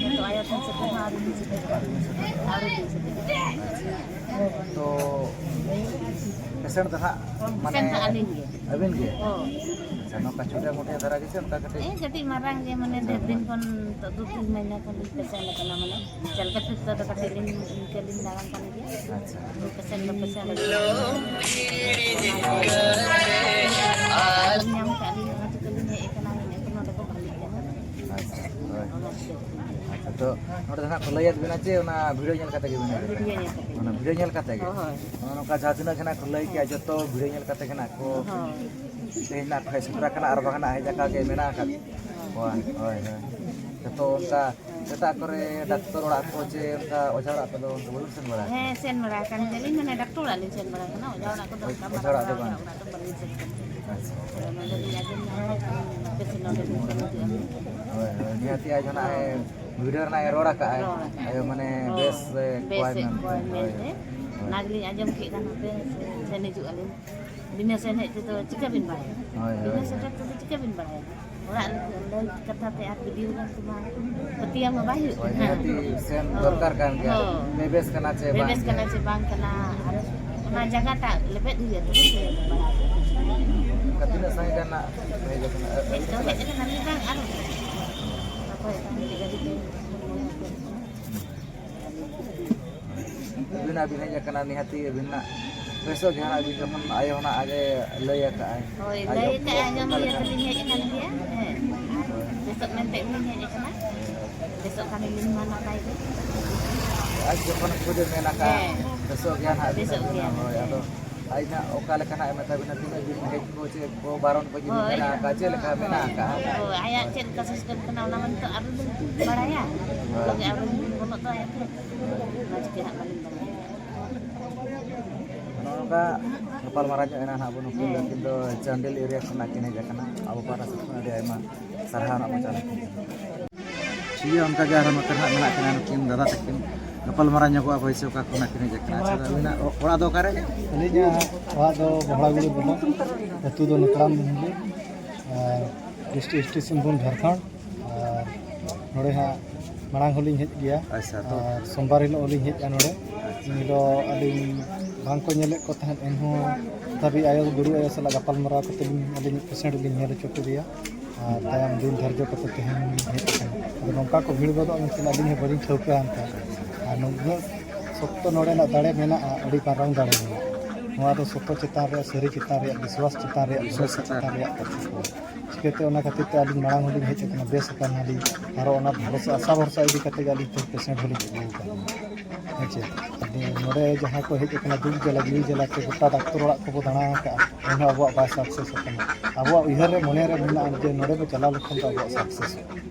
ᱱᱤᱛᱚᱜ ᱟᱭᱳ ᱴᱷᱮᱱ ᱥᱮᱴᱮᱨ ᱦᱚᱸ ᱟᱹᱣᱨᱤ ᱞᱤᱧ ᱥᱮᱴᱮᱨᱟ᱾ ᱟᱹᱣᱨᱤ ᱞᱤᱧ ᱥᱮᱴᱮᱨᱟ᱾ ᱛᱚ ᱯᱮᱥᱮᱱᱴ ᱫᱚ ᱦᱟᱸᱜ ᱢᱟᱱᱮ ᱯᱮᱥᱮᱱᱴ ᱫᱚ ᱟᱹᱞᱤᱧ ᱜᱮ᱾ ᱟᱹᱵᱤᱱ ᱜᱮ? ᱦᱳᱭ᱾ ᱟᱪᱪᱷᱟ, ᱱᱚᱝᱠᱟ ᱪᱷᱳᱴᱟ ᱢᱳᱴᱟ ᱫᱷᱟᱨᱟ ᱜᱮᱥᱮ ᱚᱱᱠᱟ ᱠᱟᱹᱴᱤᱡ? ᱦᱮᱸ, ᱠᱟᱹᱴᱤᱡ ᱢᱟᱨᱟᱝ ᱜᱮ, ᱢᱟᱱᱮ ᱰᱷᱮᱨ ᱫᱤᱱ ᱠᱷᱚᱱ, ᱱᱤᱛᱚᱜ ᱫᱩ ᱛᱤᱱ ᱢᱟᱹᱦᱱᱟᱹ ᱠᱷᱚᱱ ᱞᱤᱧ ᱯᱮᱥᱮᱱᱴ ᱟᱠᱟᱱᱟ, ᱢᱟᱱᱮ ᱪᱟᱞᱠᱟ ᱴᱷᱤᱠ ᱫᱚ ᱠᱟᱹᱴᱤᱡ ᱞᱤᱧ, ᱤᱱᱠᱟᱹ ᱞᱤᱧ ᱫᱟᱬᱟᱱ ᱠᱟᱱ ᱜᱮᱭᱟ᱾ ᱟᱪᱪᱷᱟ᱾ ᱫᱩ ᱯᱮᱥᱮᱱᱴ ᱫᱚ ᱯᱮᱥᱮᱱᱴ ᱟᱹᱜᱩ ᱠᱟᱱᱟ᱾ ᱟᱨ ᱧᱟᱢ ᱠᱟᱜ ᱞᱤᱧ, ᱚᱱᱟ ᱪᱤᱠᱟᱹ ᱞᱤᱧ ᱦᱮᱡ ᱟᱠᱟᱱᱟ, ᱢᱮᱱᱮᱫ ᱠᱚ ᱱᱚᱰᱮ ᱠᱚ ᱵᱷᱟᱹᱞᱤᱜ ᱠᱟᱱᱟ᱾ ᱟᱪᱪᱷᱟ, ᱦᱳᱭ᱾ ᱚᱱᱟ ᱪᱤᱠᱟᱹ᱾ ᱟᱪᱪᱷᱟ, ᱛᱚ ᱱᱚᱰᱮ ᱫᱚ ᱦᱟᱸᱜ ᱠᱚ ᱞᱟᱹᱭᱟᱫ ᱵᱮᱱᱟ ᱪᱮ ᱚᱱᱟ ᱵᱷᱤᱰᱤᱭᱳ ᱧᱮᱞ ᱠᱟᱛᱮ ᱜᱮ ᱵᱮᱱ ᱦᱮᱡ ᱟᱠᱟᱱᱟ? ᱵᱷᱤᱰᱤᱭᱳ ᱧᱮᱞ ᱠᱟᱛᱮ ᱜᱮ? ᱦᱳᱭ᱾ ᱱᱚᱜᱼᱚ ᱱᱚᱝᱠᱟ ᱡᱟᱦᱟᱸ ᱛᱤᱱᱟᱹᱜ ᱜᱮ ᱦᱟᱸᱜ ᱠᱚ ᱞᱟᱹᱭ ᱠᱮᱜᱼᱟ, ᱡᱚᱛᱚ ᱵᱷᱤᱰᱤᱭᱳ ᱧᱮᱞ ᱠᱟᱛᱮ ᱜᱮ ᱦᱟᱸᱜ ᱠᱚ ᱦᱳᱭ᱾ ᱛᱮᱦᱮᱧ ᱱᱟᱜ ᱠᱷᱚᱡ ᱥᱮᱴᱮᱨ ᱟᱠᱟᱱᱟ ᱟᱨ ᱵᱟᱝ ᱱᱟᱜ ᱦᱮᱡ ᱟᱠᱟ ᱜᱮ ᱢᱮᱱᱟᱜ ᱟᱠᱟᱫ ᱠᱚᱣᱟ᱾ ᱦᱳᱭ, ᱦᱳᱭ᱾ ᱡᱚᱛᱚ ᱚᱱᱠᱟ ᱥᱮᱛᱟᱜ ᱠᱚᱨᱮ ᱰᱟᱠᱛᱚᱨ ᱚᱲᱟᱜ ᱠᱚ ᱪᱮ ᱚᱱᱠᱟ ᱚᱡᱷᱟ ᱚᱲᱟᱜ ᱠᱚᱫᱚ ᱚᱱᱠᱟ ᱵᱟᱵᱤᱱ ᱥᱮᱱ ᱵᱟᱲᱟ ᱟᱠᱟᱱᱟ? ᱦᱮᱸ, ᱥᱮᱱ ᱵᱟᱲᱟ ᱟᱠᱟᱱ ᱜᱮᱭᱟᱞᱤᱧ, ᱢᱟᱱᱮ ᱰᱟᱠᱛᱚᱨ ᱚᱲᱟᱜ ᱞᱤᱧ ᱥᱮᱱ ᱵᱟᱲᱟ ᱟᱠᱟᱱᱟ, ᱚᱡᱷᱟ ᱚᱲᱟᱜ ᱠᱚᱫᱚ ᱚᱱᱠᱟ ᱚᱡᱷᱟ ᱢᱟᱨᱟᱝ ᱚᱲᱟᱜ ᱫᱚ ᱢᱟᱨᱟᱝ ᱵᱟᱝ? ᱚᱲᱟᱜ ᱫᱚ ᱵᱟᱹᱞᱤᱧ ᱥᱮᱱ ᱟᱠᱟᱱᱟ᱾ ᱟᱪᱪᱷᱟ᱾ ᱟᱫᱚ ᱱᱚᱰᱮ ᱞᱤᱧ ᱟᱸᱡᱚᱢ ᱧᱟᱢ ᱠᱮᱫ ᱠᱷᱟᱱ ᱦᱟᱯᱮ ᱥᱮ ᱱᱚᱰᱮ ᱞᱤᱧ ᱥᱮᱱ ᱦᱤᱡᱩᱜᱼᱟ᱾ ᱦᱳᱭ, ᱦᱳᱭ, ᱱᱤᱦᱟᱹᱛᱤ ᱟᱡ ᱦᱚᱸ ᱱᱟᱜ ᱮ ᱵᱷᱤᱰᱤᱭᱳ ᱨᱮᱱᱟᱜ ᱮ ᱨᱚᱲ ᱟᱠᱟᱫ ᱟᱭ᱾ ᱨᱚᱲ ᱟᱠᱟᱫ ᱟᱭ᱾ ᱟᱭᱳ ᱢᱟᱱᱮ ᱦᱳᱭ, ᱵᱮᱥ ᱮ ᱵᱮᱥ ᱠᱚᱣᱟᱭ ᱮ ᱢᱮᱱᱛᱮ᱾ ᱠᱚᱣᱟᱭ ᱦᱳᱭ, ᱢᱮᱱᱛᱮ᱾ ᱦᱳᱭ᱾ ᱚᱱᱟ ᱜᱮᱞᱤᱧ ᱟᱸᱡᱚᱢ ᱠᱮᱫ ᱠᱷᱟᱱ ᱦᱟᱯᱮ ᱥᱮᱱ ᱦᱤᱡᱩᱜ ᱟᱹᱞᱤᱧ᱾ ᱵᱤᱱᱟᱹ ᱥᱮᱱ ᱦᱮᱡ ᱛᱮᱫᱚ ᱪᱤᱠᱟᱹ ᱵᱤᱱ ᱵᱟᱲᱟᱭᱟ? ᱦᱳᱭ, ᱦᱳᱭ, ᱵᱤᱱᱟᱹ ᱦᱳᱭ᱾ ᱥᱮᱴᱮᱨ ᱛᱮᱫᱚ ᱪᱤᱠᱟᱹ ᱵᱤᱱ ᱵᱟᱲᱟᱭᱟ? ᱚᱲᱟᱜ ᱞᱟᱹᱭ ᱠᱟᱛᱷᱟ ᱛᱮ ᱟᱨ ᱵᱷᱤᱰᱤᱭᱳ ᱜᱟᱱ ᱛᱮᱢᱟ ᱯᱟᱹᱛᱭᱟᱹᱣ ᱢᱟ ᱵᱟᱭ ᱦᱩᱭᱩᱜ ᱦᱳᱭ, ᱠᱟᱱᱟ᱾ ᱱᱤᱦᱟᱹᱛᱤ ᱥᱮᱱ ᱦᱳᱭ᱾ ᱫᱚᱨᱠᱟᱨ ᱠᱟᱱ ᱜᱮᱭᱟ᱾ ᱦᱳᱭ᱾ ᱵᱮᱵᱮᱥ ᱠᱟᱱᱟ ᱪᱮ ᱵᱟᱝ ᱵᱮᱵᱮᱥ ᱠᱟᱱᱟ ᱠᱟᱱᱟ? ᱪᱮ ᱵᱟᱝ ᱠᱟᱱᱟ? ᱟᱨ ᱚᱱᱟ ᱡᱟᱭᱜᱟᱴᱟᱜ ᱞᱮᱵᱮᱫ ᱦᱩᱭᱩᱜᱼᱟ, ᱛᱚᱵᱮ ᱥᱮ ᱵᱟᱲᱟᱭᱟ᱾ ᱚᱱᱠᱟ ᱛᱤᱱᱟᱹᱜ ᱥᱟᱺᱜᱤᱧ ᱜᱟᱱ ᱱᱟᱜ ᱦᱮᱡ ᱟᱠᱟᱱᱟ? ᱦᱮᱡ ᱫᱚ ᱦᱮᱡ ᱟᱠᱟᱱᱟ, ᱢᱤᱫ ᱫᱷᱟᱣ ᱟᱨ ᱚᱠᱚᱭ ᱵᱟᱝ ᱦᱮᱡ ᱜᱟᱹᱰᱤ ᱛᱮ᱾ ᱟᱹᱵᱤᱱᱟᱜ ᱵᱤᱱ ᱦᱮᱡ ᱟᱠᱟᱱᱟ, ᱱᱤᱦᱟᱹᱛᱤ ᱟᱹᱵᱤᱱᱟᱜ ᱵᱮᱥᱚᱜ ᱜᱮ ᱦᱟᱸᱜ, ᱟᱹᱵᱤᱱ ᱡᱚᱠᱷᱚᱱ ᱟᱭᱳ ᱦᱚᱸ ᱱᱟᱜ ᱟᱡ ᱮ ᱞᱟᱹᱭ ᱟᱠᱟᱫᱼᱟᱭ᱾ ᱦᱳᱭ, ᱟᱡ ᱞᱟᱹᱭ ᱚᱠ-, ᱟᱠᱟᱫᱼᱟᱭ, ᱚᱠᱟ ᱟᱸᱡᱚᱢ ᱤᱭᱟᱹ ᱞᱮᱠᱟ ᱛᱮᱞᱤᱧ ᱦᱮᱡ ᱟᱠᱟᱱ ᱜᱮᱭᱟ᱾ ᱦᱮᱸ, ᱟᱨ ᱵᱮᱥᱚᱜ ᱢᱮᱱᱛᱮ ᱜᱮᱞᱤᱧ ᱦᱮᱡ ᱟᱠᱟᱱᱟ᱾ ᱵᱮᱥᱚᱜ ᱠᱷᱟᱱ ᱞᱤᱧ ᱢᱟ ᱱᱟᱯᱟᱭ ᱜᱮ᱾ ᱟᱡ ᱡᱚᱠᱷᱚᱱ ᱠᱷᱩᱫ ᱮ ᱢᱮᱱ ᱟᱠᱟᱫᱼᱟ, ᱦᱮᱸ᱾ ᱵᱮᱥᱚᱜ ᱜᱮᱭᱟ ᱱᱟᱜ, ᱵᱮᱥᱚᱜ ᱵᱮᱥᱚᱜ ᱜᱮᱭᱟ᱾ ᱜᱮᱭᱟ, ᱦᱳᱭ, ᱟᱫᱚ ᱟᱡ ᱱᱟᱜ ᱚᱠᱟ ᱞᱮᱠᱟ ᱱᱟᱜ ᱮ ᱢᱮᱛᱟ ᱵᱤᱱᱟ, ᱛᱤᱱᱟᱹᱜ ᱫᱤᱱ ᱦᱮᱡ ᱠᱚ, ᱪᱮᱫ ᱠᱚ ᱵᱟᱨᱚᱱ ᱠᱚ ᱡᱩᱫᱤ ᱦᱳᱭ᱾ ᱢᱮᱱᱟᱜ ᱟᱠᱟᱫ, ᱪᱮᱫ ᱞᱮᱠᱟ ᱢᱮᱱᱟᱜ ᱟᱠᱟᱫᱼᱟ? ᱦᱳᱭ, ᱟᱭᱟᱜ ᱪᱮᱫ ᱞᱮᱠᱟ ᱥᱤᱥᱴᱮᱢ ᱠᱟᱱᱟ, ᱚᱱᱟ ᱢᱟ ᱱᱤᱛᱚᱜ ᱟᱨ ᱵᱟᱹᱞᱤᱧ ᱵᱟᱲᱟᱭᱟ᱾ ᱦᱳᱭ᱾ ᱛᱚᱵᱮ ᱟᱨ ᱵᱚᱞᱚᱜ ᱫᱚ ᱟᱭᱟᱜ ᱴᱷᱮᱱ᱾ ᱚᱱᱟ ᱪᱤᱠᱟᱹ ᱦᱟᱸᱜ ᱵᱟᱹᱞᱤᱧ ᱵᱟᱲᱟᱭᱟ᱾ ᱚᱱᱠᱟ ᱜᱟᱯᱟᱞᱢᱟᱨᱟᱣ ᱧᱚᱜ ᱮᱱᱟ ᱱᱟᱦᱟᱜ ᱵᱚᱱ, ᱱᱩᱠᱤᱱ ᱫᱚ ᱟᱹᱠᱤᱱ ᱫᱚ ᱪᱟᱱᱰᱤᱞ ᱮᱨᱤᱭᱟ ᱠᱷᱚᱱᱟᱜ ᱠᱤᱱ ᱦᱮᱡ ᱟᱠᱟᱱᱟ᱾ ᱟᱵᱚ ᱯᱟᱦᱴᱟ ᱥᱮᱫ ᱠᱷᱚᱱ ᱟᱹᱰᱤ ᱟᱭᱢᱟ ᱥᱟᱨᱦᱟᱣ ᱱᱟᱜ ᱵᱚᱱ ᱪᱟᱞ ᱟᱠᱤᱱ ᱠᱟᱱᱟ᱾ ᱴᱷᱤᱠ ᱜᱮᱭᱟ, ᱚᱱᱠᱟ ᱜᱮ ᱟᱨᱦᱚᱸ ᱱᱚᱛᱮ ᱱᱟᱦᱟᱜ ᱢᱮᱱᱟᱜ ᱠᱤᱱᱟ ᱱᱩᱠᱤᱱ ᱫᱟᱫᱟ ᱛᱟᱹᱠᱤᱱ, ᱜᱟᱯᱟᱞᱢᱟᱨᱟᱣ ᱧᱚᱜᱚᱜᱼᱟ ᱦᱳᱭ ᱥᱮ, ᱚᱠᱟ ᱠᱷᱚᱱᱟᱜ ᱠᱤᱱ ᱦᱮᱡ ᱟᱠᱟᱱᱟ᱾ ᱟᱪᱪᱷᱟ, ᱟᱹᱵᱤᱱᱟᱜ ᱚ-, ᱚᱲᱟᱜ ᱫᱚ ᱚᱠᱟᱨᱮ? ᱟᱹᱞᱤᱧᱟᱜ ᱚᱲᱟᱜ ᱫᱚ ᱵᱚᱦᱲᱟᱜᱩᱲᱤ ᱵᱞᱚᱠ, ᱟᱹᱛᱩ ᱫᱚ ᱱᱚᱠᱲᱟᱢ ᱰᱩᱝᱨᱤ, ᱟᱨ ᱰᱤᱥᱴᱨᱤᱠᱴ ᱤᱥᱴ ᱥᱤᱝᱵᱷᱩᱢ, ᱡᱷᱟᱲᱠᱷᱚᱸᱰ᱾ ᱟᱨ ᱱᱚᱰᱮ ᱦᱟᱸᱜ ᱢᱟᱲᱟᱝ ᱦᱚᱸᱞᱤᱧ ᱦᱮᱡ ᱜᱮᱭᱟ᱾ ᱟᱪᱪᱷᱟ, ᱛᱚ᱾ ᱟᱨ ᱥᱳᱢᱵᱟᱨ ᱦᱤᱞᱳᱜ ᱦᱚᱸᱞᱤᱧ ᱦᱮᱡᱼᱟ ᱱᱚᱰᱮ᱾ ᱩᱱ ᱦᱤᱞᱳᱜ ᱟᱹᱞᱤᱧ ᱵᱟᱝᱠᱚ ᱧᱮᱞᱮᱫ ᱠᱚ ᱛᱟᱦᱮᱸᱫ, ᱮᱱᱦᱚᱸ ᱫᱷᱟᱹᱵᱤᱡ ᱟᱭᱳ, ᱜᱩᱨᱩ ᱟᱭᱳ ᱥᱟᱞᱟᱜ ᱜᱟᱯᱟᱞᱢᱟᱨᱟᱣ ᱠᱟᱛᱮ ᱞᱤᱧ ᱟᱹᱞᱤᱧ ᱯᱮᱥᱮᱱᱴ ᱞᱤᱧ ᱧᱮᱞ ᱦᱚᱪᱚ ᱠᱮᱫᱮᱭᱟ᱾ ᱟᱨ ᱛᱟᱭᱚᱢ ᱫᱤᱱ ᱫᱷᱟᱨᱡᱚ ᱠᱟᱛᱮ ᱛᱮᱦᱮᱧ ᱞᱤᱧ ᱦᱮᱡ ᱟᱠᱟᱱᱟ᱾ ᱟᱫᱚ ᱱᱚᱝᱠᱟ ᱠᱚ ᱵᱷᱤᱲ ᱜᱚᱫᱚᱜ ᱢᱮᱱᱛᱮ ᱟᱹᱞᱤᱧ ᱦᱚᱸ ᱵᱟᱹᱞᱤᱧ ᱴᱷᱟᱹᱣᱠᱟᱹ ᱟᱱ ᱛᱟᱦᱮᱸᱫ᱾ ᱟᱨ ᱱᱩᱱᱟᱹᱜ ᱥᱚᱠᱛᱚ ᱱᱚᱰᱮᱱᱟᱜ ᱫᱟᱲᱮ ᱢᱮᱱᱟᱜᱼᱟ, ᱟᱹᱰᱤ ᱢᱟᱨᱟᱝ ᱫᱟᱲᱮ ᱢᱮᱱᱟᱜᱼᱟ᱾ ᱱᱚᱣᱟ ᱫᱚ ᱥᱚᱛᱚ ᱪᱮᱛᱟᱱ ᱨᱮᱭᱟᱜ, ᱥᱟᱹᱨᱤ ᱪᱮᱛᱟᱱ ᱨᱮᱭᱟᱜ, ᱵᱤᱥᱣᱟᱥ ᱪᱮᱛᱟᱱ ᱨᱮᱭᱟᱜ ᱠᱟᱛᱷᱟ ᱠᱚ᱾ ᱪᱤᱠᱟᱹᱛᱮ ᱚᱱᱟ ᱠᱷᱟᱹᱛᱤᱨ ᱛᱮ ᱟᱹᱞᱤᱧ ᱢᱟᱲᱟᱝ ᱦᱚᱸᱞᱤᱧ ᱦᱮᱡ ᱟᱠᱟᱱᱟ, ᱵᱮᱥ ᱟᱠᱟᱱᱟᱞᱤᱧ᱾ ᱟᱨᱚ ᱚᱱᱟ ᱵᱷᱚᱨᱥᱟ, ᱟᱥᱟ ᱵᱷᱚᱨᱥᱟ ᱤᱫᱤ ᱠᱟᱛᱮ ᱜᱮ ᱟᱹᱞᱤᱧ ᱴᱷᱮᱱ ᱯᱮᱥᱮᱱᱴ ᱦᱚᱸᱞᱤᱧ ᱟᱹᱜᱩ ᱟᱠᱟᱫ ᱠᱚᱣᱟ᱾ ᱦᱮᱸ ᱪᱮ? ᱟᱫᱚ ᱱᱚᱰᱮ ᱡᱟᱦᱟᱸ ᱠᱚ ᱦᱮᱡ ᱟᱠᱟᱱᱟ, ᱫᱩᱠ ᱡᱟᱞᱟ, ᱡᱤᱣᱤ ᱡᱟᱞᱟ ᱛᱮ ᱜᱚᱴᱟ ᱰᱟᱠᱛᱚᱨ ᱚᱲᱟᱜ ᱠᱚᱵᱚ ᱫᱟᱬᱟ ᱟᱠᱟᱫᱼᱟ, ᱮᱱᱦᱚᱸ ᱟᱵᱚᱣᱟᱜ ᱵᱟᱭ ᱥᱟᱠᱥᱮᱥ ᱟᱠᱟᱱᱟ᱾ ᱟᱵᱚᱣᱟᱜ ᱩᱭᱦᱟᱹᱨ ᱨᱮ, ᱢᱚᱱᱮ ᱨᱮ ᱢᱮᱱᱟᱜᱼᱟ ᱡᱮ ᱱᱚᱰᱮ ᱵᱚ ᱪᱟᱞᱟᱣ ᱞᱮᱠᱷᱟᱱ ᱫᱚ ᱟᱵᱚᱣᱟᱜ ᱥᱟᱠᱥᱮᱥ᱾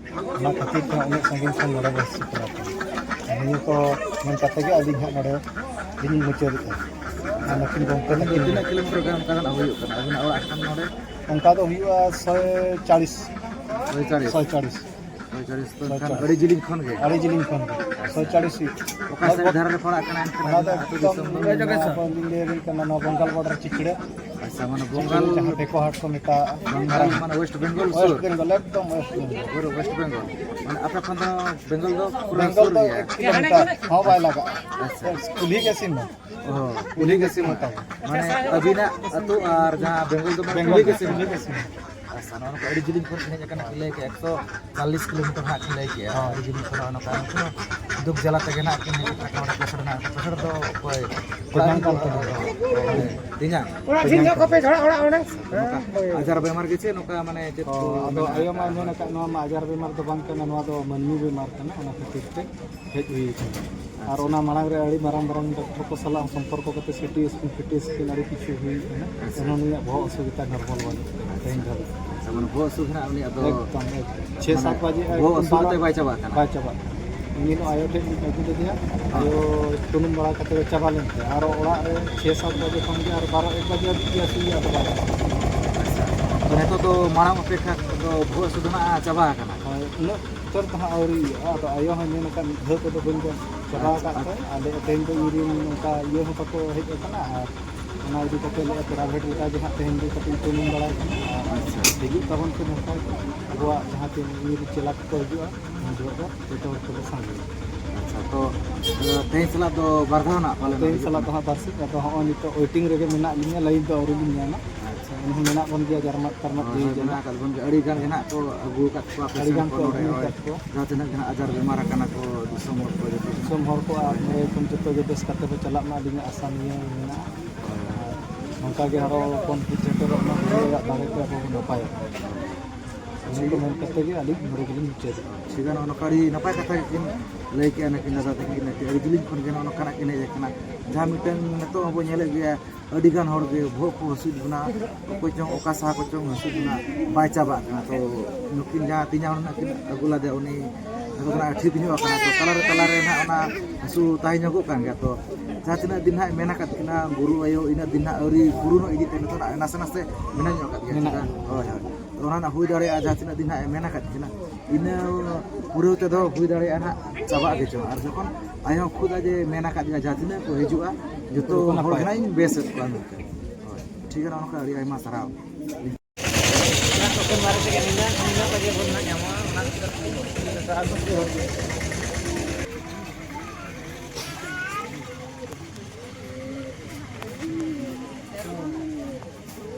ᱚᱱᱟ ᱠᱷᱟᱹᱛᱤᱨ ᱛᱮ ᱩᱱᱟᱹᱜ ᱥᱟᱺᱜᱤᱧ ᱠᱷᱚᱱ ᱱᱚᱰᱮ ᱵᱚ ᱦᱮᱡ ᱥᱮᱴᱮᱨ ᱟᱠᱟᱱᱟ᱾ ᱟᱨ ᱱᱤᱭᱟᱹ ᱠᱚ ᱢᱮᱱ ᱠᱟᱛᱮ ᱜᱮ ᱟᱹᱞᱤᱧ ᱦᱟᱸᱜ ᱱᱚᱰᱮ ᱞᱤᱧ ᱢᱩᱪᱟᱹᱫᱮᱜᱼᱟ᱾ ᱟᱨ ᱱᱩᱠᱤᱱ ᱜᱚᱢᱠᱮ ᱛᱟᱹᱠᱤᱱ ᱛᱤᱱᱟᱹᱜ ᱠᱤᱞᱳᱢᱤᱴᱟᱨ ᱜᱟᱱ ᱚᱱᱠᱟ ᱜᱟᱱ ᱦᱩᱭᱩᱜ ᱠᱟᱱᱟ ᱟᱹᱵᱤᱱᱟᱜ ᱚᱲᱟᱜ ᱠᱷᱚᱱ ᱱᱚᱰᱮ? ᱚᱱᱠᱟ ᱫᱚ ᱦᱩᱭᱩᱜᱼᱟ ᱥᱚᱭ ᱪᱟᱲᱤᱥ᱾ ᱥᱚᱭ ᱪᱟᱲᱤᱥ? ᱥᱚᱭ ᱪᱟᱲᱤᱥ᱾ ᱥᱚᱭ ᱪᱟᱲᱤᱥ ᱫᱚ ᱮᱱᱠᱷᱟᱱ ᱥᱚᱭ ᱪᱟᱲᱤᱥ᱾ ᱟᱹᱰᱤ ᱡᱤᱞᱤᱧ ᱠᱷᱚᱱ ᱜᱮ᱾ ᱟᱹᱰᱤ ᱡᱤᱞᱤᱧ ᱠᱷᱚᱱ ᱜᱮ᱾ ᱥᱚᱭ ᱪᱟᱲᱤᱥ ᱦᱩᱭᱩᱜ᱾ ᱚᱠᱟ ᱥᱟᱭᱤᱰ ᱫᱷᱟᱨᱮ ᱨᱮ ᱯᱟᱲᱟᱜ ᱠᱟᱱᱟ ᱮᱱᱠᱷᱟᱱ ᱚᱱᱟ ᱫᱚ ᱟᱹᱵᱤᱱᱟᱜ ᱟᱹᱛᱩ ᱮᱠᱫᱚᱢ ᱫᱤᱥᱚᱢ ᱫᱚ? ᱱᱚᱣᱟ ᱵᱚᱱ ᱞᱤᱧ ᱞᱟᱹᱭ ᱟᱵᱤᱱ ᱠᱟᱱᱟ, ᱱᱚᱣᱟ ᱵᱚᱝᱜᱟᱞ ᱵᱚᱰᱟᱨ ᱪᱤᱠᱲᱟᱹ᱾ ᱟᱪᱪᱷᱟ, ᱢᱟᱱᱮ ᱪᱤᱠᱲᱟᱹ ᱵᱚᱝᱜᱟᱞ, ᱡᱟᱦᱟᱸ ᱵᱮᱠᱚ ᱦᱟᱴ ᱠᱚ ᱢᱮᱛᱟᱜᱼᱟ᱾ ᱵᱚᱝᱜᱟᱞ ᱢᱟᱱᱮ ᱳᱭᱮᱥᱴ ᱵᱮᱝᱜᱚᱞ ᱳᱭᱮᱥᱴ ᱥᱩᱨ? ᱵᱮᱝᱜᱚᱞ, ᱮᱠᱫᱚᱢ ᱳᱭᱮᱥᱴ ᱵᱮᱝᱜᱚᱞ᱾ ᱯᱩᱨᱟᱹ ᱳᱭᱮᱥᱴ ᱵᱮᱝᱜᱚᱞ᱾ ᱢᱟᱱᱮ ᱟᱯᱮ ᱠᱷᱚᱱ ᱫᱚ ᱵᱮᱝᱜᱚᱞ ᱫᱚ ᱯᱩᱨᱟᱹ ᱵᱮᱝᱜᱚᱞ ᱫᱚ ᱥᱩᱨ ᱜᱮᱭᱟ? ᱮᱠ ᱠᱤᱞᱳᱢᱤᱴᱟᱨ ᱦᱚᱸ ᱵᱟᱭ ᱞᱟᱜᱟᱜᱼᱟ᱾ ᱟᱪᱪᱷᱟ᱾ ᱠᱩᱞᱦᱤ ᱜᱮ ᱥᱤᱢᱟᱹ᱾ ᱚ, ᱠᱩᱞᱦᱤ ᱜᱮ ᱥᱤᱢᱟᱹ᱾ ᱢᱟᱱᱮ ᱟᱹᱵᱤᱱᱟᱜ ᱟᱹᱛᱩ ᱟᱨ ᱡᱟᱦᱟᱸ ᱵᱮᱝᱜᱚᱞ ᱫᱚ ᱢᱟᱱᱮ ᱵᱮᱝᱜᱚᱞ ᱠᱩᱞᱦᱤ ᱜᱮ ᱫᱚ ᱥᱤᱢᱟᱹ᱾ ᱠᱩᱞᱦᱤ ᱜᱮ ᱥᱤᱢᱟᱹ᱾ ᱟᱪᱪᱷᱟ, ᱱᱚᱣᱟ ᱠᱚ ᱟᱹᱰᱤ ᱡᱤᱞᱤᱧ ᱠᱷᱚᱱ ᱵᱤᱱ ᱦᱮᱡ ᱟᱠᱟᱱᱟ, ᱠᱤᱱ ᱞᱟᱹᱭ ᱠᱮᱫ ᱮᱠᱥᱚ ᱪᱟᱞᱞᱤᱥ ᱠᱤᱞᱳᱢᱤᱴᱟᱨ ᱦᱟᱸᱜ ᱠᱤᱱ ᱞᱟᱹᱭ ᱠᱮᱫᱼᱟ᱾ ᱦᱳᱭ᱾ ᱟᱹᱰᱤ ᱡᱤᱞᱤᱧ ᱠᱷᱚᱱ ᱱᱚᱜᱼᱚ ᱱᱚᱝᱠᱟ ᱩᱱᱠᱩ ᱫᱩᱠ ᱡᱟᱞᱟ ᱛᱮᱜᱮ ᱱᱟᱜ ᱠᱤᱱ ᱦᱮᱡ ᱟᱠᱟᱱᱟ᱾ ᱚᱸᱰᱮ ᱯᱮᱥᱮᱱᱴ ᱱᱟᱜ, ᱯᱮᱥᱮᱱᱴ ᱫᱚ ᱚᱠᱚᱭ? ᱠᱚ ᱵᱟᱝ ᱠᱟᱱ ᱛᱟᱵᱚᱱᱟ᱾ ᱦᱳᱭ᱾ ᱛᱮᱧᱟᱝ? ᱚᱲᱟᱜ ᱡᱷᱤᱞ ᱧᱚᱜ ᱠᱚᱯᱮ ᱡᱷᱚᱲᱟ ᱚᱲᱟᱜ ᱚᱸᱰᱮ᱾ ᱱᱚᱝᱠᱟ ᱟᱡᱟᱨ ᱵᱮᱢᱟᱨ ᱜᱮ ᱪᱮ ᱱᱚᱝᱠᱟ ᱢᱟᱱᱮ ᱪᱮᱫ ᱠᱚ ᱚ, ᱟᱫᱚ ᱢᱮᱱᱟᱜ ᱟᱭᱳ ᱢᱟᱭ ᱟᱠᱟᱫᱟ? ᱢᱮᱱ ᱟᱠᱟᱫ, ᱱᱚᱣᱟ ᱢᱟ ᱟᱡᱟᱨ ᱵᱮᱢᱟᱨ ᱫᱚ ᱵᱟᱝ ᱠᱟᱱᱟ, ᱱᱚᱣᱟ ᱫᱚ ᱢᱟᱹᱱᱢᱤ ᱵᱮᱢᱟᱨ ᱠᱟᱱᱟ, ᱚᱱᱟ ᱠᱷᱟᱹᱛᱤᱨ ᱛᱮ ᱦᱮᱡ ᱦᱩᱭ ᱟᱠᱟᱱᱟ᱾ ᱟᱨ ᱟᱪᱪᱷᱟ᱾ ᱚᱱᱟ ᱢᱟᱲᱟᱝ ᱨᱮ ᱟᱹᱰᱤ ᱢᱟᱨᱟᱝ ᱢᱟᱨᱟᱝ ᱰᱟᱠᱛᱚᱨ ᱠᱚ ᱥᱟᱞᱟᱜ ᱦᱚᱸ ᱥᱚᱢᱯᱚᱨᱠᱚ ᱠᱟᱛᱮ C T scan, fee T scan ᱟᱹᱰᱤ ᱠᱤᱪᱷᱩ ᱦᱩᱭ ᱟᱠᱟᱱᱟ᱾ ᱟᱪᱪᱷᱟ᱾ ᱮᱱᱦᱚᱸ ᱱᱩᱭᱟᱜ ᱵᱚᱦᱚᱜ ᱚᱥᱩᱵᱤᱫᱟ ᱱᱚᱨᱢᱟᱞ ᱵᱟᱹᱱᱩᱜ ᱟᱠᱟᱫᱟ ᱛᱮᱦᱮᱧ ᱫᱷᱟᱹᱵᱤᱡ᱾ ᱟᱪᱪᱷᱟ, ᱢᱟᱱᱮ ᱵᱚᱦᱚᱜ ᱚᱥᱩᱵᱤᱫᱟ ᱩᱱᱤᱭᱟᱜ ᱫᱚ ᱮᱠᱫᱚᱢ, ᱮᱠᱫᱚᱢ᱾ ᱪᱷᱮ ᱢᱟᱱᱮ ᱥᱟᱛ ᱵᱟᱡᱮ ᱵᱚᱦᱚᱜ ᱮᱠᱫᱚᱢ ᱚᱥᱩᱵᱤᱫᱟ ᱵᱟᱨᱚ ᱵᱟᱭ ᱪᱟᱵᱟᱜ ᱠᱟᱱᱟ? ᱵᱟᱭ ᱪᱟᱵᱟᱜ ᱠᱟᱱᱟ᱾ ᱩᱱᱤ ᱫᱚ ᱟᱭᱳ ᱴᱷᱮᱱ ᱞᱤᱧ ᱟᱹᱜᱩ ᱞᱮᱫᱮᱭᱟ᱾ ᱟᱭᱳ ᱥᱩᱱᱩᱢ ᱵᱟᱲᱟ ᱠᱟᱛᱮ ᱪᱟᱵᱟ ᱞᱮᱱ ᱛᱟᱭᱟ᱾ ᱟᱨᱚ ᱚᱲᱟᱜ ᱨᱮ ᱪᱷᱮ ᱥᱟᱛ ᱵᱟᱡᱮ ᱠᱷᱚᱱ ᱜᱮ ᱟᱨ ᱵᱟᱨᱚ ᱮᱠ ᱵᱟᱡᱮ ᱦᱟᱹᱵᱤᱡ ᱜᱮ ᱦᱟᱹᱥᱩᱭᱮᱭᱟ, ᱟᱫᱚ ᱵᱟᱭ ᱪᱟᱵᱟᱜ ᱠᱟᱱᱟ᱾ ᱟᱪᱪᱷᱟ᱾ ᱟᱫᱚ ᱱᱤᱛᱚᱜ ᱫᱚ ᱢᱟᱲᱟᱝ ᱚᱯᱮᱠᱷᱟ ᱫᱚ ᱵᱚᱦᱚᱜ ᱦᱟᱹᱥᱩ ᱫᱚ ᱱᱟᱜ ᱪᱟᱵᱟ ᱟᱠᱟᱱᱟ? ᱦᱳᱭ, ᱩᱱᱟᱹᱜ ᱩᱛᱟᱹᱨ ᱫᱚ ᱦᱟᱸᱜ ᱟᱹᱣᱨᱤ ᱦᱩᱭᱩᱜᱼᱟ᱾ ᱟᱫᱚ ᱟᱭᱳ ᱦᱚᱸᱭ ᱢᱮᱱ ᱟᱠᱟᱫ, ᱢᱤᱫ ᱫᱷᱟᱣ ᱠᱚᱫᱚ ᱵᱟᱹᱧ ᱡᱚᱢ ᱪᱟᱵᱟ ᱟᱪᱪᱷᱟ, ᱟᱠᱟᱫ ᱟᱪᱪᱷᱟ᱾ ᱛᱮ, ᱟᱞᱮ ᱛᱮᱦᱮᱧ ᱫᱚ ᱤᱧ ᱨᱮᱱ ᱱᱚᱝᱠᱟ ᱤᱭᱟᱹ ᱦᱚᱸ ᱵᱟᱠᱚ ᱦᱮᱡ ᱟᱠᱟᱱᱟ᱾ ᱟᱨ ᱚᱱᱟ ᱤᱫᱤ ᱠᱟᱛᱮ ᱞᱮ ᱯᱨᱟᱭᱵᱷᱮᱴ ᱞᱮᱠᱟ ᱜᱮ ᱦᱟᱸᱜ ᱛᱮᱦᱮᱧ ᱫᱚ ᱠᱟᱹᱴᱤᱡ ᱴᱨᱮᱱᱤᱝ ᱵᱟᱲᱟᱭ ᱠᱟᱱᱟ᱾ ᱟᱨ ᱟᱪᱪᱷᱟ᱾ ᱦᱤᱡᱩᱜ ᱛᱟᱵᱚᱱ ᱯᱮ ᱱᱚᱝᱠᱟ ᱜᱮ᱾ ᱟᱵᱚᱣᱟᱜ ᱡᱟᱦᱟᱸ ᱛᱤᱱ ᱤᱭᱟᱹ ᱪᱮᱞᱟ ᱠᱚᱠᱚ ᱦᱤᱡᱩᱜᱼᱟ, ᱩᱱ ᱡᱚᱦᱚᱜ ᱫᱚ ᱡᱚᱛᱚ ᱦᱚᱲ ᱛᱮᱵᱚ ᱥᱟᱸᱜᱮᱭᱟ᱾ ᱟᱪᱪᱷᱟ, ᱛᱚ, ᱛᱮᱦᱮᱧ ᱥᱟᱞᱟᱜ ᱫᱚ ᱵᱟᱨ ᱫᱷᱟᱣ ᱱᱟᱜ ᱯᱟᱞᱮᱱ ᱛᱮᱦᱮᱧ ᱦᱩᱭᱩᱜ ᱥᱟᱞᱟᱜ ᱠᱟᱱᱟ? ᱫᱚ ᱦᱟᱸᱜ ᱵᱟᱨᱥᱤᱧ, ᱟᱫᱚ ᱦᱚᱸᱜᱼᱚᱭ ᱱᱤᱛᱚᱜ ᱳᱭᱮᱴᱤᱝ ᱨᱮᱜᱮ ᱢᱮᱱᱟᱜ ᱞᱤᱧᱟ, ᱞᱟᱭᱤᱱ ᱫᱚ ᱟᱹᱣᱨᱤ ᱞᱤᱧ ᱧᱟᱢᱟ᱾ ᱟᱪᱪᱷᱟ᱾ ᱮᱱᱦᱚᱸ ᱢᱮᱱᱟᱜ ᱵᱚᱱ ᱜᱮᱭᱟ, ᱡᱟᱨᱢᱟᱛ ᱛᱟᱨᱢᱟᱛ ᱦᱳᱭ, ᱦᱩᱭ ᱦᱳᱭ, ᱠᱟᱱᱟ᱾ ᱢᱮᱱᱟᱜ ᱟᱠᱟᱫ ᱵᱚᱱ ᱜᱮᱭᱟ᱾ ᱟᱹᱰᱤ ᱜᱟᱱ ᱜᱮ ᱱᱟᱜ ᱠᱚ ᱟᱹᱜᱩ ᱟᱠᱟᱫ ᱠᱚᱣᱟ ᱟᱹᱰᱤ ᱯᱮᱥᱮᱱᱴ ᱜᱟᱱ ᱠᱚ ᱠᱚ ᱱᱚᱰᱮ, ᱟᱹᱜᱩ ᱦᱳᱭ᱾ ᱟᱠᱟᱫ ᱠᱚᱣᱟ᱾ ᱡᱟᱦᱟᱸ ᱛᱤᱱᱟᱹᱜ ᱜᱮ ᱱᱟᱜ ᱟᱡᱟᱨ ᱵᱮᱢᱟᱨ ᱟᱠᱟᱱᱟ ᱠᱚ ᱫᱤᱥᱚᱢ ᱦᱚᱲ ᱠᱚ ᱡᱚᱛᱚ ᱜᱮ᱾ ᱫᱤᱥᱚᱢ ᱦᱚᱲ ᱠᱚ ᱟᱨ ᱦᱳᱭ᱾ ᱱᱚᱰᱮ ᱠᱷᱚᱱ ᱡᱚᱛᱚ ᱜᱮ ᱵᱮᱥ ᱠᱟᱛᱮ ᱠᱚ ᱪᱟᱞᱟᱜ ᱢᱟ, ᱟᱹᱞᱤᱧᱟᱜ ᱟᱥᱟ ᱱᱤᱭᱟᱹ ᱢᱮᱱᱟᱜᱼᱟ᱾ ᱦᱳᱭ᱾ ᱟᱨ ᱱᱚᱝᱠᱟ ᱜᱮ ᱟᱨᱚ ᱵᱚᱱ ᱦᱮᱡ ᱥᱮᱴᱮᱨᱚᱜ ᱢᱟ, ᱩᱱᱤᱭᱟᱜ ᱫᱟᱲᱮ ᱛᱮ ᱟᱵᱚ ᱵᱚᱱ ᱱᱟᱯᱟᱭᱚᱜᱼᱟ᱾ ᱱᱤᱭᱟᱹ ᱠᱚ ᱢᱮᱱ ᱠᱟᱛᱮ ᱜᱮ ᱟᱹᱞᱤᱧ ᱱᱚᱰᱮ ᱜᱮᱞᱤᱧ ᱢᱩᱪᱟᱹᱫᱮᱜᱼᱟ᱾ ᱴᱷᱤᱠ ᱜᱮᱭᱟ, ᱱᱚᱜᱼᱚ ᱱᱚᱝᱠᱟ ᱟᱹᱰᱤ ᱱᱟᱯᱟᱭ ᱠᱟᱛᱷᱟ ᱜᱮᱠᱤᱱ ᱞᱟᱹᱭ ᱠᱮᱜᱼᱟ, ᱱᱩᱠᱤᱱ ᱫᱟᱫᱟ ᱛᱟᱹᱠᱤᱱ ᱟᱹᱰᱤ ᱡᱤᱞᱤᱧ ᱠᱷᱚᱱ ᱜᱮ ᱱᱚᱜᱼᱚ ᱱᱚᱝᱠᱟᱱᱟᱜ ᱠᱤᱱ ᱦᱮᱡ ᱟᱠᱟᱱᱟ᱾ ᱡᱟᱦᱟᱸ ᱢᱤᱫᱴᱟᱝ ᱱᱤᱛᱚᱜ ᱦᱚᱸᱵᱚ ᱧᱮᱞᱮᱫ ᱜᱮᱭᱟ, ᱟᱹᱰᱤ ᱜᱟᱱ ᱦᱚᱲ ᱜᱮ ᱵᱚᱦᱚᱜ ᱠᱚ ᱦᱟᱹᱥᱩᱭᱮᱫ ᱵᱚᱱᱟ, ᱚᱠᱚᱭ ᱪᱚᱝ ᱚᱠᱟ ᱥᱟᱦᱟ ᱠᱚᱪᱚᱝ ᱦᱟᱹᱥᱩᱭᱮᱫ ᱵᱚᱱᱟ, ᱵᱟᱭ ᱪᱟᱵᱟᱜ ᱠᱟᱱᱟ᱾ ᱛᱚ ᱱᱩᱠᱤᱱ ᱡᱟᱦᱟᱸ ᱛᱮᱦᱮᱧ ᱦᱚᱲ ᱱᱟᱜ ᱠᱤᱱ ᱟᱹᱜᱩ ᱞᱮᱫᱮᱭᱟ, ᱩᱱᱤ ᱱᱤᱛᱚᱜ ᱫᱚ ᱱᱟᱜ ᱴᱷᱤᱠ ᱧᱚᱜ ᱟᱠᱟᱱᱟ᱾ ᱛᱚ ᱛᱟᱞᱟᱨᱮ, ᱛᱟᱞᱟᱨᱮ ᱱᱟᱜ ᱚᱱᱟ ᱦᱟᱹᱥᱩ ᱛᱟᱦᱮᱸ ᱧᱚᱜᱚᱜ ᱠᱟᱱ ᱜᱮᱭᱟ᱾ ᱛᱚ ᱡᱟᱦᱟᱸ ᱛᱤᱱᱟᱹᱜ ᱫᱤᱱ ᱦᱟᱸᱜ ᱢᱮᱱ ᱟᱠᱟᱫ ᱠᱤᱱᱟ ᱜᱩᱨᱩ ᱟᱭᱳ, ᱤᱱᱟᱹᱜ ᱫᱤᱱ ᱦᱟᱸᱜ ᱟᱹᱣᱨᱤ ᱯᱩᱨᱩᱱᱚᱜ ᱤᱫᱤ ᱛᱮ ᱱᱤᱛᱚᱜ ᱱᱟᱜ ᱱᱟᱥᱮ ᱱᱟᱥᱮ ᱢᱮᱱᱟᱜ ᱧᱚᱜ ᱟᱠᱟᱫ ᱜᱮᱭᱟ᱾ ᱢᱮᱱᱟᱜ ᱪᱮᱫᱟᱜ? ᱜᱮᱭᱟ᱾ ᱦᱳᱭ, ᱦᱳᱭ᱾ ᱛᱚ ᱚᱱᱟ ᱱᱟᱜ ᱦᱩᱭ ᱫᱟᱲᱮᱭᱟᱜᱼᱟ, ᱡᱟᱦᱟᱸ ᱛᱤᱱᱟᱹᱜ ᱫᱤᱱ ᱦᱟᱸᱜ ᱮ ᱢᱮᱱ ᱟᱠᱟᱫ ᱠᱤᱱᱟ, ᱤᱱᱟᱹ ᱯᱩᱨᱟᱹᱣ ᱛᱮᱫᱚ ᱦᱩᱭ ᱫᱟᱲᱮᱭᱟᱜᱼᱟ ᱱᱟᱜ ᱪᱟᱵᱟᱜ ᱜᱮ ᱪᱚᱝ᱾ ᱟᱨ ᱡᱚᱠᱷᱚᱱ ᱟᱡ ᱦᱚᱸ ᱠᱷᱩᱫ ᱟᱡ ᱮ ᱢᱮᱱ ᱟᱠᱟᱫ ᱜᱮᱭᱟ, ᱡᱟᱦᱟᱸ ᱛᱤᱱᱟᱹᱜ ᱠᱚ ᱦᱤᱡᱩᱜᱼᱟ, ᱡᱚᱛᱚ ᱡᱚᱛᱚ ᱠᱚ ᱦᱚᱲ ᱜᱮ ᱱᱟᱯᱟᱭ᱾ ᱱᱟᱜ ᱤᱧ ᱵᱮᱥᱮᱫ ᱠᱚᱣᱟ ᱢᱮᱱᱛᱮ᱾ ᱦᱳᱭ, ᱴᱷᱤᱠ ᱜᱮᱭᱟ, ᱱᱚᱜᱼᱚ ᱱᱚᱝᱠᱟ ᱟᱹᱰᱤ ᱟᱭᱢᱟ ᱥᱟᱨᱦᱟᱣ᱾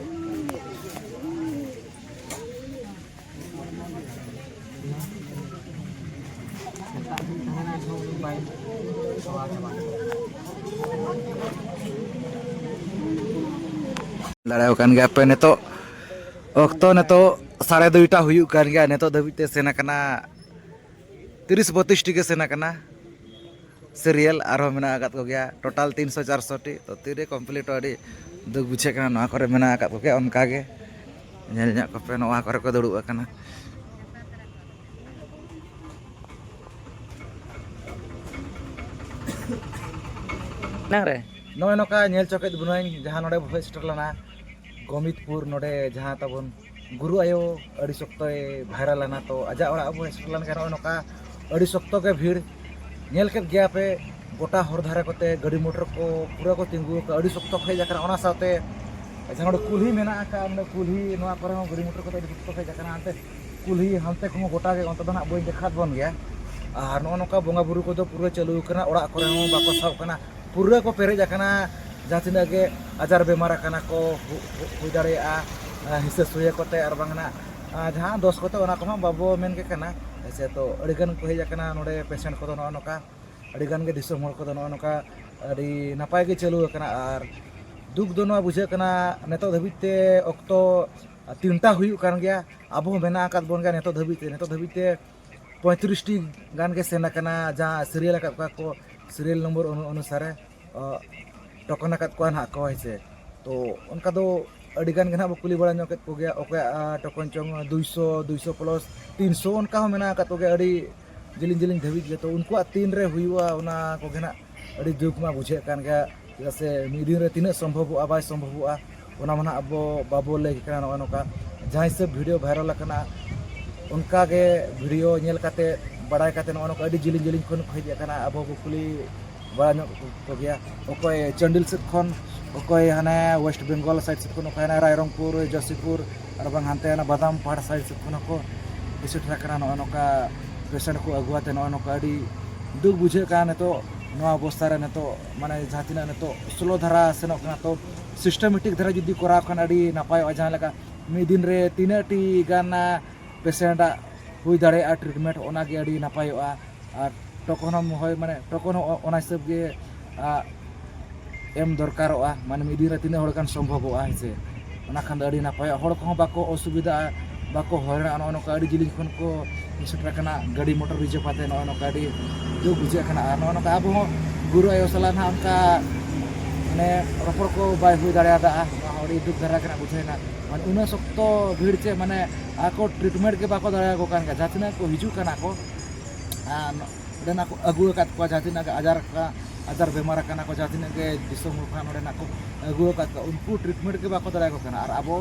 ᱫᱟᱲᱮᱭᱟᱜ ᱠᱟᱱ ᱜᱮᱭᱟ ᱯᱮ᱾ ᱱᱤᱛᱚᱜ ᱚᱠᱛᱚ, ᱱᱤᱛᱚᱜ ᱥᱟᱲᱮ ᱫᱩᱭᱴᱟ ᱦᱩᱭᱩᱜ ᱠᱟᱱ ᱜᱮᱭᱟ᱾ ᱱᱤᱛᱚᱜ ᱫᱷᱟᱹᱵᱤᱡ ᱛᱮ ᱥᱮᱱ ᱟᱠᱟᱱᱟ ᱛᱤᱨᱤᱥ ᱵᱚᱛᱤᱥ ᱴᱤ ᱜᱮ ᱥᱮᱱ ᱟᱠᱟᱱᱟ᱾ ᱥᱤᱨᱤᱭᱟᱞ ᱟᱨᱦᱚᱸ ᱢᱮᱱᱟᱜ ᱟᱠᱟᱫ ᱠᱚᱜᱮᱭᱟ, ᱴᱳᱴᱟᱞ ᱛᱤᱱᱥᱚ ᱪᱟᱨᱥᱚ ᱴᱤ᱾ ᱛᱚ ᱛᱤᱨᱮ ᱠᱚᱢᱯᱞᱤᱴᱚᱜᱼᱟ, ᱟᱹᱰᱤ ᱫᱩᱠ ᱵᱩᱡᱷᱟᱹᱜ ᱠᱟᱱᱟ᱾ ᱱᱚᱣᱟ ᱠᱚᱨᱮ ᱢᱮᱱᱟᱜ ᱟᱠᱟᱫ ᱠᱚᱜᱮᱭᱟ ᱚᱱᱠᱟ ᱜᱮ, ᱧᱮᱞ ᱧᱚᱜ ᱠᱚᱯᱮ, ᱱᱚᱣᱟ ᱠᱚᱨᱮ ᱠᱚ ᱫᱩᱲᱩᱵ ᱟᱠᱟᱱᱟ᱾ ᱮᱱᱟᱝ ᱨᱮ ᱱᱚᱜᱼᱚᱭ ᱱᱚᱝᱠᱟ ᱧᱮᱞ ᱪᱚ ᱠᱮᱫ ᱵᱚᱱᱟᱹᱧ, ᱡᱟᱦᱟᱸ ᱱᱚᱰᱮ ᱵᱚ ᱦᱮᱡ ᱥᱮᱴᱮᱨ ᱞᱮᱱᱟ ᱜᱚᱢᱤᱛᱯᱩᱨ, ᱱᱚᱰᱮ ᱡᱟᱦᱟᱸ ᱛᱟᱵᱚᱱ ᱜᱩᱨᱩ ᱟᱭᱳ ᱟᱹᱰᱤ ᱥᱚᱠᱛᱚᱭ ᱵᱷᱟᱭᱨᱟᱞ ᱞᱮᱱᱟ, ᱛᱚ ᱟᱡᱟᱜ ᱚᱲᱟᱜ ᱵᱚ ᱦᱮᱡ ᱥᱮᱴᱮᱨ ᱞᱮᱱ ᱠᱷᱟᱱ ᱱᱚᱜᱼᱚᱭ ᱱᱚᱝᱠᱟ ᱟᱹᱰᱤ ᱥᱚᱠᱛᱚ ᱜᱮ ᱵᱷᱤᱲ᱾ ᱧᱮᱞ ᱠᱮᱫ ᱜᱮᱭᱟ ᱯᱮ, ᱜᱚᱴᱟ ᱦᱚᱨ ᱫᱷᱟᱨᱮ ᱠᱚᱛᱮ ᱜᱟᱹᱰᱤ ᱢᱚᱴᱚᱨ ᱠᱚ ᱯᱩᱨᱟᱹ ᱠᱚ ᱛᱤᱸᱜᱩ ᱟᱠᱟᱫᱼᱟ, ᱟᱹᱰᱤ ᱥᱚᱠᱛᱚ ᱠᱚ ᱦᱮᱡ ᱟᱠᱟᱱᱟ᱾ ᱚᱱᱟ ᱥᱟᱶᱛᱮ ᱡᱟᱦᱟᱸ ᱱᱚᱰᱮ ᱠᱩᱞᱦᱤ ᱢᱮᱱᱟᱜ ᱟᱠᱟᱫᱼᱟ, ᱱᱚᱰᱮ ᱠᱩᱞᱦᱤ ᱱᱚᱣᱟ ᱠᱚᱨᱮ ᱦᱚᱸ ᱜᱟᱹᱰᱤ ᱢᱚᱴᱚᱨ ᱠᱚᱫᱚ ᱟᱹᱰᱤ ᱥᱚᱠᱛᱚ ᱠᱚ ᱦᱮᱡ ᱟᱠᱟᱱᱟ᱾ ᱦᱟᱱᱛᱮ ᱠᱩᱞᱦᱤ ᱦᱟᱱᱛᱮ ᱠᱷᱚᱱ ᱦᱚᱸ ᱜᱚᱴᱟ ᱜᱮ, ᱚᱱᱛᱮ ᱫᱚ ᱱᱟᱦᱟᱜ ᱵᱟᱹᱧ ᱫᱮᱠᱷᱟᱣ ᱵᱚᱱ ᱜᱮᱭᱟ᱾ ᱟᱨ ᱱᱚᱜᱼᱚ ᱱᱚᱝᱠᱟ ᱵᱚᱸᱜᱟ ᱵᱩᱨᱩ ᱠᱚᱫᱚ ᱯᱩᱨᱟᱹ ᱪᱟᱹᱞᱩ ᱟᱠᱟᱱᱟ, ᱚᱲᱟᱜ ᱠᱚᱨᱮ ᱦᱚᱸ ᱵᱟᱠᱚ ᱥᱟᱵ ᱠᱟᱱᱟ, ᱯᱩᱨᱟᱹ ᱠᱚ ᱯᱮᱨᱮᱡ ᱟᱠᱟᱱᱟ᱾ ᱡᱟᱦᱟᱸ ᱛᱤᱱᱟᱹᱜ ᱜᱮ ᱟᱡᱟᱨ ᱵᱮᱢᱟᱨ ᱟᱠᱟᱱᱟ ᱠᱚ, ᱦᱩ-, ᱦᱩ-, ᱦᱩᱭ ᱫᱟᱲᱮᱭᱟᱜᱼᱟ, ᱟᱸ, ᱦᱤᱥᱟᱹ ᱥᱩᱭᱟᱹ ᱠᱚᱛᱮ, ᱟᱨ ᱵᱟᱝ ᱱᱟᱜ, ᱟᱸ, ᱡᱟᱦᱟᱸ ᱫᱚᱥ ᱠᱚᱛᱮ, ᱚᱱᱟ ᱠᱚᱦᱚᱸ ᱵᱟᱵᱚ ᱢᱮᱱ ᱜᱮ ᱠᱟᱱᱟ, ᱦᱮᱸ ᱥᱮ᱾ ᱛᱚ ᱟᱹᱰᱤᱜᱟᱱ ᱠᱚ ᱦᱮᱡ ᱟᱠᱟᱱᱟ ᱱᱚᱰᱮ ᱯᱮᱥᱮᱱᱴ ᱠᱚᱫᱚ, ᱱᱚᱜᱼᱚ ᱱᱚᱝᱠᱟ ᱟᱹᱰᱤᱜᱟᱱ ᱜᱮ ᱫᱤᱥᱚᱢ ᱦᱚᱲ ᱠᱚᱫᱚ ᱱᱚᱜᱼᱚ ᱱᱚᱝᱠᱟ ᱟᱹᱰᱤ ᱱᱟᱯᱟᱭ ᱜᱮ ᱪᱟᱹᱞᱩ ᱟᱠᱟᱱᱟ᱾ ᱟᱨ ᱫᱩᱠ ᱫᱚ ᱱᱚᱣᱟ ᱵᱩᱡᱷᱟᱹᱜ ᱠᱟᱱᱟ, ᱱᱤᱛᱚᱜ ᱫᱷᱟᱹᱵᱤᱡ ᱛᱮ ᱚᱠᱛᱚ ᱛᱤᱱᱴᱟ ᱦᱩᱭᱩᱜ ᱠᱟᱱ ᱜᱮᱭᱟ, ᱟᱵᱚ ᱦᱚᱸ ᱢᱮᱱᱟᱜ ᱟᱠᱟᱫ ᱵᱚᱱ ᱜᱮᱭᱟ ᱱᱤᱛᱚᱜ ᱫᱷᱟᱹᱵᱤᱡ ᱛᱮ᱾ ᱱᱤᱛᱚᱜ ᱫᱷᱟᱹᱵᱤᱡ ᱛᱮ ᱯᱚᱸᱭᱛᱨᱤᱥ ᱴᱤ ᱜᱟᱱ ᱜᱮ ᱥᱮᱱ ᱟᱠᱟᱱᱟ, ᱡᱟᱦᱟᱸ ᱥᱤᱨᱤᱭᱟᱞ ᱟᱠᱟᱫ ᱠᱚᱣᱟ ᱠᱚ, ᱥᱤᱨᱤᱭᱟᱞ ᱱᱚᱢᱵᱚᱨ ᱚᱱᱩ-, ᱚᱱᱩᱥᱟᱨᱮ, ᱚ, ᱴᱚᱠᱚᱱ ᱟᱠᱟᱫ ᱠᱚᱣᱟ ᱱᱟᱦᱟᱜ ᱠᱚ, ᱦᱮᱸ ᱥᱮ᱾ ᱛᱚ ᱚᱱᱠᱟ ᱫᱚ ᱟᱹᱰᱤ ᱜᱟᱱ ᱜᱮ ᱱᱟᱦᱟᱜ ᱵᱚ ᱠᱩᱞᱤ ᱵᱟᱲᱟ ᱧᱚᱜ ᱠᱮᱫ ᱠᱚᱜᱮᱭᱟ, ᱚᱠᱚᱭᱟᱜ, ᱟ, ᱴᱚᱠᱚᱱ ᱪᱚᱝ ᱫᱩᱭᱥᱚ, ᱫᱩᱭᱥᱚ ᱯᱞᱟᱥ, ᱛᱤᱱᱥᱚ, ᱚᱱᱠᱟ ᱦᱚᱸ ᱢᱮᱱᱟᱜ ᱟᱠᱟᱫ ᱠᱚᱜᱮᱭᱟ ᱟᱹᱰᱤ ᱡᱮᱞᱮᱧ ᱡᱮᱞᱮᱧ ᱫᱷᱟᱹᱵᱤᱡ ᱜᱮ᱾ ᱛᱚ ᱩᱱᱠᱩᱣᱟᱜ ᱛᱤᱱ ᱨᱮ ᱦᱩᱭᱩᱜᱼᱟ, ᱚᱱᱟ ᱠᱚᱜᱮ ᱱᱟᱦᱟᱜ ᱟᱹᱰᱤ ᱫᱩᱠ ᱢᱟ ᱵᱩᱡᱷᱟᱹᱜ ᱠᱟᱱ ᱜᱮᱭᱟ, ᱪᱮᱫᱟᱜ ᱥᱮ ᱢᱤᱫ ᱫᱤᱱ ᱨᱮ ᱛᱤᱱᱟᱹᱜ ᱥᱚᱢᱵᱷᱚᱵᱚᱜᱼᱟ, ᱵᱟᱭ ᱥᱚᱢᱵᱷᱚᱵᱚᱜᱼᱟ, ᱚᱱᱟ ᱢᱟ ᱱᱟᱦᱟᱜ ᱟᱵᱚ ᱵᱟᱵᱚ ᱞᱟᱹᱭ ᱠᱟᱱᱟ᱾ ᱱᱚᱜᱼᱚ ᱱᱚᱝᱠᱟ ᱡᱟᱦᱟᱸ ᱦᱤᱥᱟᱹᱵ ᱵᱷᱤᱰᱤᱭᱳ ᱵᱷᱟᱭᱨᱟᱞ ᱟᱠᱟᱱᱟ, ᱚᱱᱠᱟ ᱜᱮ ᱵᱷᱤᱰᱤᱭᱳ ᱧᱮᱞ ᱠᱟᱛᱮ, ᱵᱟᱲᱟᱭ ᱠᱟᱛᱮ, ᱱᱚᱜᱼᱚ ᱱᱚᱝᱠᱟ ᱟᱹᱰᱤ ᱡᱮᱞᱮᱧ ᱡᱮᱞᱮᱧ ᱠᱷᱚᱱ ᱠᱚ ᱦᱮᱡ ᱟᱠᱟᱱᱟ, ᱟᱵᱚ ᱵᱚ ᱠᱩᱞᱤ ᱵᱟᱲᱟ ᱧᱚᱜ ᱠᱚᱜᱮᱭᱟ᱾ ᱚᱠᱚᱭ ᱪᱟᱱᱰᱤᱞ ᱥᱮᱫ ᱠᱷᱚᱱ, ᱚᱠᱚᱭ ᱦᱟᱱᱮ ᱳᱭᱮᱥᱴ ᱵᱮᱝᱜᱚᱞ ᱥᱟᱭᱤᱰ ᱥᱮᱫ ᱠᱷᱚᱱ, ᱚᱠᱚᱭ ᱦᱟᱱᱮ ᱨᱟᱭᱨᱚᱝᱯᱩᱨ, ᱡᱚᱥᱤᱯᱩᱨ, ᱟᱨ ᱵᱟᱝ ᱦᱟᱱᱛᱮ ᱦᱟᱱᱟ ᱵᱟᱫᱟᱢ ᱯᱟᱦᱟᱲ ᱥᱟᱭᱤᱰ ᱥᱮᱫ ᱠᱷᱚᱱ ᱦᱚᱸᱠᱚ ᱦᱮᱡ ᱥᱮᱴᱮᱨ ᱟᱠᱟᱱᱟ᱾ ᱱᱚᱜᱼᱚ ᱱᱚᱝᱠᱟ ᱯᱮᱥᱮᱱᱴ ᱠᱚ ᱟᱹᱜᱩ ᱟᱛᱮ, ᱱᱚᱜᱼᱚ ᱱᱚᱝᱠᱟ ᱟᱹᱰᱤ ᱫᱩᱠ ᱵᱩᱡᱷᱟᱹᱜ ᱠᱟᱱᱟ ᱱᱤᱛᱚᱜ ᱱᱚᱣᱟ ᱚᱵᱚᱥᱛᱷᱟ ᱨᱮ᱾ ᱱᱤᱛᱚᱜ ᱢᱟᱱᱮ ᱡᱟᱦᱟᱸ ᱛᱤᱱᱟᱹᱜ ᱱᱤᱛᱚᱜ ᱥᱞᱳ ᱫᱷᱟᱨᱟ ᱥᱮᱱᱚᱜ ᱠᱟᱱᱟ, ᱛᱚ ᱥᱤᱥᱴᱮᱢᱮᱴᱤᱠ ᱫᱷᱟᱨᱟ ᱡᱩᱫᱤ ᱠᱚᱨᱟᱣ ᱠᱷᱟᱱ ᱟᱹᱰᱤ ᱱᱟᱯᱟᱭᱚᱜᱼᱟ᱾ ᱡᱟᱦᱟᱸ ᱞᱮᱠᱟ ᱢᱤᱫ ᱫᱤᱱ ᱨᱮ ᱛᱤᱱᱟᱹᱜ ᱴᱤ ᱜᱟᱱ ᱯᱮᱥᱮᱱᱴᱟᱜ ᱦᱩᱭ ᱫᱟᱲᱮᱭᱟᱜᱼᱟ ᱴᱨᱤᱴᱢᱮᱱᱴ, ᱚᱱᱟᱜᱮ ᱟᱹᱰᱤ ᱱᱟᱯᱟᱭᱚᱜᱼᱟ᱾ ᱟᱨ ᱴᱚᱠᱚᱱ ᱦᱚᱸ ᱦᱳᱭ, ᱢᱟᱱᱮ ᱴᱚᱠᱚᱱ ᱦᱚᱸ ᱚᱱᱟ ᱦᱤᱥᱟᱹᱵ ᱜᱮ, ᱟ, ᱮᱢ ᱫᱚᱨᱠᱟᱨᱚᱜᱼᱟ, ᱢᱟᱱᱮ ᱢᱤᱫ ᱫᱤᱱ ᱨᱮ ᱛᱤᱱᱟᱹᱜ ᱦᱚᱲ ᱜᱟᱱ ᱥᱚᱢᱵᱷᱚᱵᱚᱜᱼᱟ, ᱦᱮᱸ ᱥᱮ᱾ ᱚᱱᱟ ᱠᱷᱟᱱ ᱫᱚ ᱟᱹᱰᱤ ᱱᱟᱯᱟᱭᱚᱜᱼᱟ, ᱦᱚᱲ ᱠᱚᱦᱚᱸ ᱵᱟᱠᱚ ᱚᱥᱩᱵᱤᱫᱷᱟᱜᱼᱟ, ᱵᱟᱠᱚ ᱦᱚᱭᱨᱟᱱᱚᱜᱼᱟ᱾ ᱱᱚᱜᱼᱚ ᱱᱚᱝᱠᱟ ᱟᱹᱰᱤ ᱡᱤᱞᱤᱧ ᱠᱷᱚᱱ ᱠᱚ ᱥᱮᱴᱮᱨ ᱟᱠᱟᱱᱟ, ᱜᱟᱹᱰᱤ ᱢᱚᱴᱚᱨ ᱨᱤᱡᱟᱹᱵᱷ ᱠᱟᱛᱮ, ᱱᱚᱜᱼᱚ ᱱᱚᱝᱠᱟ ᱟᱹᱰᱤ ᱫᱩᱠ ᱵᱩᱡᱷᱟᱹᱜ ᱠᱟᱱᱟ᱾ ᱟᱨ ᱱᱚᱜᱼᱚ ᱱᱚᱝᱠᱟ ᱟᱵᱚ ᱦᱚᱸ ᱜᱩᱨᱩ ᱟᱭᱳ ᱥᱟᱞᱟᱜ ᱱᱟᱦᱟᱜ ᱚᱱᱠᱟ ᱢᱟᱱᱮ ᱨᱚᱯᱚᱲ ᱠᱚ ᱵᱟᱭ ᱦᱩᱭ ᱫᱟᱲᱮᱭᱟᱫᱟ, ᱱᱚᱣᱟ ᱦᱚᱸ ᱟᱹᱰᱤ ᱫᱩᱠ ᱫᱷᱟᱨᱟ ᱜᱮ ᱱᱟᱦᱟᱜ ᱵᱩᱡᱷᱟᱹᱣᱮᱱᱟ᱾ ᱢᱟᱱᱮ ᱩᱱᱟᱹᱜ ᱥᱚᱠᱛᱚ ᱵᱷᱤᱲ ᱪᱮ, ᱢᱟᱱᱮ ᱟᱠᱚ ᱴᱨᱤᱴᱢᱮᱱᱴ ᱜᱮ ᱵᱟᱠᱚ ᱫᱟᱲᱮᱭᱟᱠᱚ ᱠᱟᱱ ᱜᱮᱭᱟ᱾ ᱡᱟᱦᱟᱸ ᱛᱤᱱᱟᱹᱜ ᱠᱚ ᱦᱤᱡᱩᱜ ᱠᱟᱱᱟ ᱠᱚ, ᱟᱨ ᱚᱸᱰᱮᱱᱟᱜ ᱠᱚ ᱟᱹᱜᱩ ᱟᱠᱟᱫ ᱠᱚᱣᱟ, ᱡᱟᱦᱟᱸ ᱛᱤᱱᱟᱹᱜ ᱜᱮ ᱟᱡᱟᱨ ᱠᱟ-, ᱟᱡᱟᱨ ᱵᱮᱢᱟᱨ ᱟᱠᱟᱱᱟ ᱠᱚ, ᱡᱟᱦᱟᱸ ᱛᱤᱱᱟᱹᱜ ᱜᱮ ᱫᱤᱥᱚᱢ ᱦᱚᱲ ᱠᱷᱚᱱᱟᱜ ᱱᱚᱰᱮᱱᱟᱜ ᱠᱚ ᱟᱹᱜᱩ ᱟᱠᱟᱫ ᱠᱚᱣᱟ, ᱩᱱᱠᱩ ᱴᱨᱤᱴᱢᱮᱱᱴ ᱜᱮ ᱵᱟᱠᱚ ᱫᱟᱲᱮᱭᱟᱠᱚ ᱠᱟᱱᱟ᱾ ᱟᱨ ᱟᱵᱚ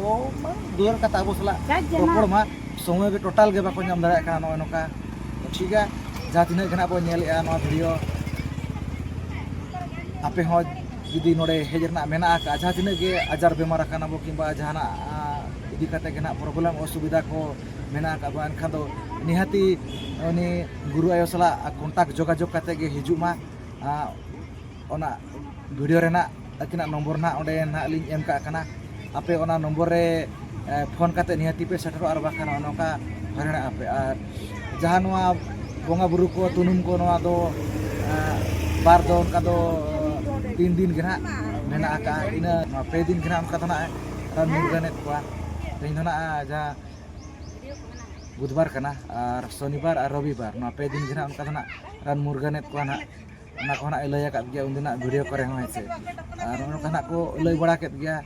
ᱢᱟ ᱫᱩᱣᱟᱹᱨ ᱠᱟᱛᱮ ᱟᱵᱚ ᱥᱟᱞᱟᱜ ᱨᱚᱯᱚᱲ ᱢᱟ ᱥᱚᱢᱚᱭ ᱜᱮ ᱴᱳᱴᱟᱞ ᱜᱮ ᱵᱟᱠᱚ ᱧᱟᱢ ᱫᱟᱲᱮᱭᱟᱜ ᱠᱟᱱᱟ᱾ ᱱᱚᱜᱼᱚᱭ ᱱᱚᱝᱠᱟ ᱴᱷᱤᱠ ᱜᱮᱭᱟ, ᱡᱟᱦᱟᱸ ᱛᱤᱱᱟᱹᱜ ᱜᱮ ᱱᱟᱜ ᱵᱚᱱ ᱧᱮᱞᱮᱫᱼᱟ ᱱᱚᱣᱟ ᱵᱷᱤᱰᱤᱭᱳ, ᱟᱯᱮ ᱦᱚᱸ ᱡᱩᱫᱤ ᱱᱚᱰᱮ ᱦᱮᱡ ᱨᱮᱱᱟᱜ ᱢᱮᱱᱟᱜ ᱟᱠᱟᱫᱼᱟ, ᱡᱟᱦᱟᱸ ᱛᱤᱱᱟᱹᱜ ᱜᱮ ᱟᱡᱟᱨ ᱵᱮᱢᱟᱨ ᱟᱠᱟᱱᱟ ᱵᱚ ᱠᱤᱝᱵᱟ ᱡᱟᱦᱟᱱᱟᱜ ᱤᱫᱤ ᱠᱟᱛᱮ ᱜᱮ ᱱᱟᱜ ᱯᱨᱚᱵᱞᱮᱢ ᱚᱥᱩᱵᱤᱫᱷᱟ ᱠᱚ ᱢᱮᱱᱟᱜ ᱟᱠᱟᱫ ᱵᱚ, ᱮᱱᱠᱷᱟᱱ ᱫᱚ ᱱᱤᱦᱟᱹᱛᱤ ᱩᱱᱤ ᱜᱩᱨᱩ ᱟᱭᱳ ᱥᱟᱞᱟᱜ ᱠᱚᱱᱴᱟᱠᱴ ᱡᱳᱜᱟᱡᱳᱜᱽ ᱠᱟᱛᱮ ᱜᱮ ᱦᱤᱡᱩᱜ ᱢᱟ᱾ ᱚᱱᱟ ᱵᱷᱤᱰᱤᱭᱳ ᱨᱮᱱᱟᱜ ᱟᱹᱠᱤᱱᱟᱜ ᱱᱚᱢᱵᱚᱨ ᱱᱟᱜ ᱚᱸᱰᱮ ᱱᱟᱜ ᱞᱤᱧ ᱮᱢ ᱠᱟᱜ ᱠᱟᱱᱟ᱾ ᱟᱯᱮ ᱚᱱᱟ ᱱᱚᱢᱵᱚᱨ ᱨᱮ ᱯᱷᱳᱱ ᱠᱟᱛᱮ ᱱᱤᱦᱟᱹᱛᱤ ᱯᱮ ᱥᱮᱴᱮᱨᱚᱜᱼᱟ, ᱟᱨ ᱵᱟᱠᱷᱟᱱ ᱱᱚᱜᱼᱚ ᱱᱚᱝᱠᱟ ᱦᱟᱭᱨᱟᱱᱚᱜ ᱟᱯᱮ᱾ ᱟᱨ ᱡᱟᱦᱟᱸ ᱱᱚᱣᱟ ᱵᱚᱸᱜᱟ ᱵᱩᱨᱩ ᱠᱚ ᱛᱩᱱᱩᱢ ᱠᱚ, ᱱᱚᱣᱟ ᱫᱚ ᱵᱟᱨ ᱫᱚ ᱚᱱᱠᱟ ᱫᱚ ᱛᱤᱱ ᱫᱤᱱ ᱜᱮ ᱱᱟᱜ ᱢᱮᱱᱟᱜ ᱟᱠᱟᱫᱼᱟ᱾ ᱤᱱᱟᱹ ᱱᱚᱣᱟ ᱯᱮ ᱫᱤᱱ ᱜᱮ ᱱᱟᱜ ᱚᱱᱠᱟ ᱫᱚ ᱱᱟᱜ ᱨᱟᱱ ᱢᱩᱨᱜᱟᱹᱱᱮᱫ ᱠᱚᱣᱟ᱾ ᱛᱮᱦᱮᱧ ᱫᱚ ᱱᱟᱜ ᱡᱟᱦᱟᱸ ᱵᱩᱫᱷᱵᱟᱨ ᱠᱟᱱᱟ, ᱟᱨ ᱥᱚᱱᱤᱵᱟᱨ ᱟᱨ ᱨᱚᱵᱤᱵᱟᱨ, ᱱᱚᱣᱟ ᱯᱮ ᱫᱤᱱ ᱜᱮ ᱱᱟᱜ ᱚᱱᱠᱟ ᱫᱚ ᱱᱟᱜ ᱨᱟᱱ ᱢᱩᱨᱜᱟᱹᱱᱮᱫ ᱠᱚᱣᱟ ᱱᱟᱜ᱾ ᱚᱱᱟ ᱠᱚ ᱱᱟᱜ ᱮ ᱞᱟᱹᱭ ᱟᱠᱟᱫ ᱜᱮᱭᱟ ᱩᱱᱫᱤᱱᱟᱜ ᱵᱷᱤᱰᱤᱭᱳ ᱠᱚᱨᱮ ᱦᱚᱸ, ᱦᱮᱸ ᱥᱮ᱾ ᱟᱨ ᱱᱚᱜᱼᱚ ᱱᱚᱝᱠᱟ ᱱᱟᱜ ᱠᱚ ᱞᱟᱹᱭ ᱵᱟᱲᱟ ᱠᱮᱫ ᱜᱮᱭᱟ,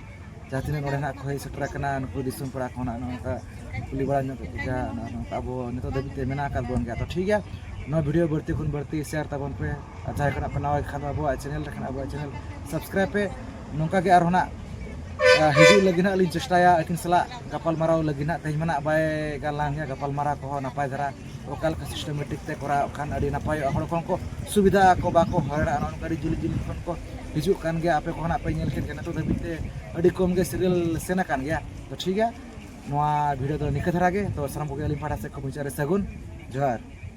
ᱡᱟᱦᱟᱸ ᱛᱤᱱᱟᱹᱜ ᱱᱚᱰᱮ ᱱᱟᱜ ᱠᱚ ᱦᱮᱡ ᱥᱮᱴᱮᱨ ᱟᱠᱟᱱᱟ, ᱱᱩᱠᱩ ᱫᱤᱥᱚᱢ ᱯᱮᱲᱟ ᱠᱚ ᱱᱟᱜ ᱱᱚᱜᱼᱚ ᱱᱚᱝᱠᱟ ᱠᱩᱞᱤ ᱵᱟᱲᱟ ᱧᱚᱜ ᱠᱮᱫ ᱜᱮᱭᱟ᱾ ᱱᱚᱜᱼᱚ ᱱᱚᱝᱠᱟ ᱟᱵᱚ ᱱᱤᱛᱚᱜ ᱫᱷᱟᱹᱵᱤᱡ ᱛᱮ ᱢᱮᱱᱟᱜ ᱟᱠᱟᱫ ᱵᱚᱱ ᱜᱮᱭᱟ᱾ ᱛᱚ ᱴᱷᱤᱠ ᱜᱮᱭᱟ, ᱱᱚᱣᱟ ᱵᱷᱤᱰᱤᱭᱳ ᱵᱟᱹᱲᱛᱤ ᱠᱷᱚᱱ ᱵᱟᱹᱲᱛᱤ ᱥᱮᱭᱟᱨ ᱛᱟᱵᱚᱱ ᱯᱮ, ᱟᱨ ᱡᱟᱦᱟᱸᱭ ᱠᱷᱚᱱᱟᱜ ᱯᱮ ᱱᱟᱣᱟ ᱠᱷᱟᱱ ᱫᱚ ᱟᱵᱚᱣᱟᱜ ᱪᱮᱱᱮᱞ ᱨᱮ ᱠᱷᱟᱱ ᱟᱵᱚᱣᱟᱜ ᱪᱮᱱᱮᱞ ᱥᱟᱵᱥᱠᱨᱟᱭᱤᱵ ᱯᱮ᱾ ᱱᱚᱝᱠᱟ ᱜᱮ ᱟᱨᱦᱚᱸ ᱱᱟᱜ, ᱟ, ᱦᱤᱡᱩᱜ ᱞᱟᱹᱜᱤᱫ ᱱᱟᱜ ᱞᱤᱧ ᱪᱮᱥᱴᱟᱭᱟ ᱟᱹᱠᱤᱱ ᱥᱟᱞᱟᱜ ᱜᱟᱯᱟᱞᱢᱟᱨᱟᱣ ᱞᱟᱹᱜᱤᱫ ᱱᱟᱜ᱾ ᱛᱮᱦᱮᱧ ᱢᱟ ᱱᱟᱜ ᱵᱟᱭ ᱜᱟᱱ ᱞᱟᱝ ᱜᱮᱭᱟ ᱜᱟᱯᱟᱞᱢᱟᱨᱟᱣ ᱠᱚᱦᱚᱸ ᱱᱟᱯᱟᱭ ᱫᱷᱟᱨᱟ, ᱚᱠᱟ ᱞᱮᱠᱟ ᱥᱤᱥᱴᱮᱢᱮᱴᱤᱠ ᱛᱮ ᱠᱚᱨᱟᱣ ᱠᱷᱟᱱ ᱟᱹᱰᱤ ᱱᱟᱯᱟᱭᱚᱜᱼᱟ, ᱦᱚᱲ ᱠᱚᱦᱚᱸ ᱠᱚ ᱥᱩᱵᱤᱫᱷᱟᱜᱼᱟ ᱟᱠᱚ, ᱵᱟᱠᱚ ᱦᱚᱲᱟᱜ ᱱᱚᱜᱼᱚ ᱱᱚᱝᱠᱟ ᱟᱹᱰᱤ ᱡᱤᱞᱤᱧ ᱡᱤᱞᱤᱧ ᱠᱷᱚᱱ ᱠᱚ ᱦᱤᱡᱩᱜ ᱠᱟᱱ ᱜᱮᱭᱟ᱾ ᱟᱯᱮ ᱠᱚᱦᱚᱸ ᱱᱟᱜ ᱯᱮ ᱧᱮᱞ ᱠᱮᱫ ᱜᱮᱭᱟ, ᱱᱤᱛᱚᱜ ᱫᱷᱟᱹᱵᱤᱡ ᱛᱮ ᱟᱹᱰᱤ ᱠᱚᱢ ᱜᱮ ᱥᱤᱨᱤᱭᱟᱞ ᱥᱮᱱ ᱟᱠᱟᱱ ᱜᱮᱭᱟ᱾ ᱛᱚ ᱴᱷᱤᱠ ᱜᱮᱭᱟ, ᱱᱚᱣᱟ ᱵᱷᱤᱰᱤᱭᱳ ᱫᱚ ᱱᱤᱠᱟᱹ ᱫᱷᱟᱨᱟ ᱜᱮ᱾ ᱛᱚ ᱥᱟᱱᱟᱢ ᱠᱚᱜᱮ ᱟᱹᱞᱤᱧ ᱯᱟᱦᱴᱟ ᱥᱮᱫ ᱠᱷᱚᱱ ᱢᱩᱪᱟᱹᱫ ᱨᱮ ᱥᱟᱹᱜᱩᱱ ᱡᱚᱦᱟᱨ᱾